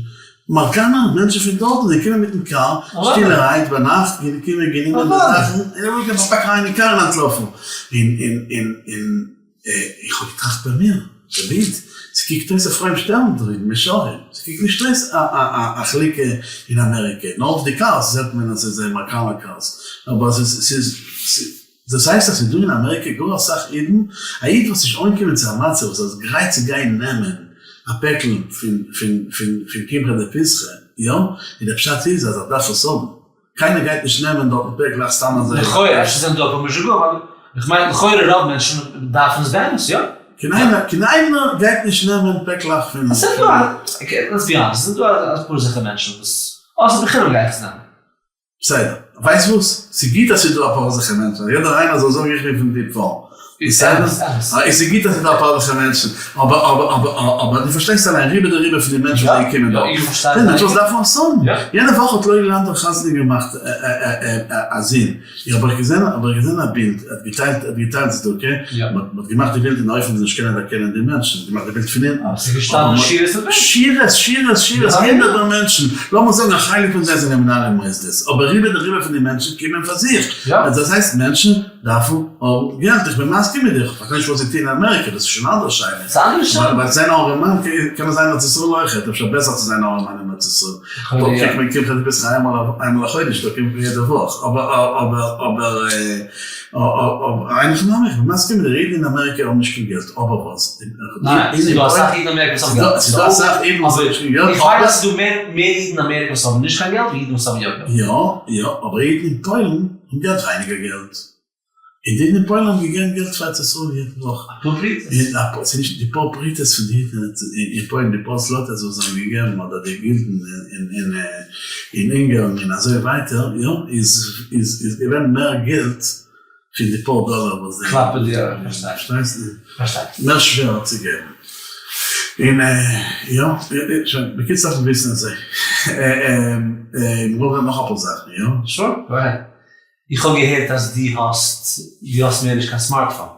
Speaker 2: מארקאנער מענטשן פון דארטן זענען געקומען מיטן קאר, שטילערהייט ביינאכט, געקומען גענומען די זאכן, און אראפגעפאקט אריין אין קאר און אנטלאפן. און און און און איך האב געטראכט ביי מיר, דוד, ס'קוקט אויס אפרים שטערן דרין, משרים, ס'קוקט נישט אויס א א א חלוקה אין אמעריקע, נאר אויף די cars זעט מען אז ס'איז אמעריקאנער cars, אבער ס'איז ס'איז. דאס הייסט אז ס'איז דא אין אמעריקע גאר אסאך אידן, א איד וואס איז אנגעקומען צו א מצב וואס ער איז גרייט צו גיין נעמען א פעקל פון פון פון פון קמחא דפסחא, יא, און דער פשט איז אז ער דארף עס האבן, קיינער גייט נישט נעמען דארטן פעקלעך סתם אזוי.
Speaker 1: לכאורה, אפשר זענען דא אפאר משוגעים, אבער איך מיין לכאורה רוב מענטשן דארפן עס באמת, יא.
Speaker 2: קיין איינער קיין איינער גייט נישט נעמען פעקלעך פון.
Speaker 1: עס זענען דא, okay, let's be honest, עס זענען דא אפאר זיכער מענטשן וואס אויסער בחינם גיי איך עס נעמען.
Speaker 2: בסדר. ווייסט וואס? ס'גוט אז ס'איז דא אפאר אזעלכע מענטשן, אז יעדער איינער זאל זאגן איך בין פון די פאר. בסדר? איז ס'גוט אז ס'איז דא אפאר אזעלכע מענטשן, אבער אבער אבער אבער דו פארשטייסט אליין ריבא דריבא פון די מענטשן וואס זענען געקומען דארט. די מענטשן וואס דארפן עס האבן. יענע וואך האט לוי לאנדא חתונה געמאכט א זון. איך האב איך געזען האב איך געזען א בילד, ער האט געטיילט ער האט געטיילט צדקה, מען האט געמאכט די בילד אין א אופן מ'זאל נישט קענען דערקענען די מענטשן, מען האט געמאכט די בילד פון אונטן.
Speaker 1: ס'איז געשטאנען שורות אויף
Speaker 2: שורות, שורות, שורות, הונדערטער מענטשן, לאמיר זאגן א חלק פון זיי זענען מנהלי מוסדות, אבער רובא דרובא פון די מענטשן קומען פאר זיך, דאס הייסט מענטשן דארפן האבן געלט, איך בין מסכים מיט דיר, איך פארשטיי נישט וואס זיי טוען אין אמעריקע, דאס איז שוין אן אנדערע שאלה, ווייל זיין א ארעמאן קען מען זיין אין ארץ ישראל אויכעט, אפשר בעסער צו זיין א ארעמאן אין ארץ ישראל. דארט קריגט מען קמחא דפסחא איינמאל א חודש, דא קומט מען יעדע וואך, אבער אבער אבער אין הכי נמי, איך בין מסכים מיט דיר, אידן אין אמעריקע האבן נישט קיין געלט, אבער וואס?
Speaker 1: ניין, ס'איז דא אסאך אידן אין אמעריקע וואס האבן געלט.
Speaker 2: ס'איז דא אסאך אידן וואס האבן נישט קיין געלט,
Speaker 1: איך מיין אז ס'איז דא מער אידן אין אמעריקע וואס האבן נישט קיין געלט ווי אידן וואס האבן יא געלט.
Speaker 2: יא יא, אבער אידן אין פוילן האבן געהאט ווייניגער געלט. און די אידן אין פוילן האבן געגעבן געלט פאר ארץ ישראל יעדע וואך.
Speaker 1: א פאר פרוטות?
Speaker 2: ס'איז נישט די פאר פרוטות פון די אידן אין פוילן, די פאר זלאטעס וואס זיי האבן געגעבן, אדער די גילדן אין אונגארן און אזוי ווייטער, יא, איז געווען מער געלט פון די פאר דאלער וואס זיי.
Speaker 1: קלאפער די אויערן, פארשטיי.
Speaker 2: פארשטייסט?
Speaker 1: פארשטיי.
Speaker 2: מער שווער צו געבן. און יא, שוין, בקיצור דארף מען וויסן אזוי. מ'וויל רעדן נאך אפאר זאכן, יא?
Speaker 1: Sure, go ahead. איך האב געהערט אז דו האסט דו האסט מער נישט קיין smartphone.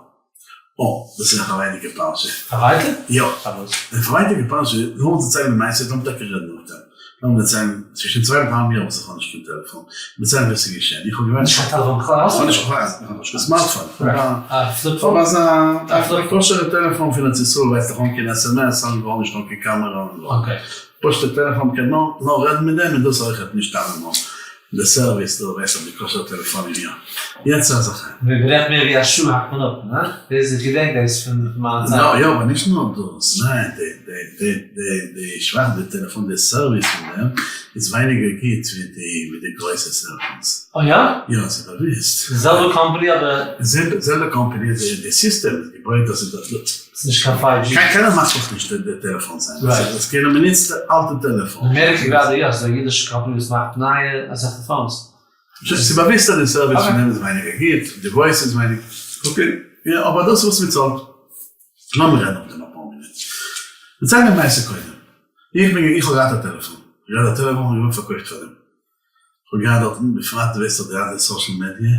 Speaker 2: אה, דאס איז א פארווייטיגע פרשה.
Speaker 1: פארווייטיגט?
Speaker 2: יא.
Speaker 1: פארוואס?
Speaker 2: די פארווייטיגע פרשה, לאמיר דערציילן די מעשה, לאמיר טאקע רעדן נאך דעם. לאמיר דערציילן, ס'איז שוין צוויי און א האלב יאר וואס איך האב נישט קיין טעלעפאן. דערציילן וואס איז געשען. איך האב געווען.
Speaker 1: נישט קיין טעלעפאן בכלל?
Speaker 2: איך האב נישט בכלל, איך האב נישט קיין smartphone.
Speaker 1: א flip phone?
Speaker 2: איך האב אזא כשר'ע טעלעפאן פון ארץ ישראל, ווייסט איך, אן קיין SMS, אן גארנישט, אן קיין קאמערע, אן גארנישט. פשוט'ע טעלעפאן, מ'קען נאר רעדן מיט דעם און דאס אויכעט נישט אלעמאל. די service דא ווייס איך די כשר'ע טעלעפאנען יא. יעצט אז איך.
Speaker 1: ווען מ'רעדט מער ווי א שעה האקט מען אפ, הא? דאס איך געדענק דאס פון מיין צייט.
Speaker 2: יא יא אבער נישט נאר דאס, ניין די די די די די שוואכע די טעלעפאן די service פון דעם איז ווייניגער גוט ווי די ווי די גרויסע cellphones.
Speaker 1: אה יא?
Speaker 2: יא ס'איז באוויסט.
Speaker 1: די זעלבע קאמפאני אבער.
Speaker 2: זעלבע קאמפאני די סיסטעם איז געבויט אז ס'איז.
Speaker 1: ס'איז נישט קיין 5G.
Speaker 2: קיינער מאכט דאך נישט די טעלעפאן זיינע. ס'איז כאילו מ'נוצט אלטע טעלעפאן.
Speaker 1: אין אמעריקע גראדע יא, ס'איז א אידישע קאמפאני וואס מאכט נייע אזעלכע phones.
Speaker 2: ס'איז באוויסט אז די service פון דעם איז ווייניגער גוט, די voice איז ווייניגער. Okay, יא, אבער דאס איז וואס מ'צאלט. לאמיר רעדן אויף דעם אפאר מינוט. דערצייל מיר מעשה קודם. איך בין איך האב געהאט א טעלעפאן. איך האב געהאט א טעלעפאן און געוואלט פארקויפט פאר דעם. כ'האב געהאט דארטן, בפרט דו ווייסט דאך די אלע social media,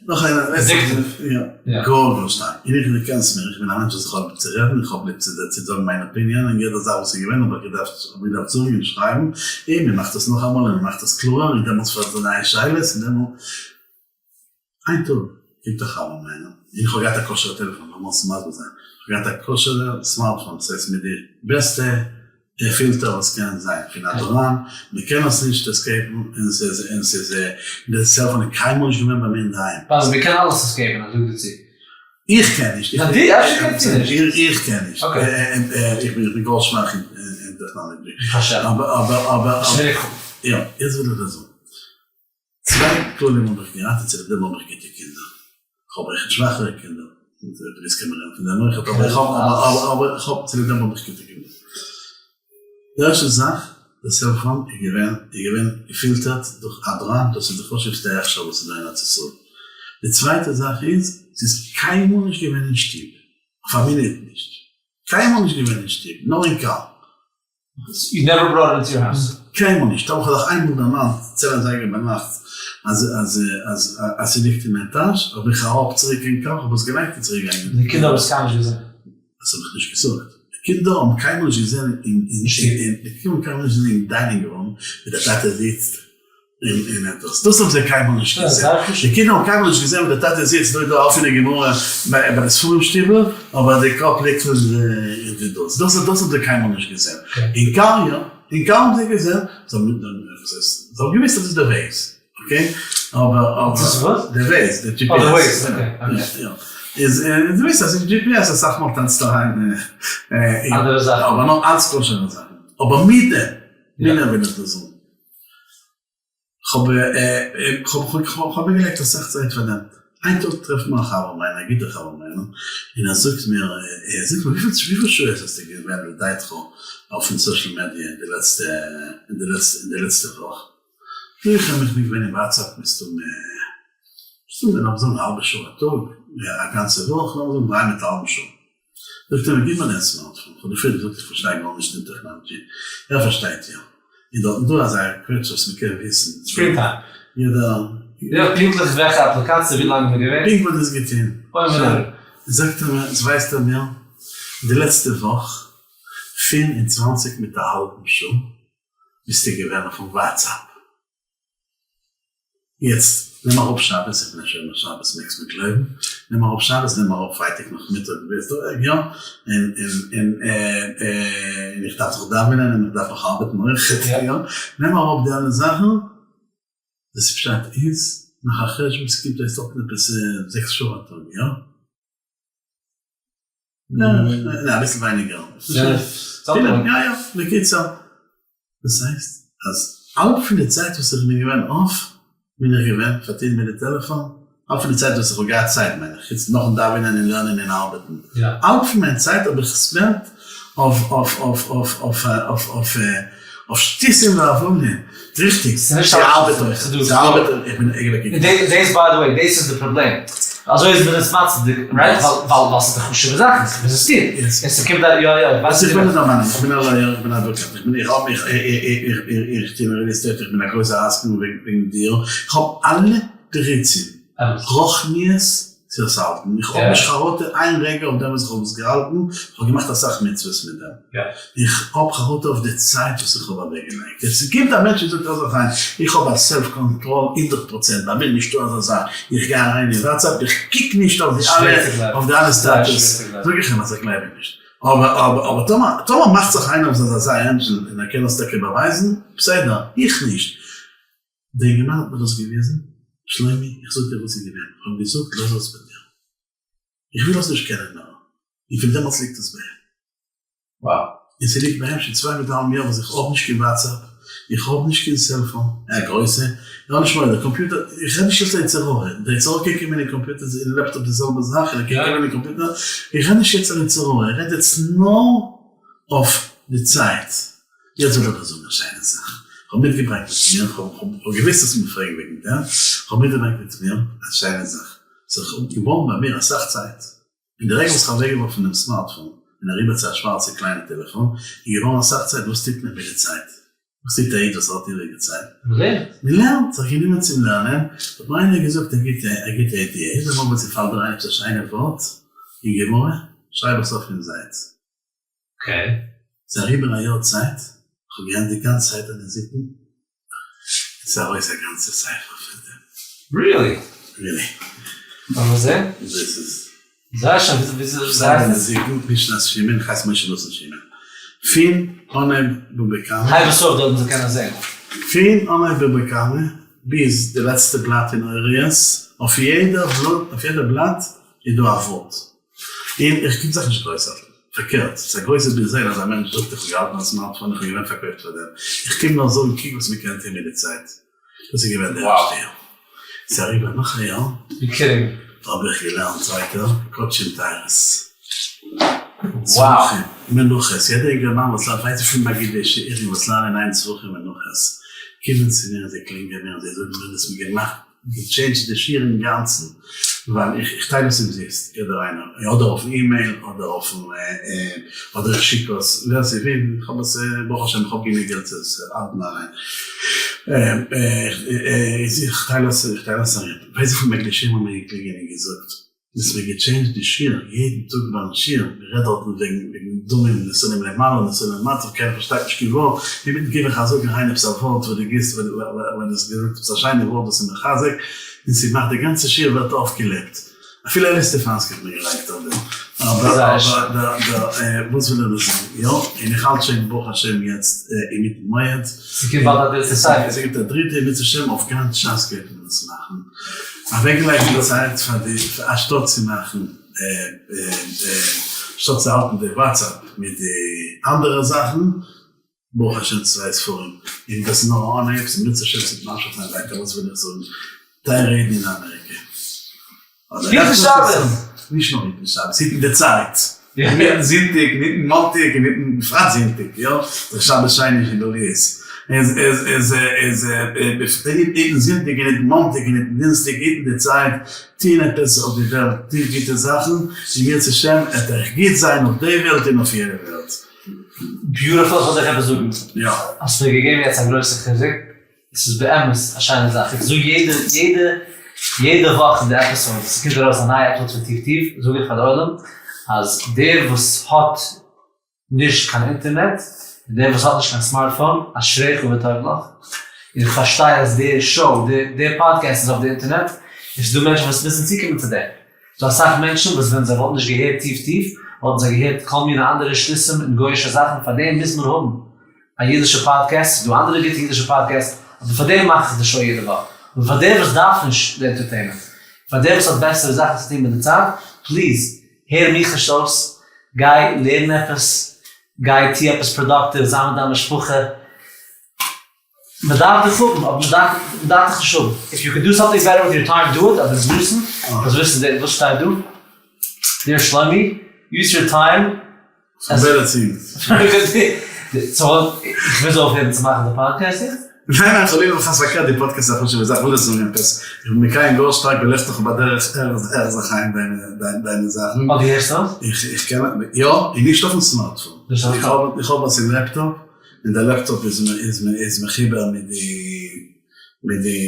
Speaker 2: נאך איינער, יא, גאר גאר שטארק, און איך, דו קענסט מיר, איך בין א מענטש וואס איך האב ליב צו רעדן, איך האב ליב צו זאגן מיין opinion, און יעדע זאך וואס איז געווען האב איך געדארפט, האב איך געדארפט זאגן און שרייבן, און מען מאכט עס נאכאמאל און מען מאכט עס קלארער, און דעמאלטס פרעגט ער נייע שאלות, און דעמאלט. איין טאג קומט א חבר מיינער, און איך האב געהאט א כשר'ע טעלעפאן, לאמיר עס מסביר זיין, איך האב געהאט א כשר'ע smartphone, ס'הייסט מיט די בעסטע פילטער וואס קען זיין, פון אדרן, מען קען עס נישט escape ן, און ס'איז, און ס'איז, די cellphone איז קיינמאל נישט געווען ביי מיר אינדערהיים.
Speaker 1: אז מען קען אלעס escape ן, איך זאג דיר צו.
Speaker 2: איך קען נישט.
Speaker 1: ניין דו, אפשר קענסטו
Speaker 2: נישט. איך קען נישט. איך בין גאר שוואך אין technology. אבער אבער אבער. יא, יעצט וויל איך דיר זאגן. צוויי כללים האב איך געהאט און צוליב דעם האב איך גוטע קינדער. כ'האב אויכעט שוואכערע קינדער. דאס קען מען רעדן פון דעם אויכעט. אבער איך האב אבער איך האב צוליב דעם האב איך גוטע קינדער. די ערשטע זאך, די cellphone איז געווען איז געווען געפילטערט דורך אדרן, דאס איז די חשובסטע הכשר וואס איז דא אין ארץ ישראל. די צווייטע זאך איז, ס'איז קיינמאל נישט געווען אין שטוב. אויף א מינוט נישט. קיינמאל נישט געווען אין שטוב, נאר אין קאר.
Speaker 1: You never brought it into your house?
Speaker 2: קיינמאל נישט, אבער כ'האב זיך איינמאל דערמאנט צען אזייגער ביינאכט אז אז אז אז ס'ליגט אין מיין טאש, האב איך אראפ צוריק אין קאר, כ'האב עס געלייגט און צוריק געגאנגען.
Speaker 1: די קינדער האבן עס קיינמאל נישט געזען?
Speaker 2: דאס האב איך נישט געזאגט. די קינדער האבן קיינמאל נישט געזען אין אין די קינדער האבן קיינמאל נישט געזען אין dining room ווי דער טאטע זיצט און עפעס. דאס האבן זיי קיינמאל נישט געזען. די קינדער האבן קיינמאל נישט געזען ווי דער טאטע זיצט דא איז דא אפענע גמרא ביי די ספרים שטיבל, אבער די קאפ ליגט אין די דאס. דאס האבן זיי קיינמאל נישט געזען. אין קאר יא. אין קאר האבן זיי געזען. זיי האבן געוויסט אז דאס איז די Waze. Okay? אבער
Speaker 1: דאס איז וואס?
Speaker 2: די Waze, די GPS.
Speaker 1: אה, די Waze, okay.
Speaker 2: יא. איז דו ווייסט אז אין GPS אסאך מאל טאנצט אריין
Speaker 1: אנדערע זאכן.
Speaker 2: אבער נאר אלץ כשר'ע זאכן. אבער מיט דעם, מיט דעם וויל איך דיר זאגן. כ'האב כ'האב אוועקגעלייגט אסאך צייט פאר דעם. איין טאג טרעפט מיר א חבר מיינער, א גוטער חבר מיינער, און ער זאגט מיר, ער זאגט מיר וויפיל שעות האסטו געווען לדעתך אויפן social media אין די לעצטע, אין די לעצטע, אין די לעצטע וואך? זאג איך אים, איך בין געווען אין WhatsApp מסתמא, מסתמא לאמיר זאגן א האלבע שעה א טאג, א גאנצע וואך, לאמיר זאגן דריי מיט א האלבן שעה. זאגט ער מיר גיב מיר דיין smartphone, כ'האב דיר פריער געזאגט איך פארשטיי גארנישט אין technology, ער פארשטייט יא, און דארטן דא אזא קוועטש וואס מ'קען וויסן.
Speaker 1: Screen time.
Speaker 2: יעדער.
Speaker 1: יא פונקטליך וועלכע אפליקאציע ווי לאנג מ'איז געווען.
Speaker 2: פונקט וואס דו האסט געטון.
Speaker 1: אוי מיר.
Speaker 2: זאגט ער מיר, ווייסט ער מיר, די לעצטע וואך, 25 מיט א האלבן שעה, ביסטו געווען אויפן WhatsApp. יעצט נעם אראפ שבת, איך בין א שומר שבת מעגסט מיר גלויבן, נעם אראפ שבת, נעם אראפ פרייטאג נאכמיטאג ביז דא, יא, און און און און איך דארף דאך דאווענען און איך דארף נאך ארבעטן אויכעט, יא, נעם אראפ די אלע זאכן, דאס פשט איז, מאך א חשבון ס'קומט אויס דארטן עפעס זעקס שעה א טאג, יא? ניין, אביסל ווייניגער. יא יא, בקיצור. דאס הייסט אז האלב פון די צייט וואס איך בין געווען off בין איך געווען פארטון מיט די טעלעפאן, האלב פון די צייט וואס איך האב געהאט צייט מיין איך, חוץ נאכן דאווענען און לערנען און ארבעטן, האלב פון מיין צייט האב איך געספענדט אויף אויף אויף אויף אויף אויף אויף אויף שטותים והבלים, ריכטיג, ס'ארבעט אויך, ס'ארבעט אויך, איך בין אייגענטליך.
Speaker 1: דאס by the way, דאס איז די פראבלעם, אזוי איז מען עס מצדיק, right? ווייל ס'איז די חשובע זאכן, ס'איז וואס עס טוט, און ס'קומט א יא יא, איך ווייס
Speaker 2: איך בין נישט דיין מיינונג, איך בין א lawyer, איך בין א אדוואקאט, איך בין איך האב מיך איך טוה אין real estate, איך בין א גרויסע עסקן וועגן דיר, איך האב אלע תירוצים, רוחניות, צו עס האלטן, איך האב נישט חרטה איין רגע אויף דעם וואס איך האב עס געהאלטן, איך האב געמאכט אסאך מצוות מיט דעם, איך האב חרטה אויף די צייט וואס איך האב אוועקגעלייגט, יעצט קומט א מענטש און זאגט אזא זאך, איך האב א self control הונדערט פראצענט, ביי מיר נישטא אזא זאך, איך גיי אריין אין WhatsApp, איך קוק נישט אויף די אלע אויף די אלע status, זאג איך אים אז איך גלייב אים נישט, אבער אבער אבער טאמער טאמער מאכט זיך איינער וואס איז אזא angel און ער קען עס טאקע באווייזן, בסדר, איך נישט. דער אינגערמאן האט מיר דאס געוויזן, שלומי, איך זאג דיר וואס איז געווען, איך האב געזאגט לאז עס ביי דיר, איך וויל עס נישט קענען מער, און פון דעמאלטס ליגט עס ביי אים.
Speaker 1: Wow.
Speaker 2: און ס'ליגט ביי אים שוין צוויי מיט א האלבן יאר וואס איך האב נישט קיין WhatsApp, איך האב נישט קיין cellphone, א גרויסע, איך האב נישט מורא, דער קאמפיוטער, איך רעד נישט יעצט יצר הרע, דער יצר הרע קען קומען אין קאמפיוטער און laptop די זעלבע זאך, און ער קען קומען אין קאמפיוטער, איך רעד נישט יעצט על יצר הרע, איך רעד יעצט נאר אויף די צייט. יעצט וויל איך דיר זאגן א שיינע זאך, כ'האב מיטגעברענגט מיט מיר, כ'האב געוואוסט אז מ'וועט פרעגן וועגן דעם, כ'האב מיטגעברענגט מיט מיר א שיינע זאך, ס'איז געווארן ביי מיר אסאך צייט, אין די רגע וואס כ'האב אוועקגעווארפן דעם smartphone און אריבער צו א שווארצע קליינע טעלעפאן, איז געווארן אסאך צייט, וואס טוט מען מיט די צייט? וואס טוט א איד וואס האט איבעריגע צייט?
Speaker 1: מ'לערנט.
Speaker 2: מ'לערנט, זיך גענומען צום לערנען, האט מיר איינער געזאגט א גוטע א גוטע idea, יעדע מאל וואס ס'פאלט דיר איין עפעס א שיינע ווארט אין גמרא, שרייב עס אויף אין זייט.
Speaker 1: Okay.
Speaker 2: ס'איז אריבער א יאר צייט, כ'האב געהאט די גאנצע צייט אן נזיקין, און ס'איז ארויס א גאנצע ספר פון דעם.
Speaker 1: Really?
Speaker 2: Really.
Speaker 1: לאמיר זעהן.
Speaker 2: דאס איז.
Speaker 1: זייער שיין, וויאזוי הייסט עס?
Speaker 2: נזיקין, משנת שמעון, חת משה נתן שמעון. פון אנהייב בבא קמא.
Speaker 1: הייב עס אויף דארט מ'זאל קענען זעהן.
Speaker 2: פון אנהייב בבא קמא ביז די לעצטע בלאט אין הוריות, אויף יעדע בלאט. איז דא א ווארט. און איך קום זיך נישט גרויס האלטן. פארקערט, ס'איז א גרויסע בזיון אז א מענטש זאגט איך האב געהאלטן א smartphone, איך האב געווען פארקויפט פאר דעם. איך קום נאר זאגן קוק וואס מ'קען טון מיט די צייט. דאס איז געווען די ערשטע יאר. ס'איז אריבער נאך א יאר. האב איך געלערנט ווייטער קדשים טהרות. זבחים, מנחות, יעדער אינגערמאן וואס לערנט ווייסט וויפיל מגידי שיעורים וואס לערנען איין זבחים מנחות קומען צו מיר און זיי קלינגען מיר און זיי זאגן מיר דאס מיר געמאכט געטשעינדזשט די שיעור אינגאנצן ווייל איך איך טייל עס אומזיסט יעדער איינער אדער אויפן אימעיל אדער אויפן אדער איך שיק עס ווער ס'וויל איך האב עס ברוך השם איך האב גענוג געלט צו עס האלטן אליין איך טייל עס איך טייל עס ארום ווייסט וויפיל מגידי שיעורים האבן מיר געקלינגען און געזאגט דאס מיר געטשעינדזשט די שיעור יעדן טאג ביים שיעור, מען רעדט דארטן וועגן וועגן דמים נתונים למעלה נתונים למטה, קיינער פארשטייט נישט קיין ווארט, אינמיטן גיב איך א זאג אריין עפעס א ווארט וואס דו גיבסט ווען דו האסט געזאגט עפעס א שיינע ווארט וואס איז מחזק, און ס'מאכט די גאנצע שיעור ווערט אויפגעלעבט, אפילו אלי סטעפאנסקי האט מיר געלייקט אויף דעם, אבער אבער די וואס וויל איך דא זאגן, יא, און איך האלט שוין ברוך השם יעצט אינמיטן מועד,
Speaker 1: ס'קומט באלד א דריטע ספר.
Speaker 2: ס'קומט א דריטע אם ירצה השם אויף גאנץ שס גייט מען עס מאכן. אוועקגעלייגט די צייט פאר די אנשטאט צו מאכן אנשטאט צו האלטן די WhatsApp מיט די אנדערע זאכן, ברוך השם צוויי ספרים, און דאס איז נאר אן אנהייב, ס'איז מצוה שם צו ממשיך זיין ווייטער, וואס וויל איך זאגן, טייערע אידן אין אמעריקע,
Speaker 1: היטן שבת!
Speaker 2: נישט נאר היטן שבת, היטן די צייט, אינמיטן זונטאג, אינמיטן מאנטאג, אינמיטן בפרט זונטאג, יא, דער שבת שני של גליות, איז איז איז איז היטן זונטאג און היטן מאנטאג און היטן דינסטאג, היטן די צייט, טוהן עפעס אויף די וועלט, טוהן גוטע זאכן, אם ירצה השם עט אייך גוט זיין אויף די וועלט און אויף יענע וועלט.
Speaker 1: Beautiful, איך וויל דיך עפעס זאגן.
Speaker 2: יא.
Speaker 1: האסט מיר געגעבן יעצט א גרויסע חיזוק. עס איז באמת א שיינע זאך, איך זאג יעדע יעדע יעדע וואך אין די episode, ס'קומט ארויס א נייע episode פון טיף טיף, זאג איך פאר די עולם אז דער וואס האט נישט קיין אינטערנעט, און דער וואס האט נישט קיין smartphone, אשריך וטוב לך, און איך פארשטיי אז די show, די פאדקעסט איז אויף די אינטערנעט, און ס'איז דא מענטשן וואס מוזן צוקומען צו דעם, ס'דא אסאך מענטשן וואס ווען זיי וואלטן נישט געהערט טיף טיף, וואלטן זיי געהערט כל מיני אנדערע שטותים און גוי'אישע זאכן, פארדעם מוז מען האבן א אידישע פאדקעסט, ס'איז דא אנדערע גוטע אידישע podcasts, אבער פאר דעם מאך איך די show יעדע וואך. אבער פאר דער וואס דארף נישט די entertainment, פאר דער וואס האט בעסערע זאכן צו טון מיט די צייט, please, הער מיך נישט אויס, גיי לערן עפעס, גיי טו עפעס productive, זיי מיט דיין משפחה, מען דארף דיך האבן, אבער מען דארף מען דארף דיך נישט האבן, if you can do something better with your time do it, אבער וויסן, זאלסט וויסן וואס שטייט דא, dear שלומי, use your time so איך מוז אויפהערן צו מאכן די פאדקעסט יעצט?
Speaker 2: ניין ניין חלילה וחס פארקערט די פאדקעסט איז א חשובע זאך, כ'וויל דיר זאגן עפעס, איך בין מקיים גאר שטארק בלכתך בדרך ארץ החיים דיינע זאכן.
Speaker 1: אה דו הערסט אויס?
Speaker 2: איך קען יא, און נישט אויפן smartphone, איך האב עס אין לעפטאפ, און דער לעפטאפ איז מחובר מיט די מיט די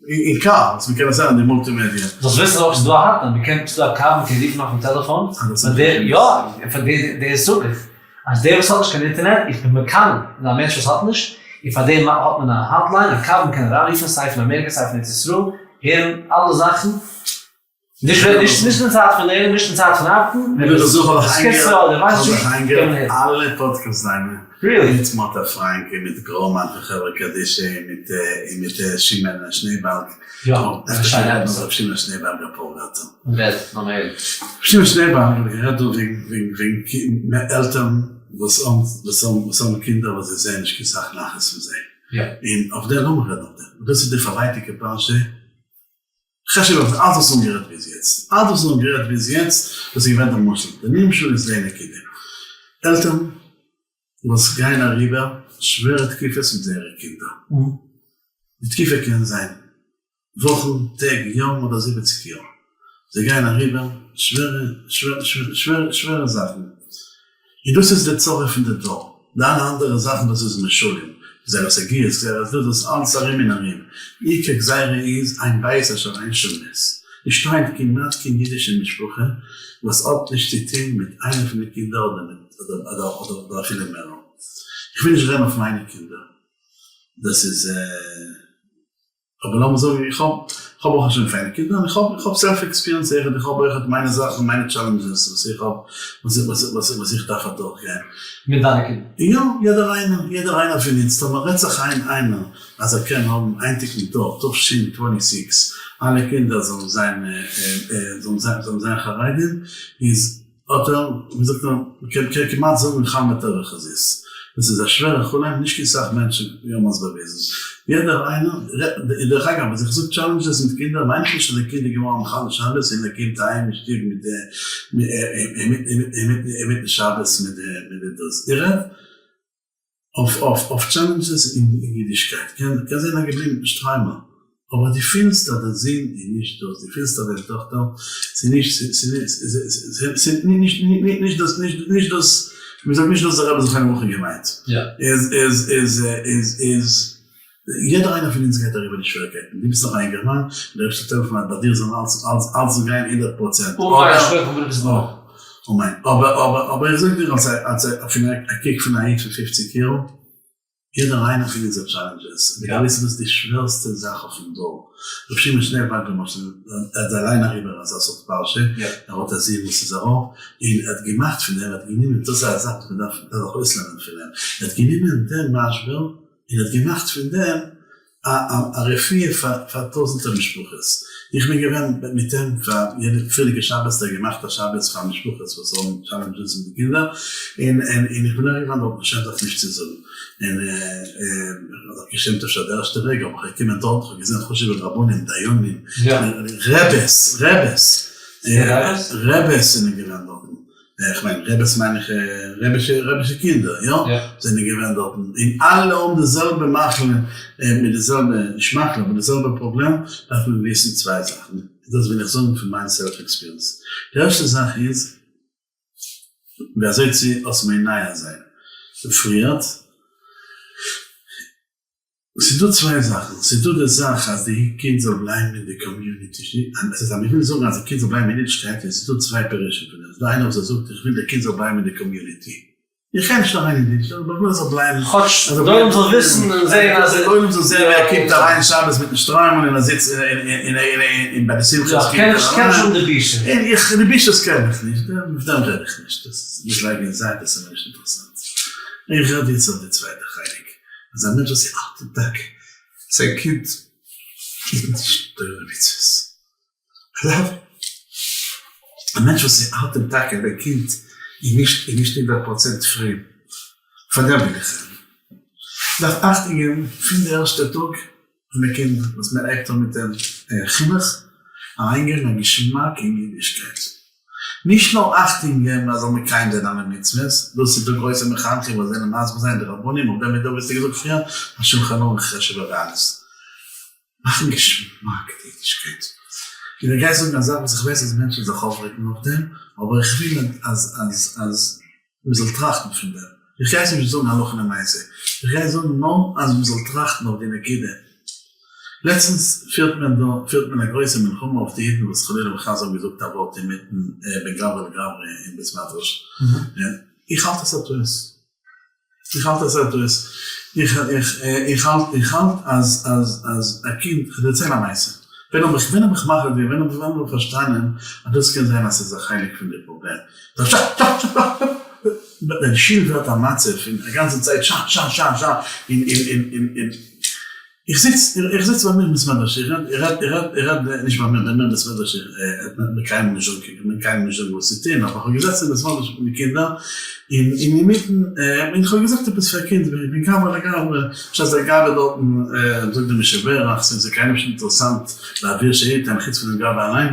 Speaker 2: אין קאר וואס מ'קען עס זען אין די multimedia.
Speaker 1: זאלסט וויסן אויך ס'איז דא א hotline, מ'קען ס'איז דא א קו מ'קען רופן אויפן טעלעפאן, פאר דער יא, פאר דער דער זאג איך אז דער וואס האט נישט קיין אינטערנעט, איך בין מקנא אין א מענטש וואס האט נישט, און פאר דעם האט מען א hotline, א קו מ'קען אריינרופן סיי פון אמעריקא סיי פון ארץ ישראל, הערן אלע זאכן. נישט ווען נישט נישט אין צייט פון לערנען נישט אין צייט פון ארבעטן
Speaker 2: ווען דו זוך האב איך איינגעהערט אלע פאדקעסט זיינע מיט מאטע פראנק און מיט גראמאן פון חברה קדישא און מיט און מיט שמעון שניבאלג
Speaker 1: יא
Speaker 2: ר' שמעון שניבאלג אפאר ווערטער שמעון שניבאלג האט גערעדט דא וועגן וועגן וועגן עלטערן וואס האבן וואס האבן וואס האבן קינדער וואס זיי זעען נישט קיין סאך נחת פון זיי און אויף דעם לאמיר רעדן אויף דעם דאס איז די פארווייטיגע פרשה. חשוב אויף אלעס וואס מיר האבן גערעדט ביז יעצט, אלעס וואס מיר האבן גערעדט ביז יעצט, דאס איז געווען דער משל, דער נמשל איז די נקודה, עלטערן וואס גייען אריבער שווערע תקופות מיט זייערע קינדער, די תקופה קען זיין וואכן, טעג, יארן אדער 70 יאר, זיי גייען אריבער שווערע שווערע שווערע זאכן, און דאס איז די צרה פון די דור, די אלע אנדערע זאכן דאס איז משלים, גזירת הגיוס, גזירת דאס, דאס אלץ ארום און ארום, עיקר גזירה איז אין בית אשר אין שם מת, נישטא היינט כמעט קיין אידישע משפחה וואס האט נישט צו טון מיט איינע פון די קינדער אדער מיט אדער אדער אפילו מערער, איך וויל נישט רעדן אויף מיינע קינדער, דאס איז. אבער לאמיר זאגן איך האב איך האב ברוך השם פיינע קינדער און איך האב איך האב self experience אויכעט איך האב אויכעט מיינע זאכן מיינע challenges וואס איך האב וואס וואס וואס וואס איך דארף אדורך גיין.
Speaker 1: מיט דיינע קינדער?
Speaker 2: יא, יעדער איינער, יעדער איינער פון אונז, טאמער רעדט זיך איין איינער אז ער קען האבן היינטיגן דור תש twenty six. אלע קינדער זאלן זיין זאלן זיין זאלן זיין חרדים, איז האט ער, ווי זאגט מען, מ'קען כמעט זאגן חלמא טבא חזית. דאס איז א שווערע חלום, נישט קיין סאך מענטשן האבן עס באוויזן. יעדער איינער, דרך אגב, אז איך זאג challenges מיט קינדער מיין איך נישט אז די קינד איז געווארן מחלל שבת און ער קומט אהיים אין שטוב מיט די אינמיטן שבת מיט די דאס. איך רעד אויף challenges אין אידישקייט. קען זיין ער איז געבליבן מיטן שטריימל, אבער דו פילסט אז דיין זון איז נישט דאס, דו פילסט אז דיין טאכטער, ס'איז נישט, ס'איז נישט דאס, נישט דאס, ווי מ'זאגט נישט דאס דער רבי זכרונו לברכה געמיינט. איז, איז, איז, איז, איז, יעדער איינער פון אונז גייט אריבער די שוועריקייטן, דו ביסט נאך א אינגערמאן, און דער אייבערשטער זאל העלפן אז ביי דיר זאל אלץ, אלץ, אלץ גיין 100%.
Speaker 1: אמן.
Speaker 2: אמן. אבער, אבער, אבער איך זאג דיר אלס א, אלס א, פון א קוק פון א איד פון 50 יאר, יעדער איינער פון אונזער challenges, און דו ווייסט וואס די שווערסטע זאך אויפן דור, ר' שמעון שנעלבאק למשל, ער איז אליין אריבער אזא סארט פרשה, ער האט א זון וואס איז ארויף, און ער האט געמאכט פון דעם, ער האט גענומען, דאס איז א זאך וואס מען דארף זיך אויסלערנען פון אים, ער האט גענומען דעם משבר, און ער האט געמאכט פון דעם א רפואה פאר טויזענטער משפחות, איך בין געווען מיט אים פאר יעדע פריערדיגע שבת האט ער געמאכט א שבת פאר משפחות וואס האבן challenges מיט די קינדער, און און איך בין אויך געווען דארט, מ'שעמט זיך נישט צו זאגן, און איך האב זיך געשעמט אפשר די ערשטע רגע, אבער איך געקומען דארט, איך האב געזען חשוב'ע רבנים, דיינים, רעבעס, רעבעס, רעבעס זענען געווען דארטן, איך מיין רעבעס מיין איך רעבישע רעבישע קינדער יא? זענען געווען דארטן און אלע האבן די זעלבע מחלה מיט די זעלבע נישט מחלה אבער די זעלבע פראבלעם דארף מען וויסן צוויי זאכן און דאס וויל איך זאגן פון מיין self experience די ערשטע זאך איז ווי אזוי צו עס מונע זיין פריערט. ס'איז דא צוויי זאכן, ס'איז דא די זאך אז די קינד זאל בלייבן אין די community, עס איז אז מ'וויל זאגן אז די קינד זאל בלייבן אין אידישקייט, איז דא צוויי פירושים פון דעם, ס'איז דא איינער וואס ער זאגט איך וויל די קינד זאל בלייבן אין די community, איך גיי נישט אריין אין די אידישקייט אבער איך וויל ער זאל בלייבן,
Speaker 1: כאטש די עולם זאל וויסן און זען אז
Speaker 2: די עולם זאל זען ווי ער קומט אריין שבת מיטן שטריימל און ער זיצט און ביי די שמחות
Speaker 1: קומט ער אריין. איך קען נישט האבן די בושה.
Speaker 2: איך די בושות קען איך נישט, אויף דעם רעד איך נישט, דאס נישט לייגן אין זייט דאס איז מיר נישט אינטערעסאנט, איך רעד יעצט אויף די צווייטע חלק. אז א מענטש וואס איז אלט און טאקע זיין קינד איז נישט תורה ומצוות, אגב א מענטש וואס איז אלט און טאקע זיין קינד איז נישט איז נישט 100% פרום, פאר דעם וויל איך רעדן, דארף אכטונג געבן פון די ערשטע טאג פון די קינד וואס מען הייבט אן מיט אים חינוך, אריינגעבן א געשמאק אין אידישקייט. נישט נאר אכטונג געבן אז זאל מקיים זיין אלע מצוות, דאס איז דא גרויסע מחנכים וואס זענען מסביר זיין די רבנים אויף דעם איז דא ווי האסטו געזאגט פריער א שולחן ערוך חשוב'ער ווי אלעס. מאכן געשמאק די אידישקייט. און איך גיי זאגן א זאך וואס איך ווייס אז מענטשן זיך אויפרעגן אויף דעם, אבער איך וויל אז אז אז מען זאל טראכטן פון דעם. איך גיי עס נישט זאגן הלכה למעשה, איך גיי זאגן נאר אז מען זאל טראכטן אויף די נקודה. לעצטנס פירט מען דא פירט מען א גרויסע מלחמה אויף די אידן וואס חלילה וחס האבן געזאגט א ווארט אינמיטן בין גברא לגברא אין בית מדרש. איך האלט עס א טעות. איך האלט עס א טעות. איך איך איך האלט איך האלט אז אז אז א קינד, כ'דערצייל א מעשה. ווען האב איך ווען האב איך מחליט געווען ווען האב איך ווען האב איך פארשטאנען אז דאס קען זיין אז ס'איז א חלק פון די פראבלעם. ווען שול ווערט א מצב פון א גאנצע צייט שא שא שא שא און און און און און איך זיץ איך זיץ ביי מיר אין בית מדרש איך רעד איך רעד איך רעד איך רעד נישט ביי מיר ביי מיר אין בית מדרש איך מען קיינמאל נישט זאגן מען קיינמאל נישט זאגן וואס צו טון אבער איך האב געזעצן אין בית מדרש מיט די קינדער און אינמיטן און איך האב געזאגט עפעס פאר א קינד בין גברא לגברא בשעת דער גבאי דארטן זאגט די מי שברך ס'איז קיינעם נישט אינטערעסאנט להעביר שאילתא חוץ פונעם גבאי אליין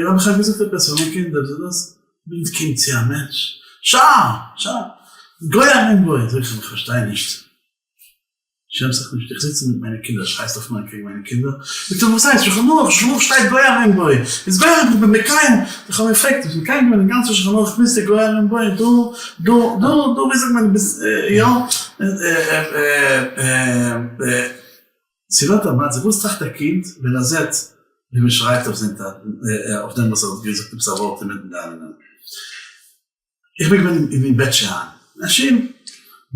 Speaker 2: האב איך געזאגט עפעס פאר מיין קינד דאס ווינט קומט צו א מענטש, שאַ! שאַ! גוי ארום גוי! זאג איך אים, איך פארשטיי נישט, שעמסט זיך נישט, איך זיץ מיט מיינע קינדער, שרייסט אויף מיר קעגן מיינע קינדער? זאגט ער, וואס הייסט, שולחן ערוך, שולחן ערוך שטייט גוי ארום גוי, איז גוי ארום, איך בין מקיים, איך האב אים געפרעגט, ביסט מקיים געווען דעם גאנצן שולחן ערוך ביסטו גוי ארום גוי, דא, דא, דא, דא, ווי זאגט מען, ביסט, יא, ס'ווערט א מצב, וואס טראכט א קינד ווען ער זעט ווי מען שרייט אויף זיין טאטן, אויף דעם וואס ער האט געזאגט עפעס א ווארט אינמיטן דאווענען? איך בין געווען אין בית שאן, א שול,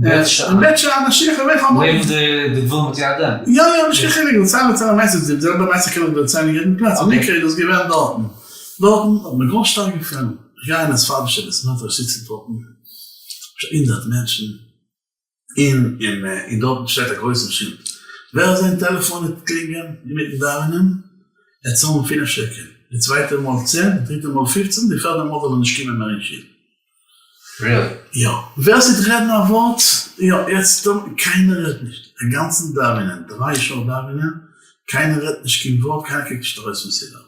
Speaker 2: אין בית שאן, א שול, איך בין געווען
Speaker 1: לעבן די גבול מיט ירדן?
Speaker 2: יא יא, נישט קיין חילוק, דערצייל דערצייל א מעשה, די זעלבע מעשה קען איך דערציילן אין יעדן פלאץ, במקרה איז דאס געווען דארטן, דארטן האט מיר גאר שטארק געפעלן, איך גיי אין א ספרדישע בית מדרש זיצן דארטן הונדערט מענטשן, און און און דארטן שטייט א גרויסן שילד, ווער זיין טעלעפאן וועט קלינגען אינמיטן דאווענען, ער צאלן פינף שקל, די צווייטע מאל צען, די דריטע מאל פופצן, די פערדע מאל זאל ער נישט קומען מער אין שול.
Speaker 1: Really?
Speaker 2: יא. ווער ס'וועט רעדן א ווארט, יא, יעצט דא, קיינער רעדט נישט, א גאנצן דאווענען, דריי שעה דאווענען, קיינער רעדט נישט קיין ווארט, קיינער קוקט נישט ארויס פון סידור.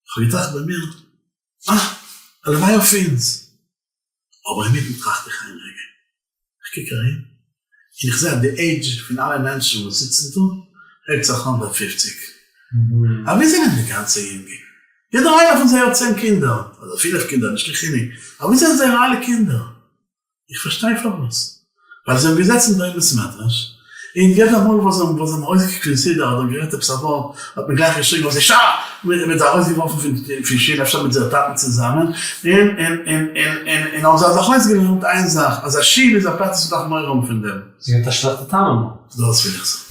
Speaker 2: כ'האב געטראכט ביי מיר, אה, הלוואי אויף אונז. אבער אינמיטן טראכט איך איין רגע, איך קוק ארום, און איך זע אז די עידזש פון אלע מענטשן וואס זיצן דא הייבט זיך אן ביי פופציג. אבער ווי זענען די גאנצע יונגע? יעדער איינער פון זיי האט צען קינדער, אדער פינף קינדער, נישט קיין חילוק, אבער ווי זענען זייערע אלע קינדער? איך פארשטיי פארוואס. ווייל זיי האבן געזעצן דא אין בית מדרש, און יעדע מאל וואס זיי האבן ארויסגעקוקט פון סידור אדער גערעדט עפעס א ווארט, האט מען גלייך געשריגן אויף זיי שא! מען האט זיי ארויסגעווארפן פון שול, אפשר מיט זייער טאטן צוזאמען, און און און און און און האבן זיי זיך אויסגעלערנט איין זאך, אז א שול איז א פלאץ וואס מען דארף מורא האבן פון דעם.
Speaker 1: זי האט א שלעכטע טעם אמאל.
Speaker 2: דאס וויל איך זאגן.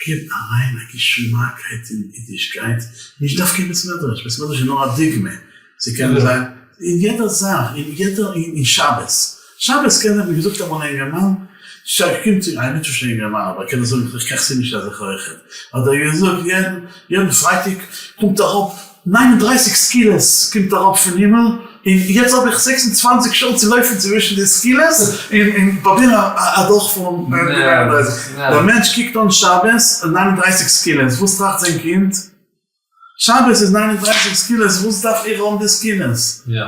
Speaker 2: גיב אריין א געשמאקייט אין אידישקייט, נישט דווקא אין בית מדרש, בית מדרש איז נאר א דוגמא, ס'קען זיין אין יעדע זאך, אין יעדע, אין שבת, שבת קען זיין, מיר געזאגט אמאל א אינגערמאן, קומט צו, איי נישט שוין אינגערמאן, אבער קען ער זאגן איך קעך ס'נישט נישט אזעלכע אויכעט, האט ער געזאגט יעדן, יעדן פרייטאג קומט אראפ 39 סקילות קומט אראפ פון הימל, און יעצט האב איך 26 שעה צו לויפן צווישן די סקילות און און פרובירן אדורכפארן די 39. דער מענטש קוקט אן שבת 39 סקילות, וואס טראכט זיין קינד? שבת איז 39 סקילות, וואס דארף איך האבן די סקילות?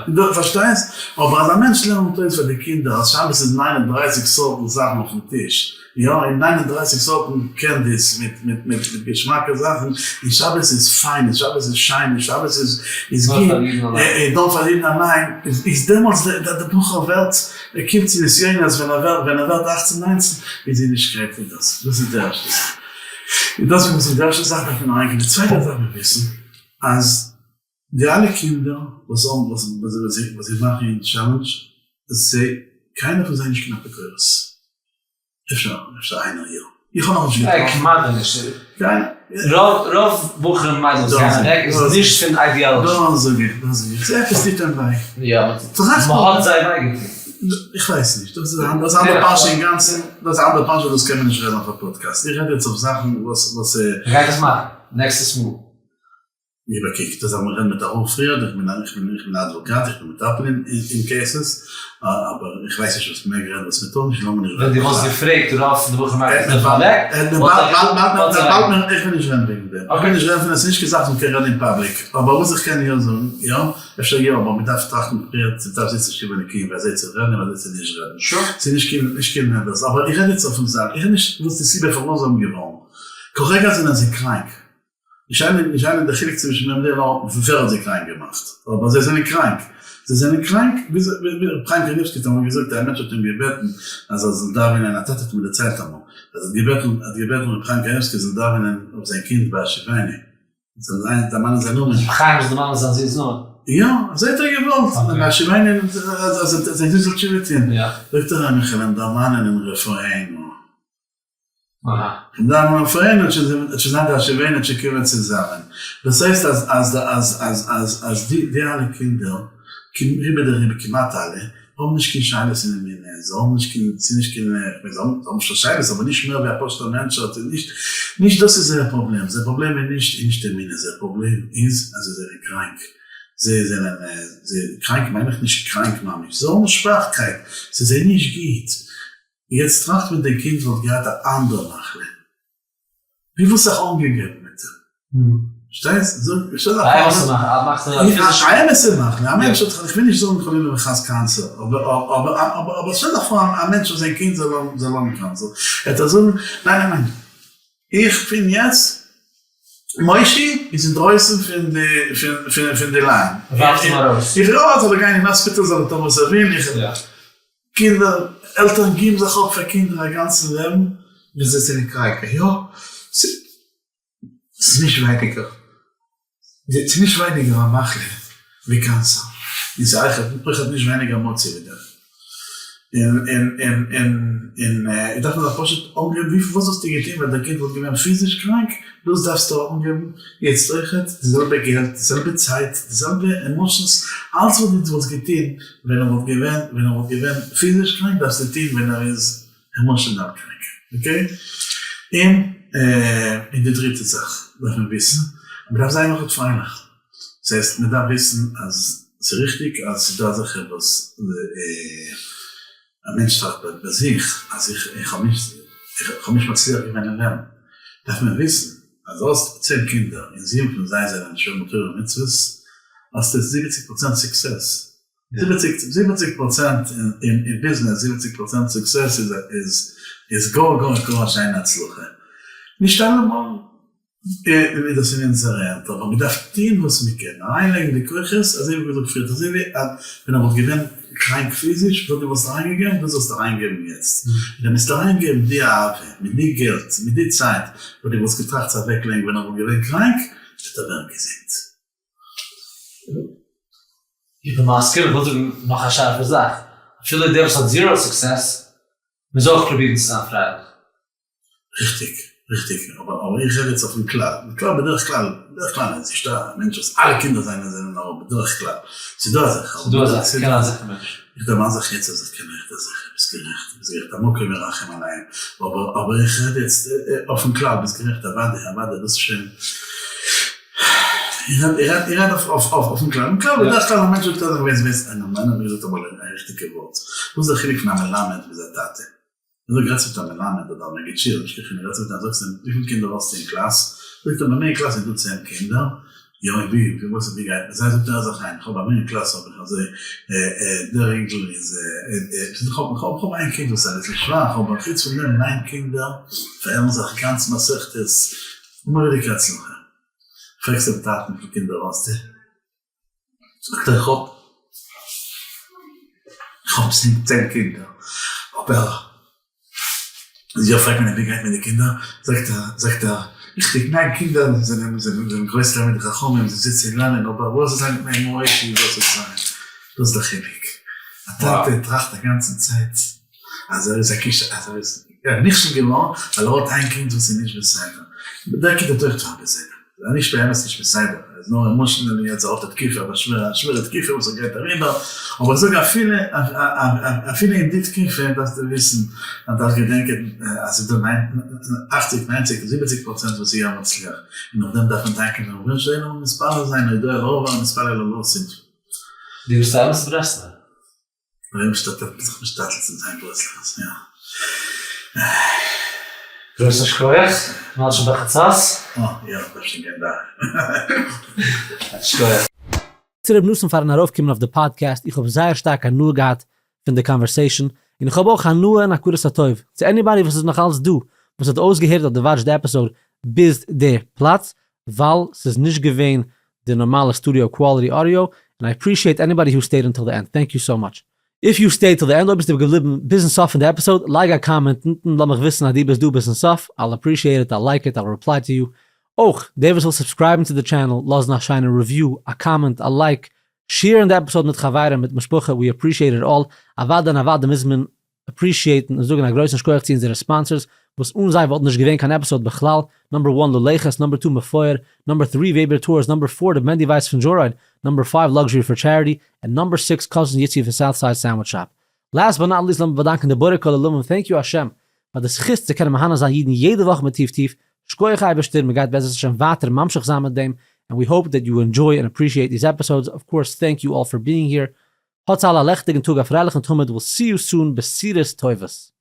Speaker 2: דו פארשטייסט? אבער אז א מענטש לערנט אויס פאר די קינדער אז שבת איז 39 סארטן זאכן אויפן טיש, יא, און 39 סארטן candies מיט מיט מיט מיט געשמאקע זאכן, און שבת איז פיין, און שבת איז שיין, און שבת איז איז גוט, און דאן פאר אידן אליין, איז דעמאלטס די בחור ווערט, ער קומט צו נסיונות ווען ער ווערט ווען ער ווערט אכצן ניינצן, איז אידישקייט איז דאס, דאס איז די ערשטע זאך. און דאס איז די ערשטע זאך דארף מען אריינגיין, די צווייטע זאך דארף מען וויסן אז די אלע קינדער וואס האבן וואס וואס זיי מאכן אין challenge זיי קיינער פון זיי נישט קיין אפיקורס, אפשר אפשר איינער יא, איך האב נאכנישט געטראפן.
Speaker 1: כמעט נישט. רוב רוב בחורים מיידלעך וואס גייען אוועק איז נישט פון ideology.
Speaker 2: דאן זאג איך, דאן זאג איך, ס'איז עפעס טוט אים וויי.
Speaker 1: יא, מ'האט זיי וויי געטון.
Speaker 2: איך ווייס נישט, דאס איז א אנדערע פרשה אינגאנצן, דאס איז א אנדערע פרשה דאס קען מען נישט רעדן אויף א פאדקעסט, איך רעד יעצט אויף זאכן וואס וואס.
Speaker 1: מ'גייט עס מאכן נעקסטעס מאל.
Speaker 2: איך באקוק דאס אז מ'רעדט מיט א רב פריער, איך בין איך בין איך בין א אדוואקאט, איך בין מטפל אין אין cases, אבער איך ווייס נישט וואס מ'מעג רעדן וואס מ'טאר נישט, לאמיר נישט
Speaker 1: רעדן. ווען דו וואלסט געפרעגט רוב פון די בחורים מיידלעך זענען פארלעקט,
Speaker 2: וואלט זיי אוועק. איך וויל נישט רעדן וועגן דעם, איך וויל נישט רעדן פון עס, ס'איז נישט קיין זאך וואס מ'קען רעדן אין public, אבער וואס איך קען יא זאגן, יא, אפשר יא, אבער מ'דארף טראכטן פריער, מ'דארף זיצן שבעה נקיים ווי אזוי צו רעדן און ווי אזוי צו נישט רעדן. ס'איז נישט קיין נישט קיין נערוועז, אבער איך רעד יעצט אויפן זאך, איך רעד נישט וואס די סיבה פארוואס זיי האבן געוואלן, כרגע זענען זיי קראנק, נישט איינער די חילוק צווישן מיר און דיר נאר ווער האט זיי קראנק געמאכט, אבער זיי זענען קראנק, זיי זענען קראנק, וויאזוי ר' חיים קניבסקי האט אמאל געזאגט, א מענטש האט אים געבעטן אז ער זאל דאווענען, א טאטע האט מיר דערציילט אמאל, אז ער האט געבעטן האט געבעטן ר' חיים קניבסקי זאל דאווענען אויף זיין קינד ביי השיבנו, זאל זיין דערמאנען זיין נאמען.
Speaker 1: ר' חיים זאל דערמאנען זיין זון'ס נאמען?
Speaker 2: יא, אזוי האט ער געוואלט, ביי השיבנו אז זיין זון זאל תשובה טון, זאגט ער אים איך וועל אים דערמאנען אין רפאנו. און דאן האבן פארענדערט שוין זיין די השיבנו שקומען צוזאמען. דאס הייסט אז אז אז אז אז אז די די אלע קינדער, רובא דרובא כמעט אלע, האבן נישט קיין שאלות אין אמונה, זיי האבן נישט קיין, ס'איז נישט קיין, כ'מיין זיי האבן זיי האבן שוין שאלות אבער נישט מער ווי א פשוט'ער מענטש האט, און נישט נישט דאס איז זייער פראבלעם, זייער פראבלעם איז נישט איז נישט אמונה, זייער פראבלעם איז אז זיי זענען קראנק, זיי זענען זיי קראנק מיין איך נישט קראנק ממש, זיי האבן שוואכקייט, ס'איז זיי נישט גוט, יעצט טראכט ווען דיין קינד וואלט געהאט א אנדער מחלה, ווי וואלסט זיך אנגעגעבן מיט אים? שטייסט? זאג, שטעל דיך פאר, א אמת'ע מחלה, א מענטש האט, איך וויל נישט זאגן חלילה וחס cancer, אבער אבער אבער שטעל דיך פאר א מענטש וואס זיין קינד זאל זאל האבן cancer, ער וועט זאגן, ניין ניין ניין, איך פון יעצט, מושי איז אינדרויסן פון די פון פון די line,
Speaker 1: ווארפט אים ארויס.
Speaker 2: איך יא, זאל ער גיין אין האספיטאל זאל ער טון וואס ער וויל, איך. קינדער, עלטערן גיבן זיך אפ פאר קינדער א גאנצן לעבן ווען זיי זענען קראנק, יא, ס'איז נישט ווייניגער, ס'איז נישט ווייניגער א מחלה ווי cancer, און ס'איז אויך נישט ווייניגער מוציא ווי דעם, און און און און און דארף מען זיך פשוט אנגעבן, וויפיל וואס וואלסטו געטון ווען דיין קינד וואלט געווען פיזיש קראנק, דאס דארפסטו אנגעבן יעצט אויכעט, די זעלבע געלט, די זעלבע צייט, די זעלבע emotions, אלץ וואס דו וואלסט געטון ווען ער וואלט געווען ווען ער וואלט געווען פיזיש קראנק דארפסטו טון ווען ער איז emotional קראנק, okay? און און די דריטע זאך דארף מען וויסן. מען דארף זיין אויכעט פרייליך. ס'הייסט מען דארף וויסן אז ס'איז ריכטיג אז ס'איז דא אזעלכע וואס א מענטש טראכט ביי זיך אז איך האב נישט איך האב נישט מצליח געווען אין לעבן, דארף מען וויסן אז האסט 10 קינדער און זיבן פון זיי זענען שומר תורה ומצוות האסטו 70% success, 70% אין ביזנעס, 70% success איז גאר גאר גאר א שיינע הצלחה, נישט אלעמאל איז דאס אין אונזערע הענט, אבער מען דארף טון וואס מען קען, אריינלייגן די כוחות, אזוי ווי געזאגט פריערט, אזוי ווי ווען ער וואלט געווען קראנק פיזיש, וואס דו וואלסט אריינגעגעבן, דאס זאלסטו אריינגעבן יעצט, און דו מוזט אריינגעבן די אהבה, מיט די געלט, מיט די צייט, וואס דו וואלסט געטראכט צו אוועקלייגן ווען ער וואלט געווען קראנק, וועט ער ווערן געזונט.
Speaker 1: איך בין מסכים, איך וויל זאגן נאך א שארפע זאך, אפילו דער וואס האט zero success, מוז אויך פרובירן צו זיין פרייליך.
Speaker 2: ריכטיג, ריכטיג, אבער אבער איך רעד יעצט אויפן כלל, כלל בדרך כלל, בדרך כלל איז נישטא א מענטש וואס אלע קינדער זיינע זענען אראפ, בדרך כלל, ס'איז דא אזעלכע,
Speaker 1: ס'איז דא אזעלכע, איך קען אזעלכע מענטשן.
Speaker 2: איך דערמאן זיך יעצט אז איך קען עכט אזעלכע, ביסט גערעכט, ביסט גערעכט, המקום ירחם עליהם, אבער אבער איך רעד יעצט אויפן כלל, ביסט גערעכט, אוודאי אוודאי, דאס איז שוין, איך רעד איך רעד איך רעד אויף אויף אויפן כלל, אויפן כלל בדרך כלל א מענטש זאגט אז איך ווייס ווייס איינער מיינער האט געזאגט אמאל א ריכטיגע ווארט, וואס איז דער חילוק פון א מלמד ביז א טאטע? און זאג רעדסט מיט א מלמד אדער א מגיד שיעור, נישט קיין חילוק, רעדסט מיט אים זאגסט אים וויפיל קינדער האסטו אין קלאס, זאגט ער ביי מיר אין קלאס איז דא 10 קינדער, יא און ווי ווי וואס ווי גייט מיט זיי, זאגט ער אזא חיים איך האב ביי מיר אין קלאס האב איך אזוי דער אינגל איז איך האב איך האב איין קינד וואס איז אביסל שוואך אבער חוץ פון דעם ניין קינדער פארערן זיך גאנץ מסכת מורא'דיגע הצלחה, פרעגסט דעם טאטן וויפיל קינדער האסטו? זאגט ער איך האב איך האב 10 קינדער אבער יא פרעגט מען אים ווי גייט מיט די קינדער זאגט ער זאגט ער ריכטיג מיין קינדער זענען זענען גרויסע תלמידי חכמים זיי זיצן און לערנען אבער וואס איז זיין מיט מיין מוישי וואס איז זיין דאס איז דער חילוק א טאטע טראכט א גאנצן צייט אז ער איז א כיש אז ער איז נכשל געווארן ווייל ער האט איין קינד וואס איז נישט בסדר דער קינד האט אויך צו האבן בסדר. ער איז נישט באמת נישט בסדר, ער איז נאר emotionally יעצט ער האט א תקופה, אבער שווערע א שווערע תקופה וואס ער גייט אריבער, אבער איך זאג אפילו אפילו אין די תקופה דארפסטו וויסן אז דארפסט געדענקען אז ס'איז דא 80 90 70% וואס איז יא מצליח, און אויף דעם דארף מען דאנקען דעם רבונו של עולם און מתפלל זיין הודאה לרוב המתפלל ללא עתיד.
Speaker 1: דו ביסט א אמת'ע ברסלב'ער.
Speaker 2: אויב משתתף זיך משתדל צו זיין ברסלב יא.
Speaker 1: גרויסן שכוח, מ'האלט שוין ביי חצות.
Speaker 2: אה, יא, כ'דארף שוין גיין דאווענען.
Speaker 1: שכוח. צו ר' נתן פארן ארויפקומען אויף די פאדקעסט, איך האב זייער שטארק הנאה געהאט פון די conversation, און איך האב אויך הנאה און הכרת הטוב צו anybody וואס איז נאך אלץ דא, וואס האט אויסגעהערט אדער watch ט די episode ביז די פלאץ, ווייל ס'איז נישט געווען די נארמאלע studio quality audio, און I appreciate anybody who stayed until the end, thank you so much. If you stayed till the end, אויב ביסטו געבליבן ביזן סוף פון די episode, לייג א comment אונטן, לאז מיך וויסן אז דו ביסט דא ביזן סוף, I'll appreciate it, I'll like it, I'll reply to you. אויך, דער וואס וויל subscribe ן צו די channel, לאזן א שיינע review, א comment, א like, share ן די episode מיט חברים, מיט משפחה, we appreciate it all, אוודאי און אוודאי מוז מען appreciate ן און זאגן א גרויסן שכוח צו אונזערע sponsors וואס אן זיי וואלט נישט געווען קיין episode בכלל, number one ללכת, number two מפואר, number three וועבער טורס, number four ר' מענדי ווייס פון דזשארייד, number five Luxury for Charity, און number six cousin יצי פון South Side Sandwich Shop. Last but not least לאמיר באדאנקען די בורא כל עולמים thank you השם פאר די זכות צו קענען מהנה זיין אידן יעדע וואך מיט טיף טיף, שכוח אייבערשטער מ'גייט בעזרת השם ווייטער ממשיך זיין מיט דעם, and we hope that you enjoy and appreciate these episodes, of course thank you all for being here, האטס אלע א לעכטיגן טאג א פרייליכן תמיד we'll see you soon בשורות טובות.